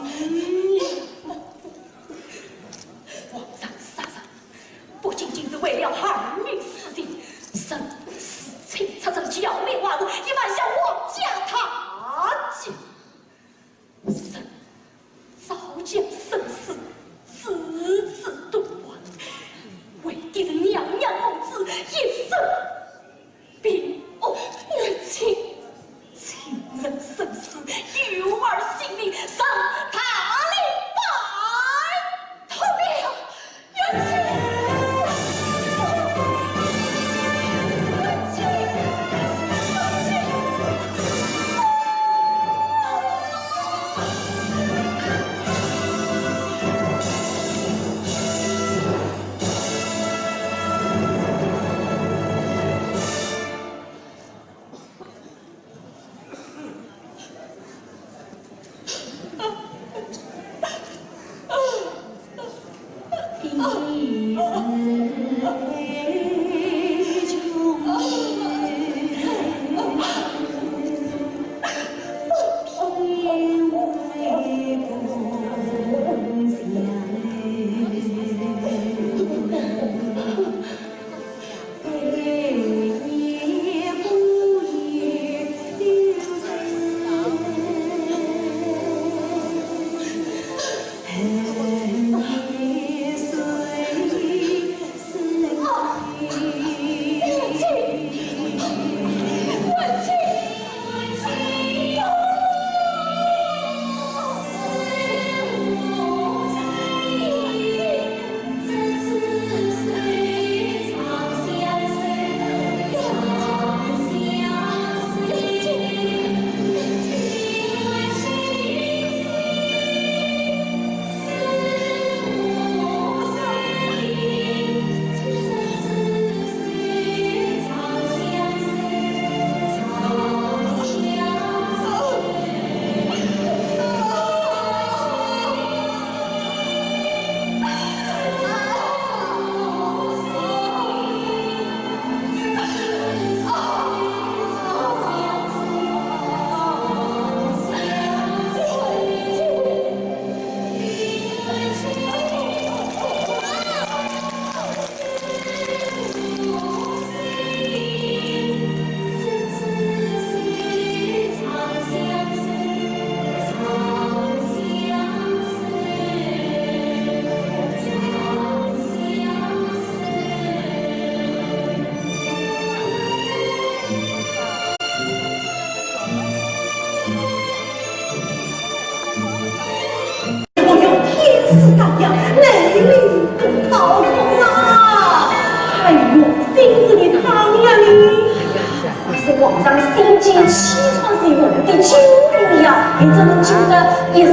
上杀人，不仅仅是为了儿女私情，甚至是清朝这个诰命外事，也犯下皇家大忌。臣赵家生死，置之度外，为的是娘娘母子一生 平安。母亲，亲人生死，有儿性命，臣大礼拜托了。母亲，母亲，母亲。 我要天赐丹药，来令公讨公啊！哎呦，心思你烫了你！哎呀，那是皇上心急气喘时用的酒呀，你怎能救得一时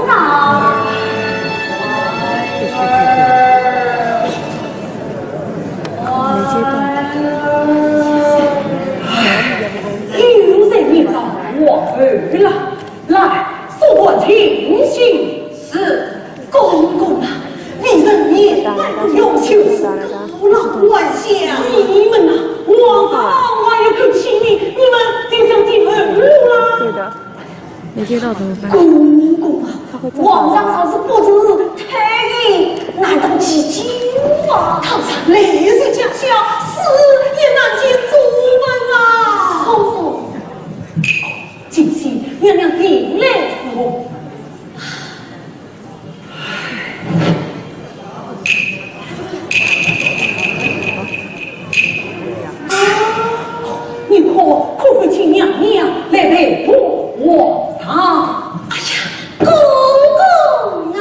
啊？哎，有人你到我儿了。 来，速传请行。是。公公啊，你人年迈无用，就是告老还乡。你们呐，皇上还要更请你，你们就想走后路啦。对的，没接到怎么办？公公啊，他会再打的。皇上若是不知退位，难道其救吗？倘若来日将消，死也难见主人啊。公公， 请娘娘前来侍候。啊，你可，可否请娘娘来陪同皇上？哎呀，公公啊！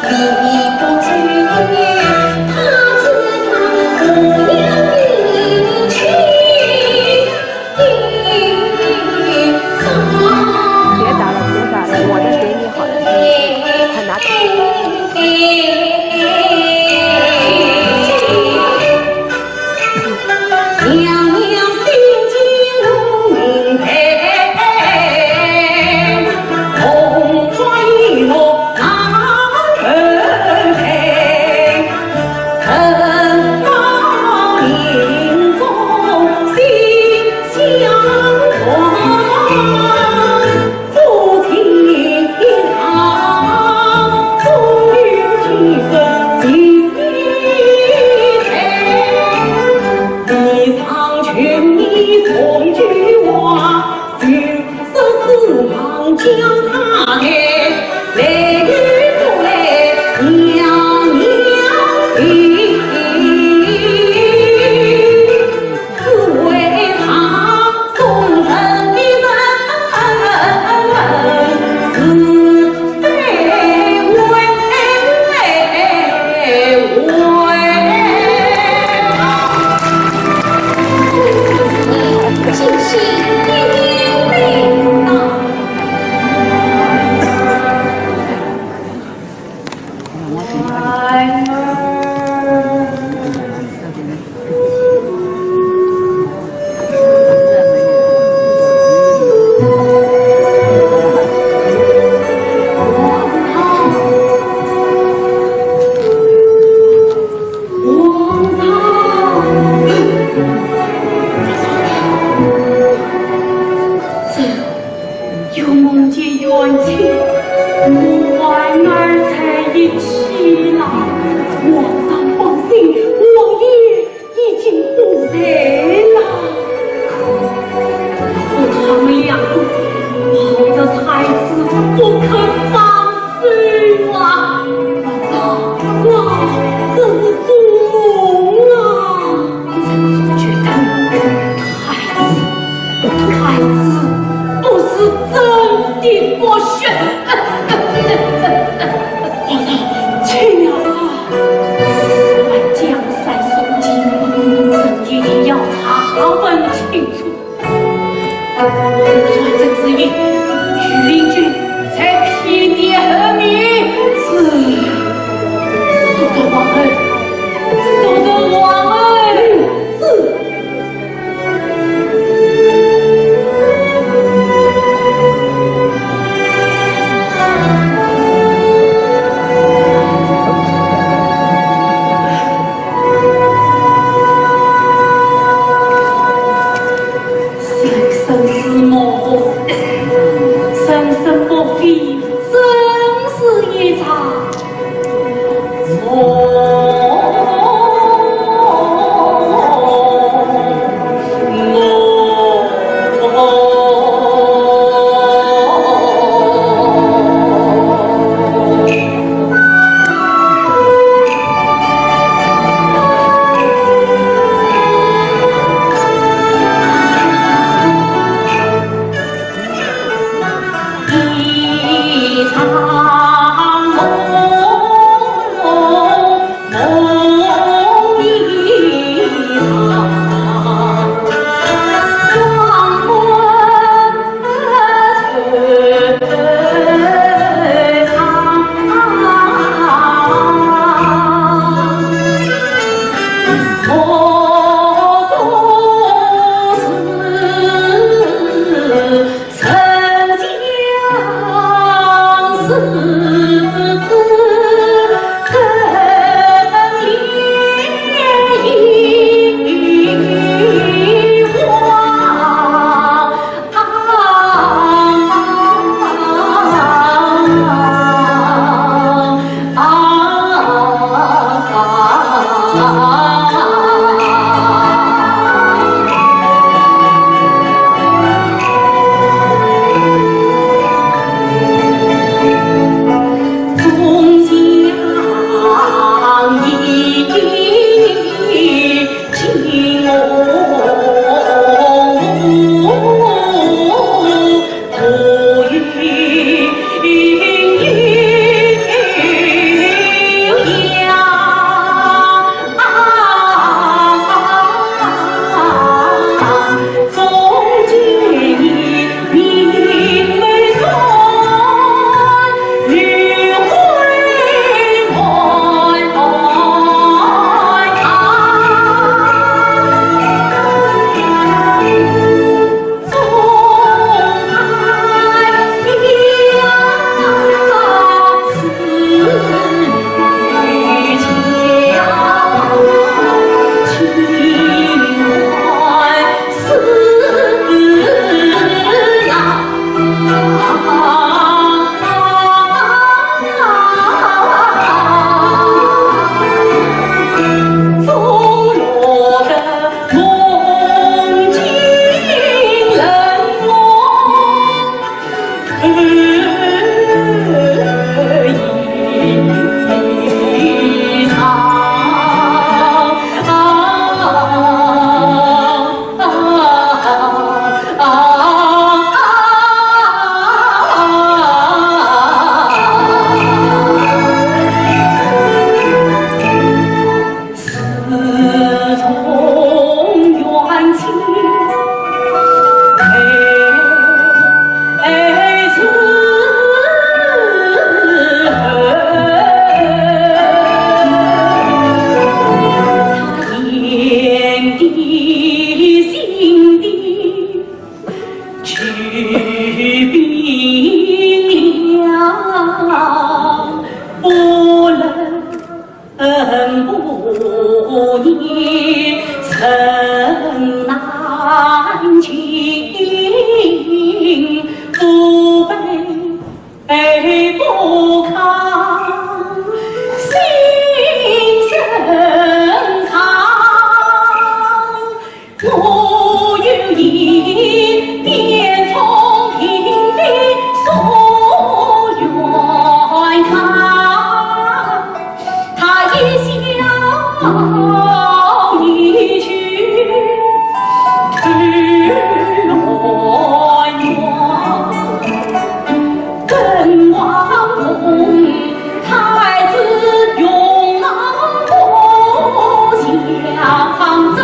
别打了，别打了，我的给你好了，快拿走。 又梦见冤情，我孩儿在一起了。皇上放心，我也已经不在了。可他们两个抱着太子不肯放手啊！皇上，我这是做梦啊！臣妾觉得太子 太子不是真的不孝。皇上，请啊！万江山所及，臣一定要查问清楚。传旨旨意，御林军在偏殿候命。是。速奏皇后，速奏皇后。是。 生死模糊，生生不悔，生死一场。不康，心生伤。我有一点聪明的夙愿啊。 他一笑一去去遴选，更望同太子永保相争。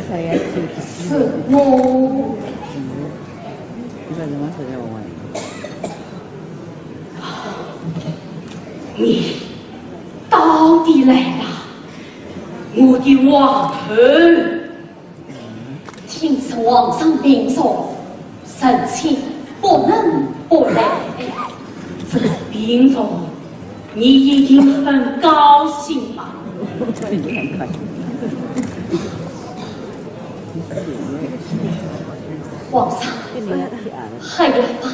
谁？是我。你到底来了，我的王后。 听说皇上病重，臣妾不能不来。这个病重，你一定很高兴吧？皇上，还要吧？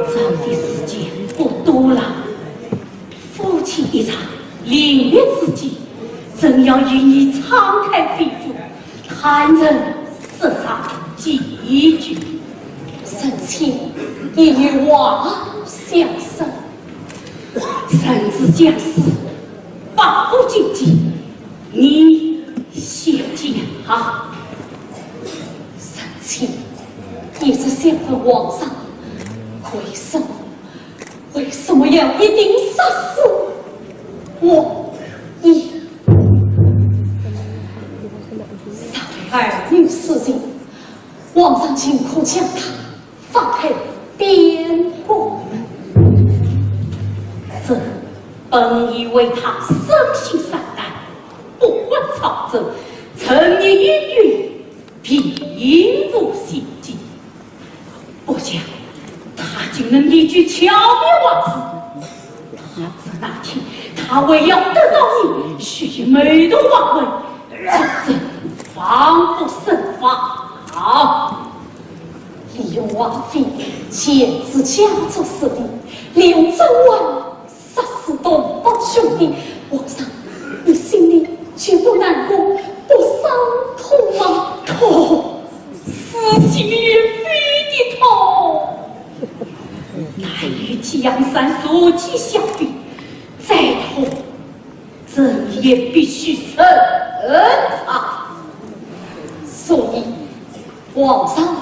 咱的时间不多了，夫妻一场，临别之际，朕要与你敞开肺腑，坦诚说上几句。臣妾也有话相说。 臣子将死，百无禁忌，你先讲啊。臣妾一直想问皇上，为什么，为什么要一定杀死我？你杀害儿女之人，皇上尽可将他 放开点吧。朕本以为他生性善良，不患朝政，沉溺音乐，并无心计。不想他竟能一举剿灭王室，那天他为要得到你，须以美图王位，这防不胜防。利用王妃见此家族势力，利用甄嬛杀死同胞兄弟，皇上，你心里就不难过、不伤痛吗？痛，撕心裂肺的痛。待江山社稷下去，再痛，朕也必须认命。所以，皇上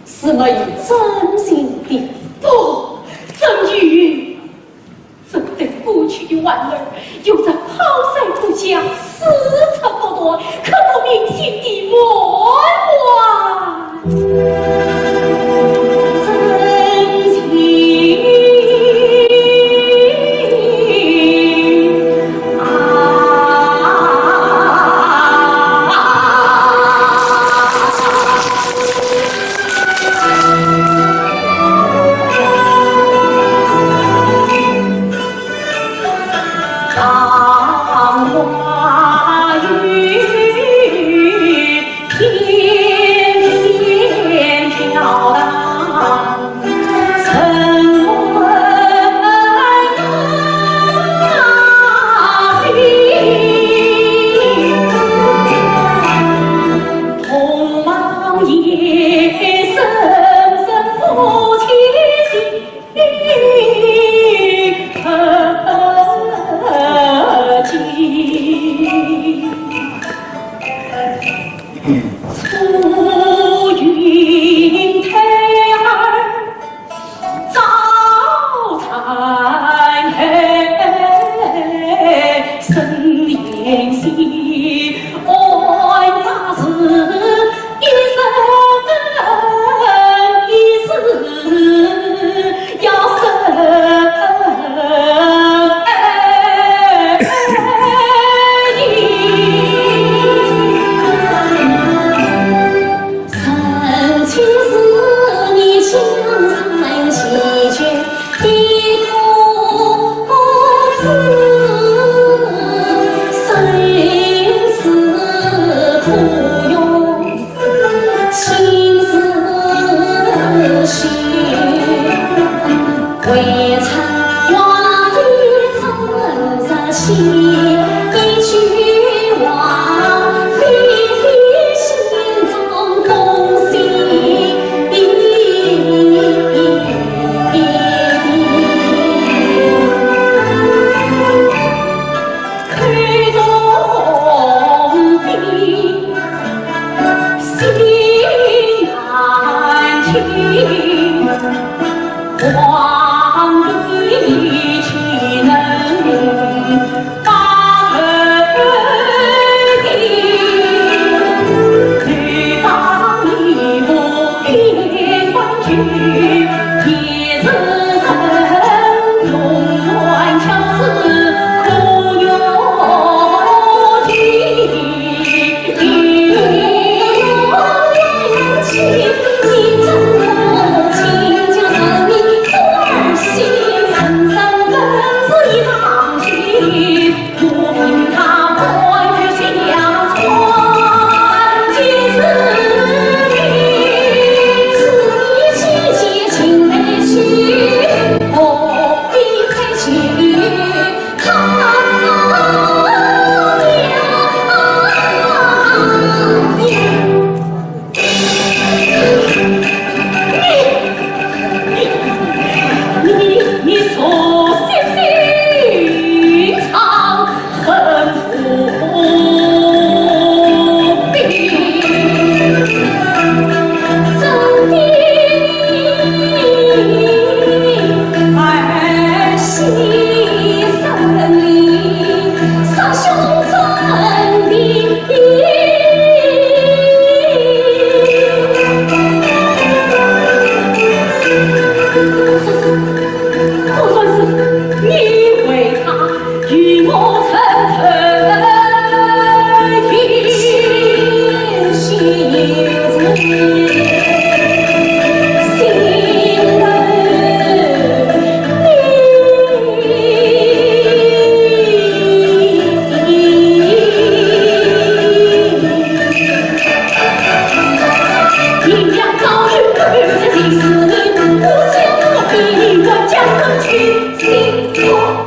是没有真情的。不，朕有。朕对过去的患难，有着抛山过江、四出不多，刻骨铭心的满怀真情啊！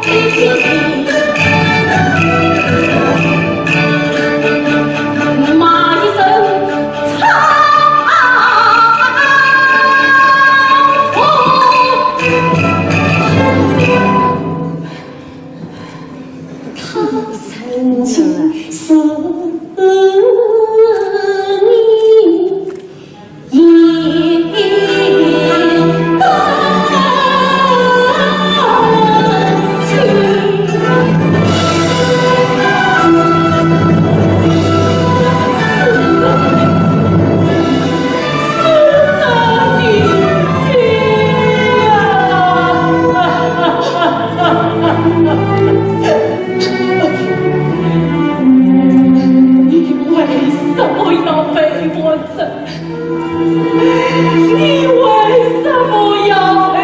你为什么要背叛朕？你为什么要背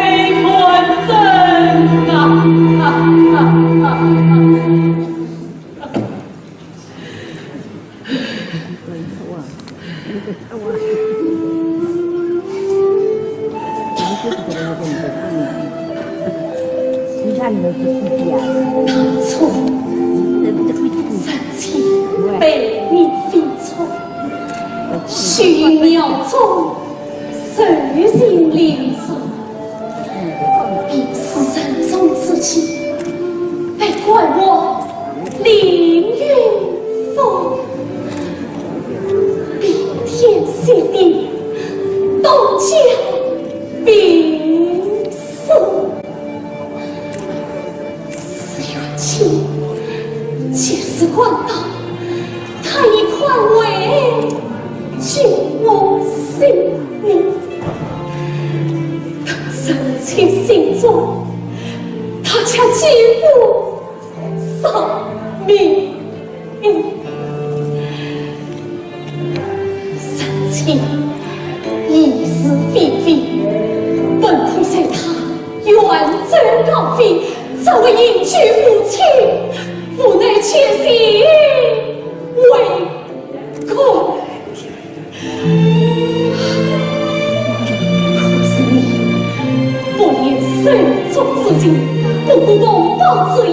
叛朕啊？当初，三姐被你分错，许妙中，受尽凌辱，便是人中之妻，被官府凌云峰，冰天雪地，东家兵死。 是冤情，即使官到，他以官威救我性命。但人情心重，他却几乎丧命。 三姐，一时非非，本可随他远走高飞，只为营救母亲，无奈却是为国。可是你，不言手足之情，不顾同胞之义，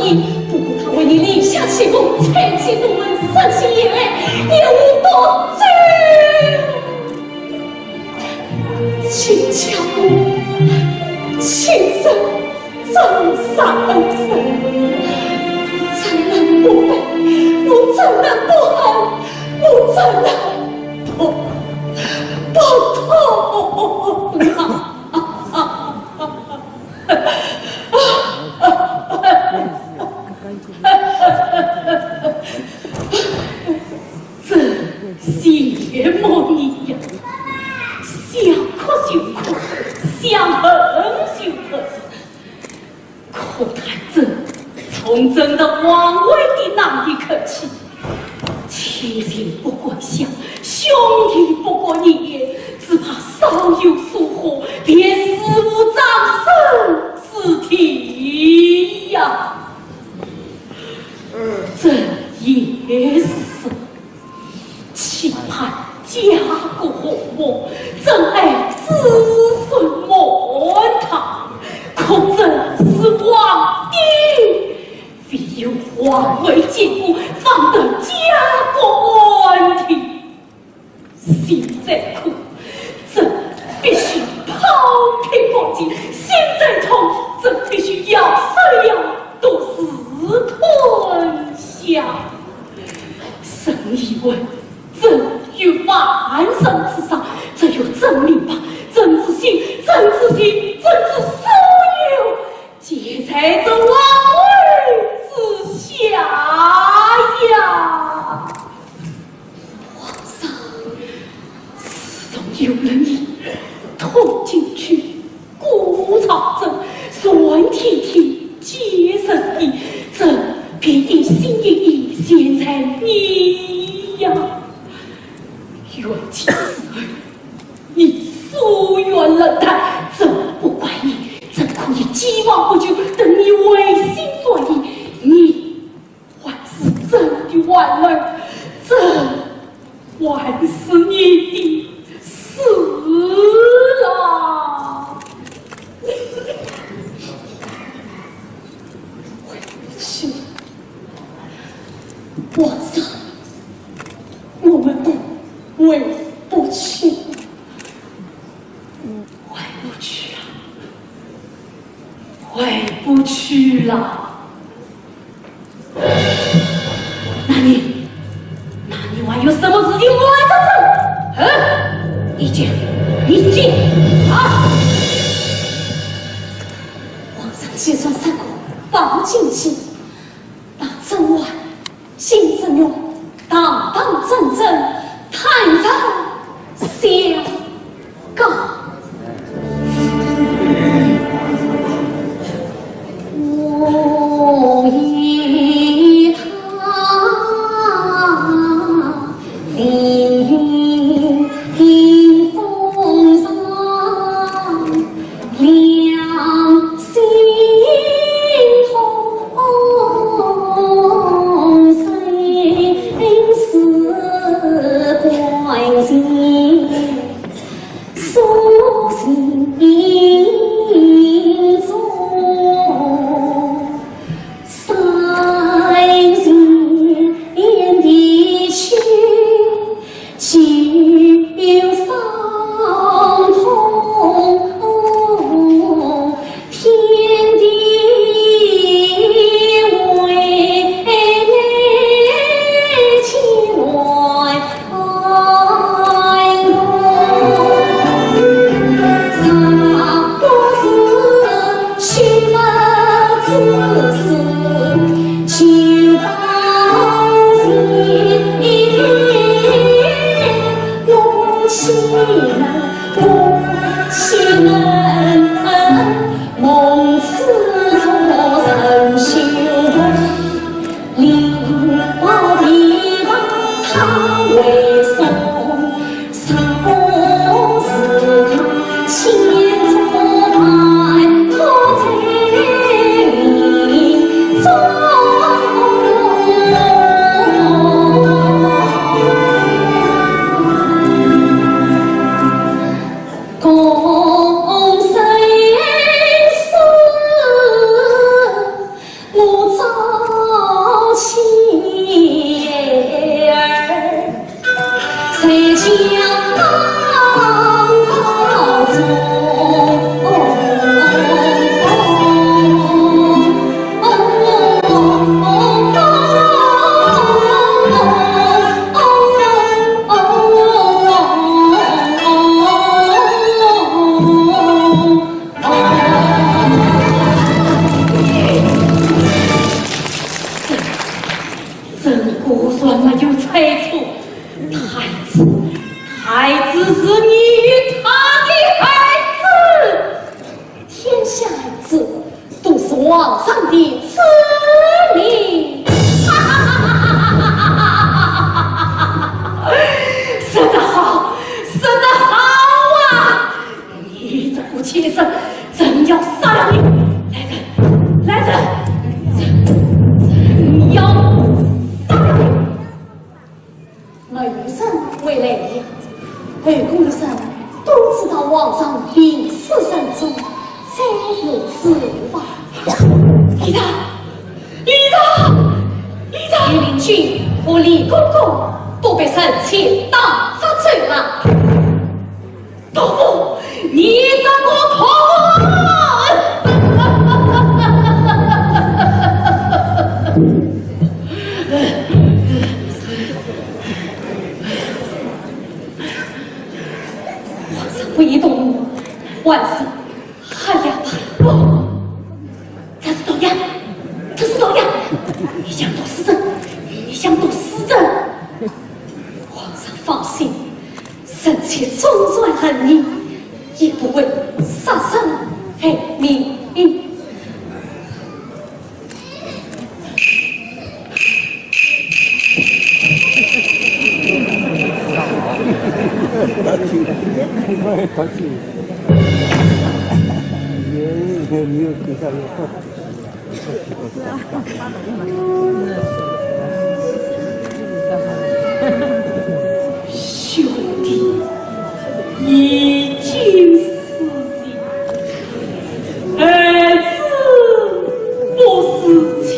不顾他为你立下奇功，拆起东门，杀起严嵩，也无多久。请叫我亲身斩杀恩人，我怎能不恨？我怎能不恨？我怎能不，不痛啊？ 朕羡慕你呀，想哭就哭，想恨就恨。可叹朕从朕的皇位的那一刻起，亲情不关乡，兄弟不关年，只怕稍有疏忽，便死无葬身之地呀。 朕也是，期盼家国和睦，珍爱子孙满堂。可朕是皇帝，唯有皇位坚固，方得家国安定。 心再苦，朕必须抛开国籍；心再痛，朕必须要死要独自吞香。朕以为朕有万乘之上，只有朕明白朕之心，朕之心，朕之所有， 皆在这王位之下呀。皇上，自从有了你，通禁区、顾朝政，全体体皆是你，朕便一心一意全在你呀。冤情似海， 你疏远冷淡，朕不怪你，朕可以既往不咎，等你回心转意。你还是朕的皇儿，朕还是你的子啦。是，皇上，我们都回不去了，回不去了，回不去了。那你，那你还有什么事情瞒着朕？嗯？你讲，你讲啊！皇上既然说过，保不齐，那朕还 心之愿，堂堂正正，坦然相告。我与他历尽风霜， 两心同，生死关心，所幸中 三年的秋，只有伤痛，天地为你情愿 我早起儿，谁家当中。朕果然没有猜错，太子，太子是你与他的孩子。天下孩子都是皇上的子民。说得好，说得好啊！ 你这个畜生，朕要杀了你！来人，来人，朕，朕要杀了你！没有人会来呀，后宫的人都知道皇上病死身重，才如此吧。李达，李达，李达！李陵君和李公公都被人强盗捉走了。 毒妇，你这个毒妇！皇上不宜动怒，万岁，哎呀，不，这是毒药，这是毒药！你想毒死朕，你想毒死朕！皇上放心， 臣妾忠肝义胆，也不会杀生害命。兄弟已经死尽，儿子不是亲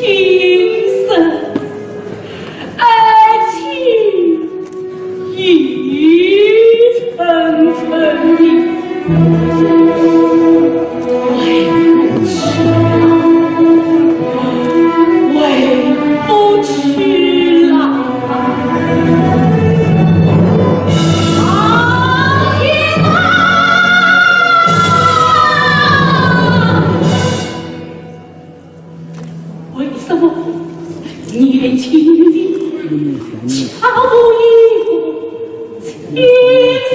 为什么年轻的恰无一个青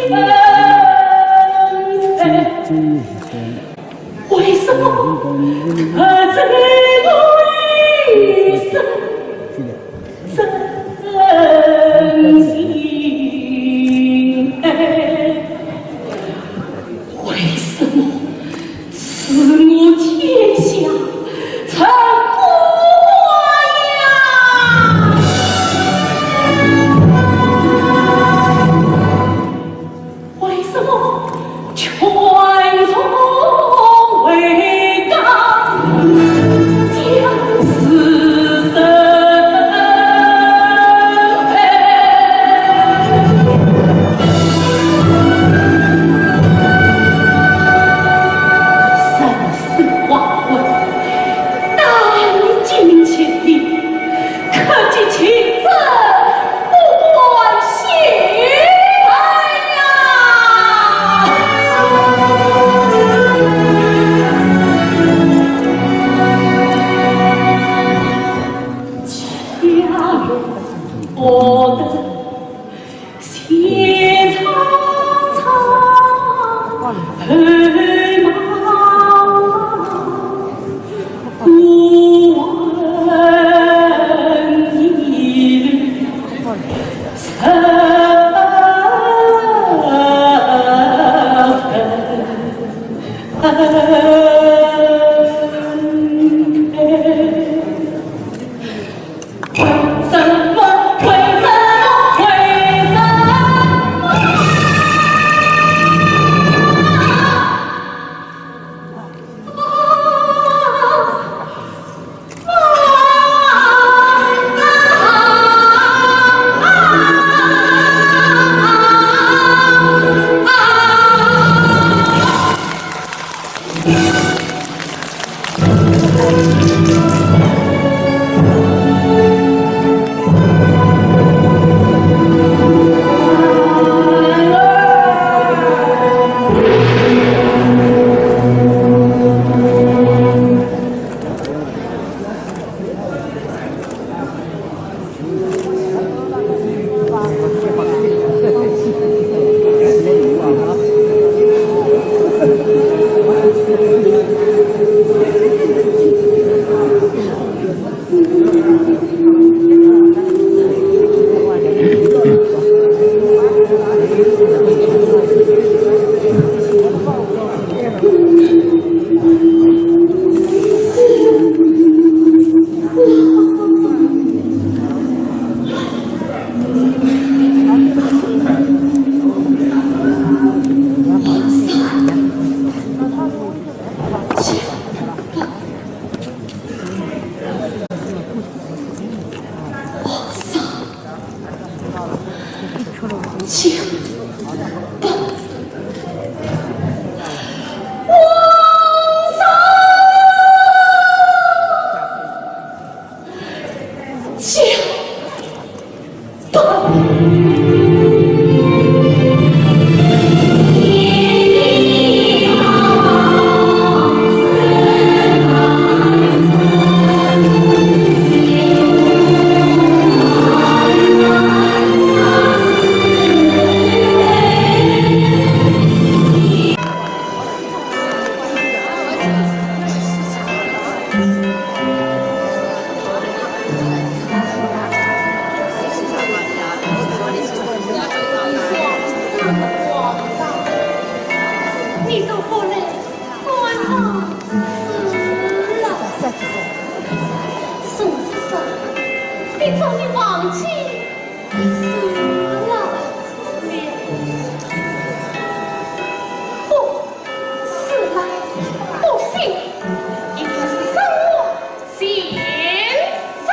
春？为什么可醉我一生真心爱？为什么 赐我天下春光呀？为什么劝从回家将死生？人生黄昏， 当今千里，可寄情深不管西来呀。家有何等 你都不来观望死了。宋子说，你早已忘记死了。不，死了，不行，一定是生我 先生。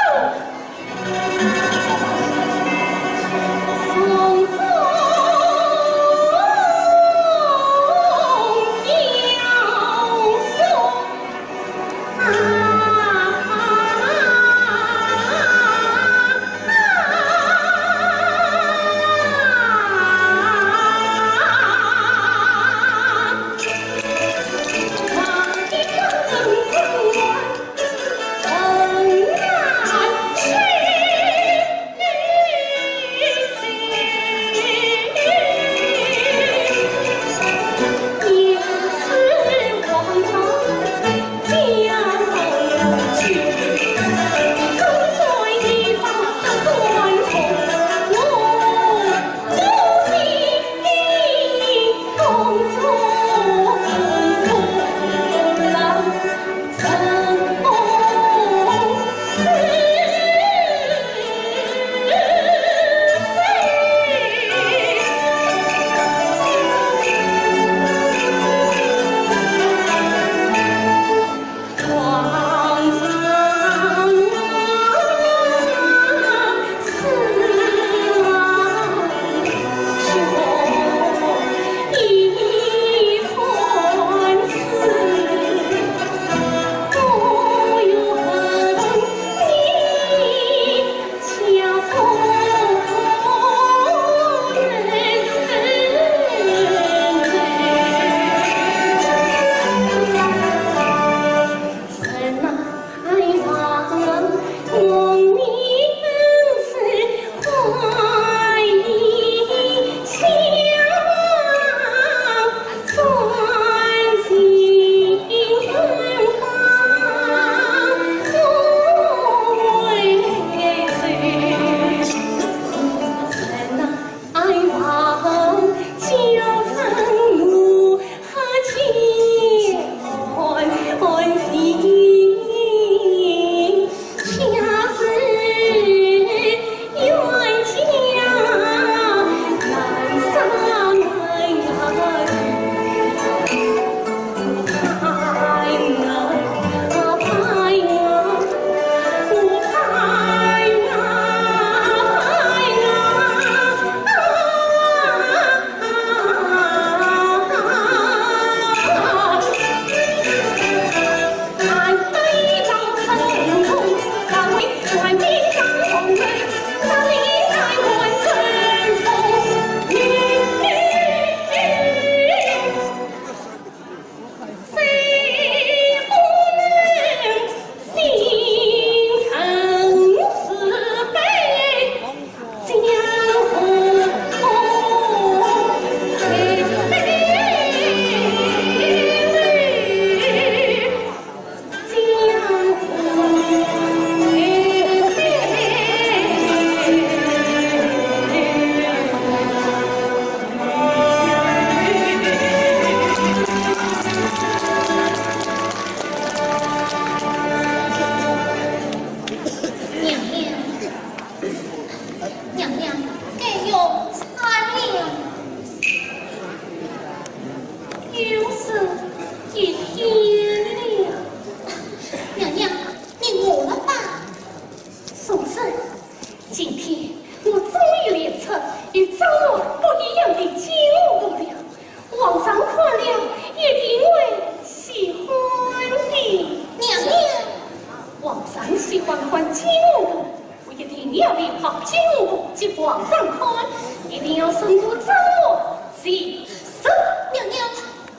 常喜欢看金龙图，我一定要练好金龙图给皇上看，一定要胜过张龙。是，是。娘娘，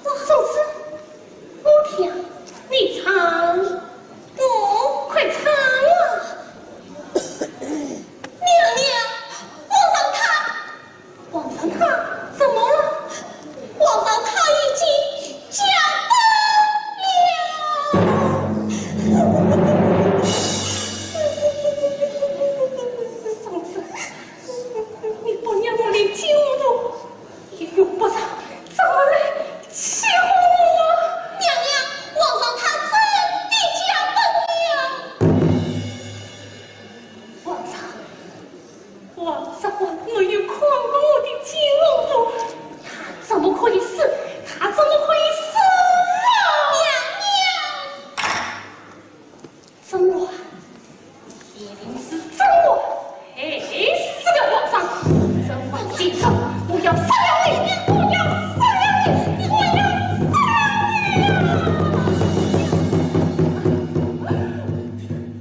我……宋慈，我听你唱，我快唱啊！娘娘，皇上他…… 皇上他怎么了？皇上他已经驾崩了。宋慈，你不让我练金龙图，也用不着这么来气哄我啊！娘娘，皇上他真的驾崩了。皇上， 皇上没有看过我的金龙图，他怎么可以死？他怎么可以死啊？娘娘！甄嬛，一定是甄嬛害死的皇上。甄嬛姓甄，我要杀了你！我要杀了你！我要杀了你！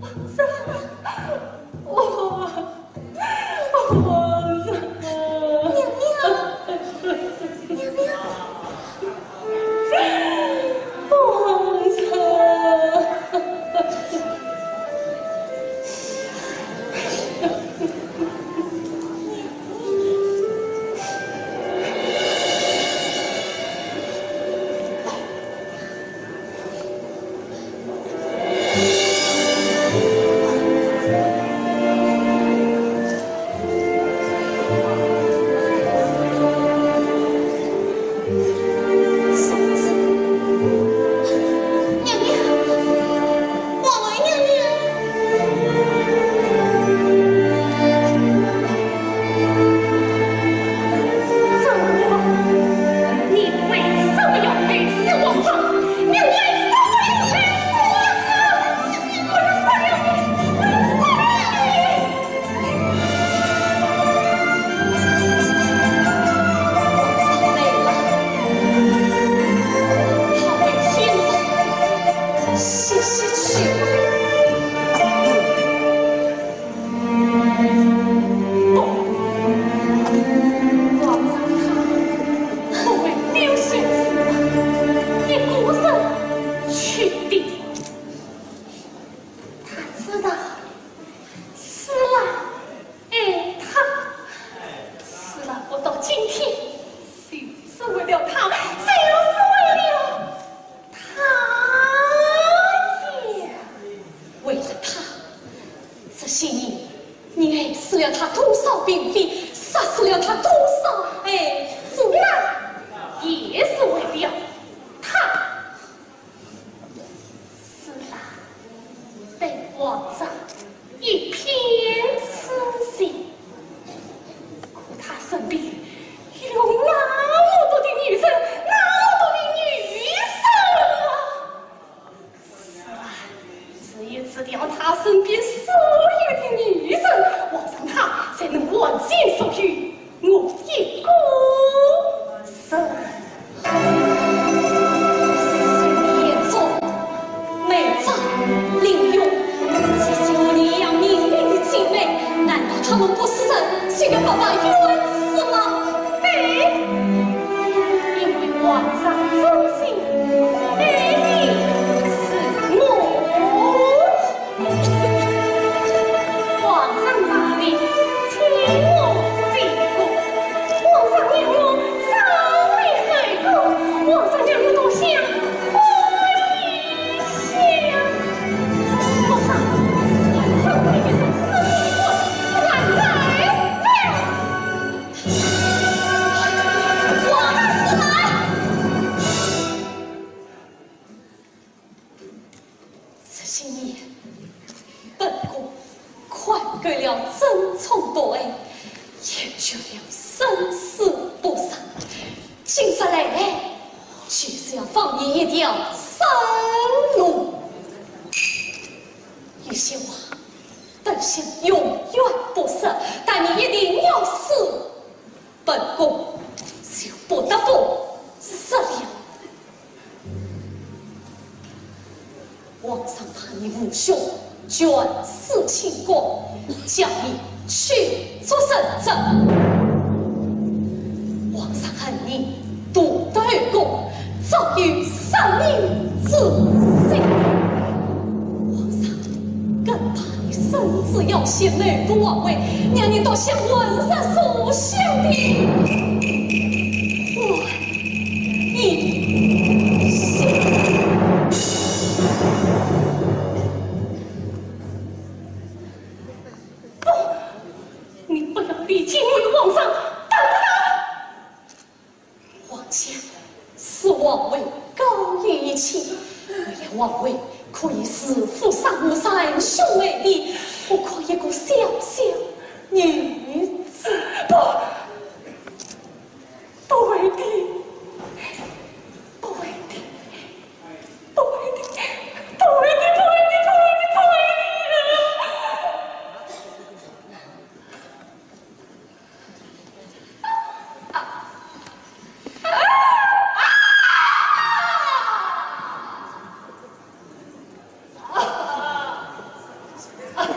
皇上，我 皇上！娘娘！娘娘！皇上！娘娘，皇后娘娘。 张龙，你为什么要害死皇上？你为什么要害死皇上？我要杀了你！我要杀了你！他会天上歇歇去吧。 不，皇上他不会丢下子一个人去的。他知道施琅爱他，施琅活到今天，就是为了他，就是为了 他呀，为了他，这些年你害死了他多少嫔妃，杀死了他多少儿子。那也是为了他。施琅对皇上 一片痴心。可他身边有那么多的女人，那么多的女人啊！施琅只有辞掉他身边所有的女人，皇上他才能完全属于我一个人。 眼中，梅妃、林宥，这些和你一样命运的姐妹，难道她们不是人，就要白白冤死吗？对，因为皇上忠心，爱的是我。 皇上大礼，请我进宫。皇上让我早回后宫，皇上让我多想一想。皇上，皇上，皇上，皇上，皇上来了。皇上来了。 这些年，本宫看够了争宠夺爱，厌倦了生死搏杀。今日来来，就是要放你一条生路。有些话，本想永远不说，但你一定要说，本宫就不得不说了。 皇上怕你无兄，卷四清宫，将你驱逐三省。皇上恨你，独得后宫，早有丧命之心。皇上更怕你身子要陷，谋夺皇位，让你倒像混日所想的。我一心。 不，你不要离间我与皇上，等等！皇家是皇位高于一切，为了皇位可以弑父杀母，杀兄害弟，何况一个小小女子？不，不会的，不会的。 不会的，不会的，不会的，不会的，不会的。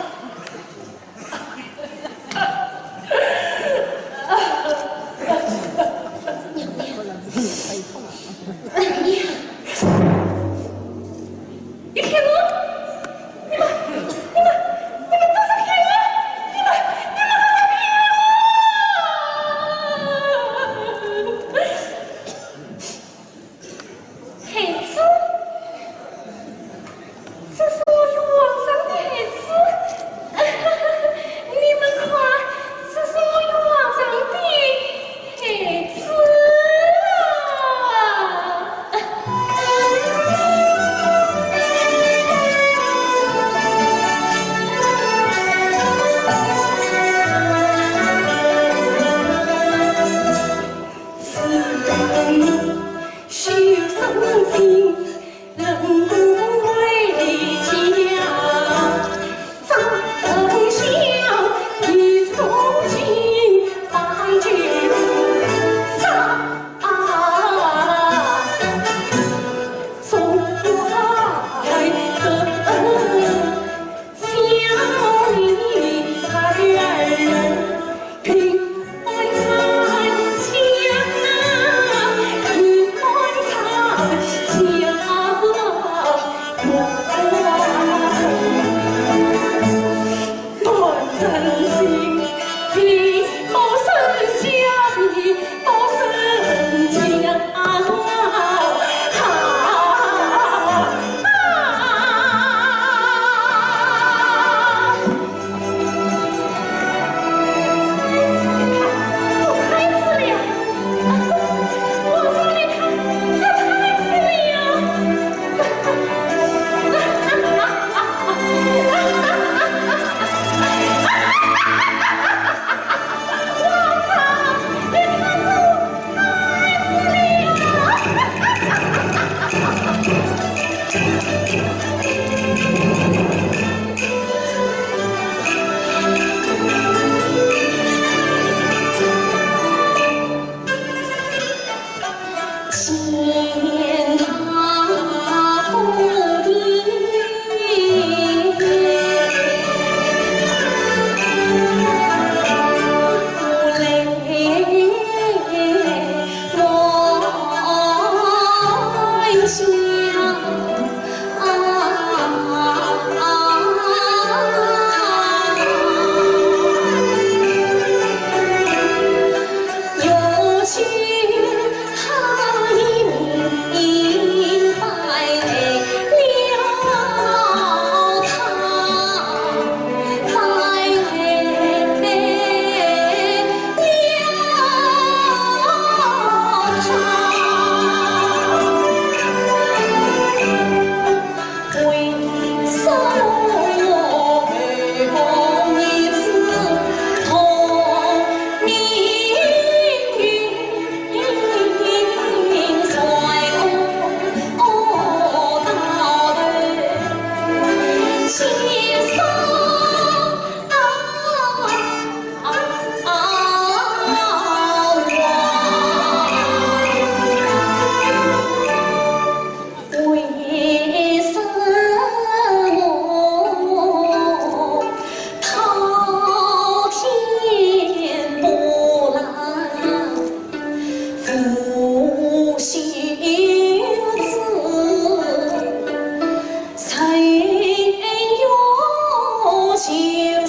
心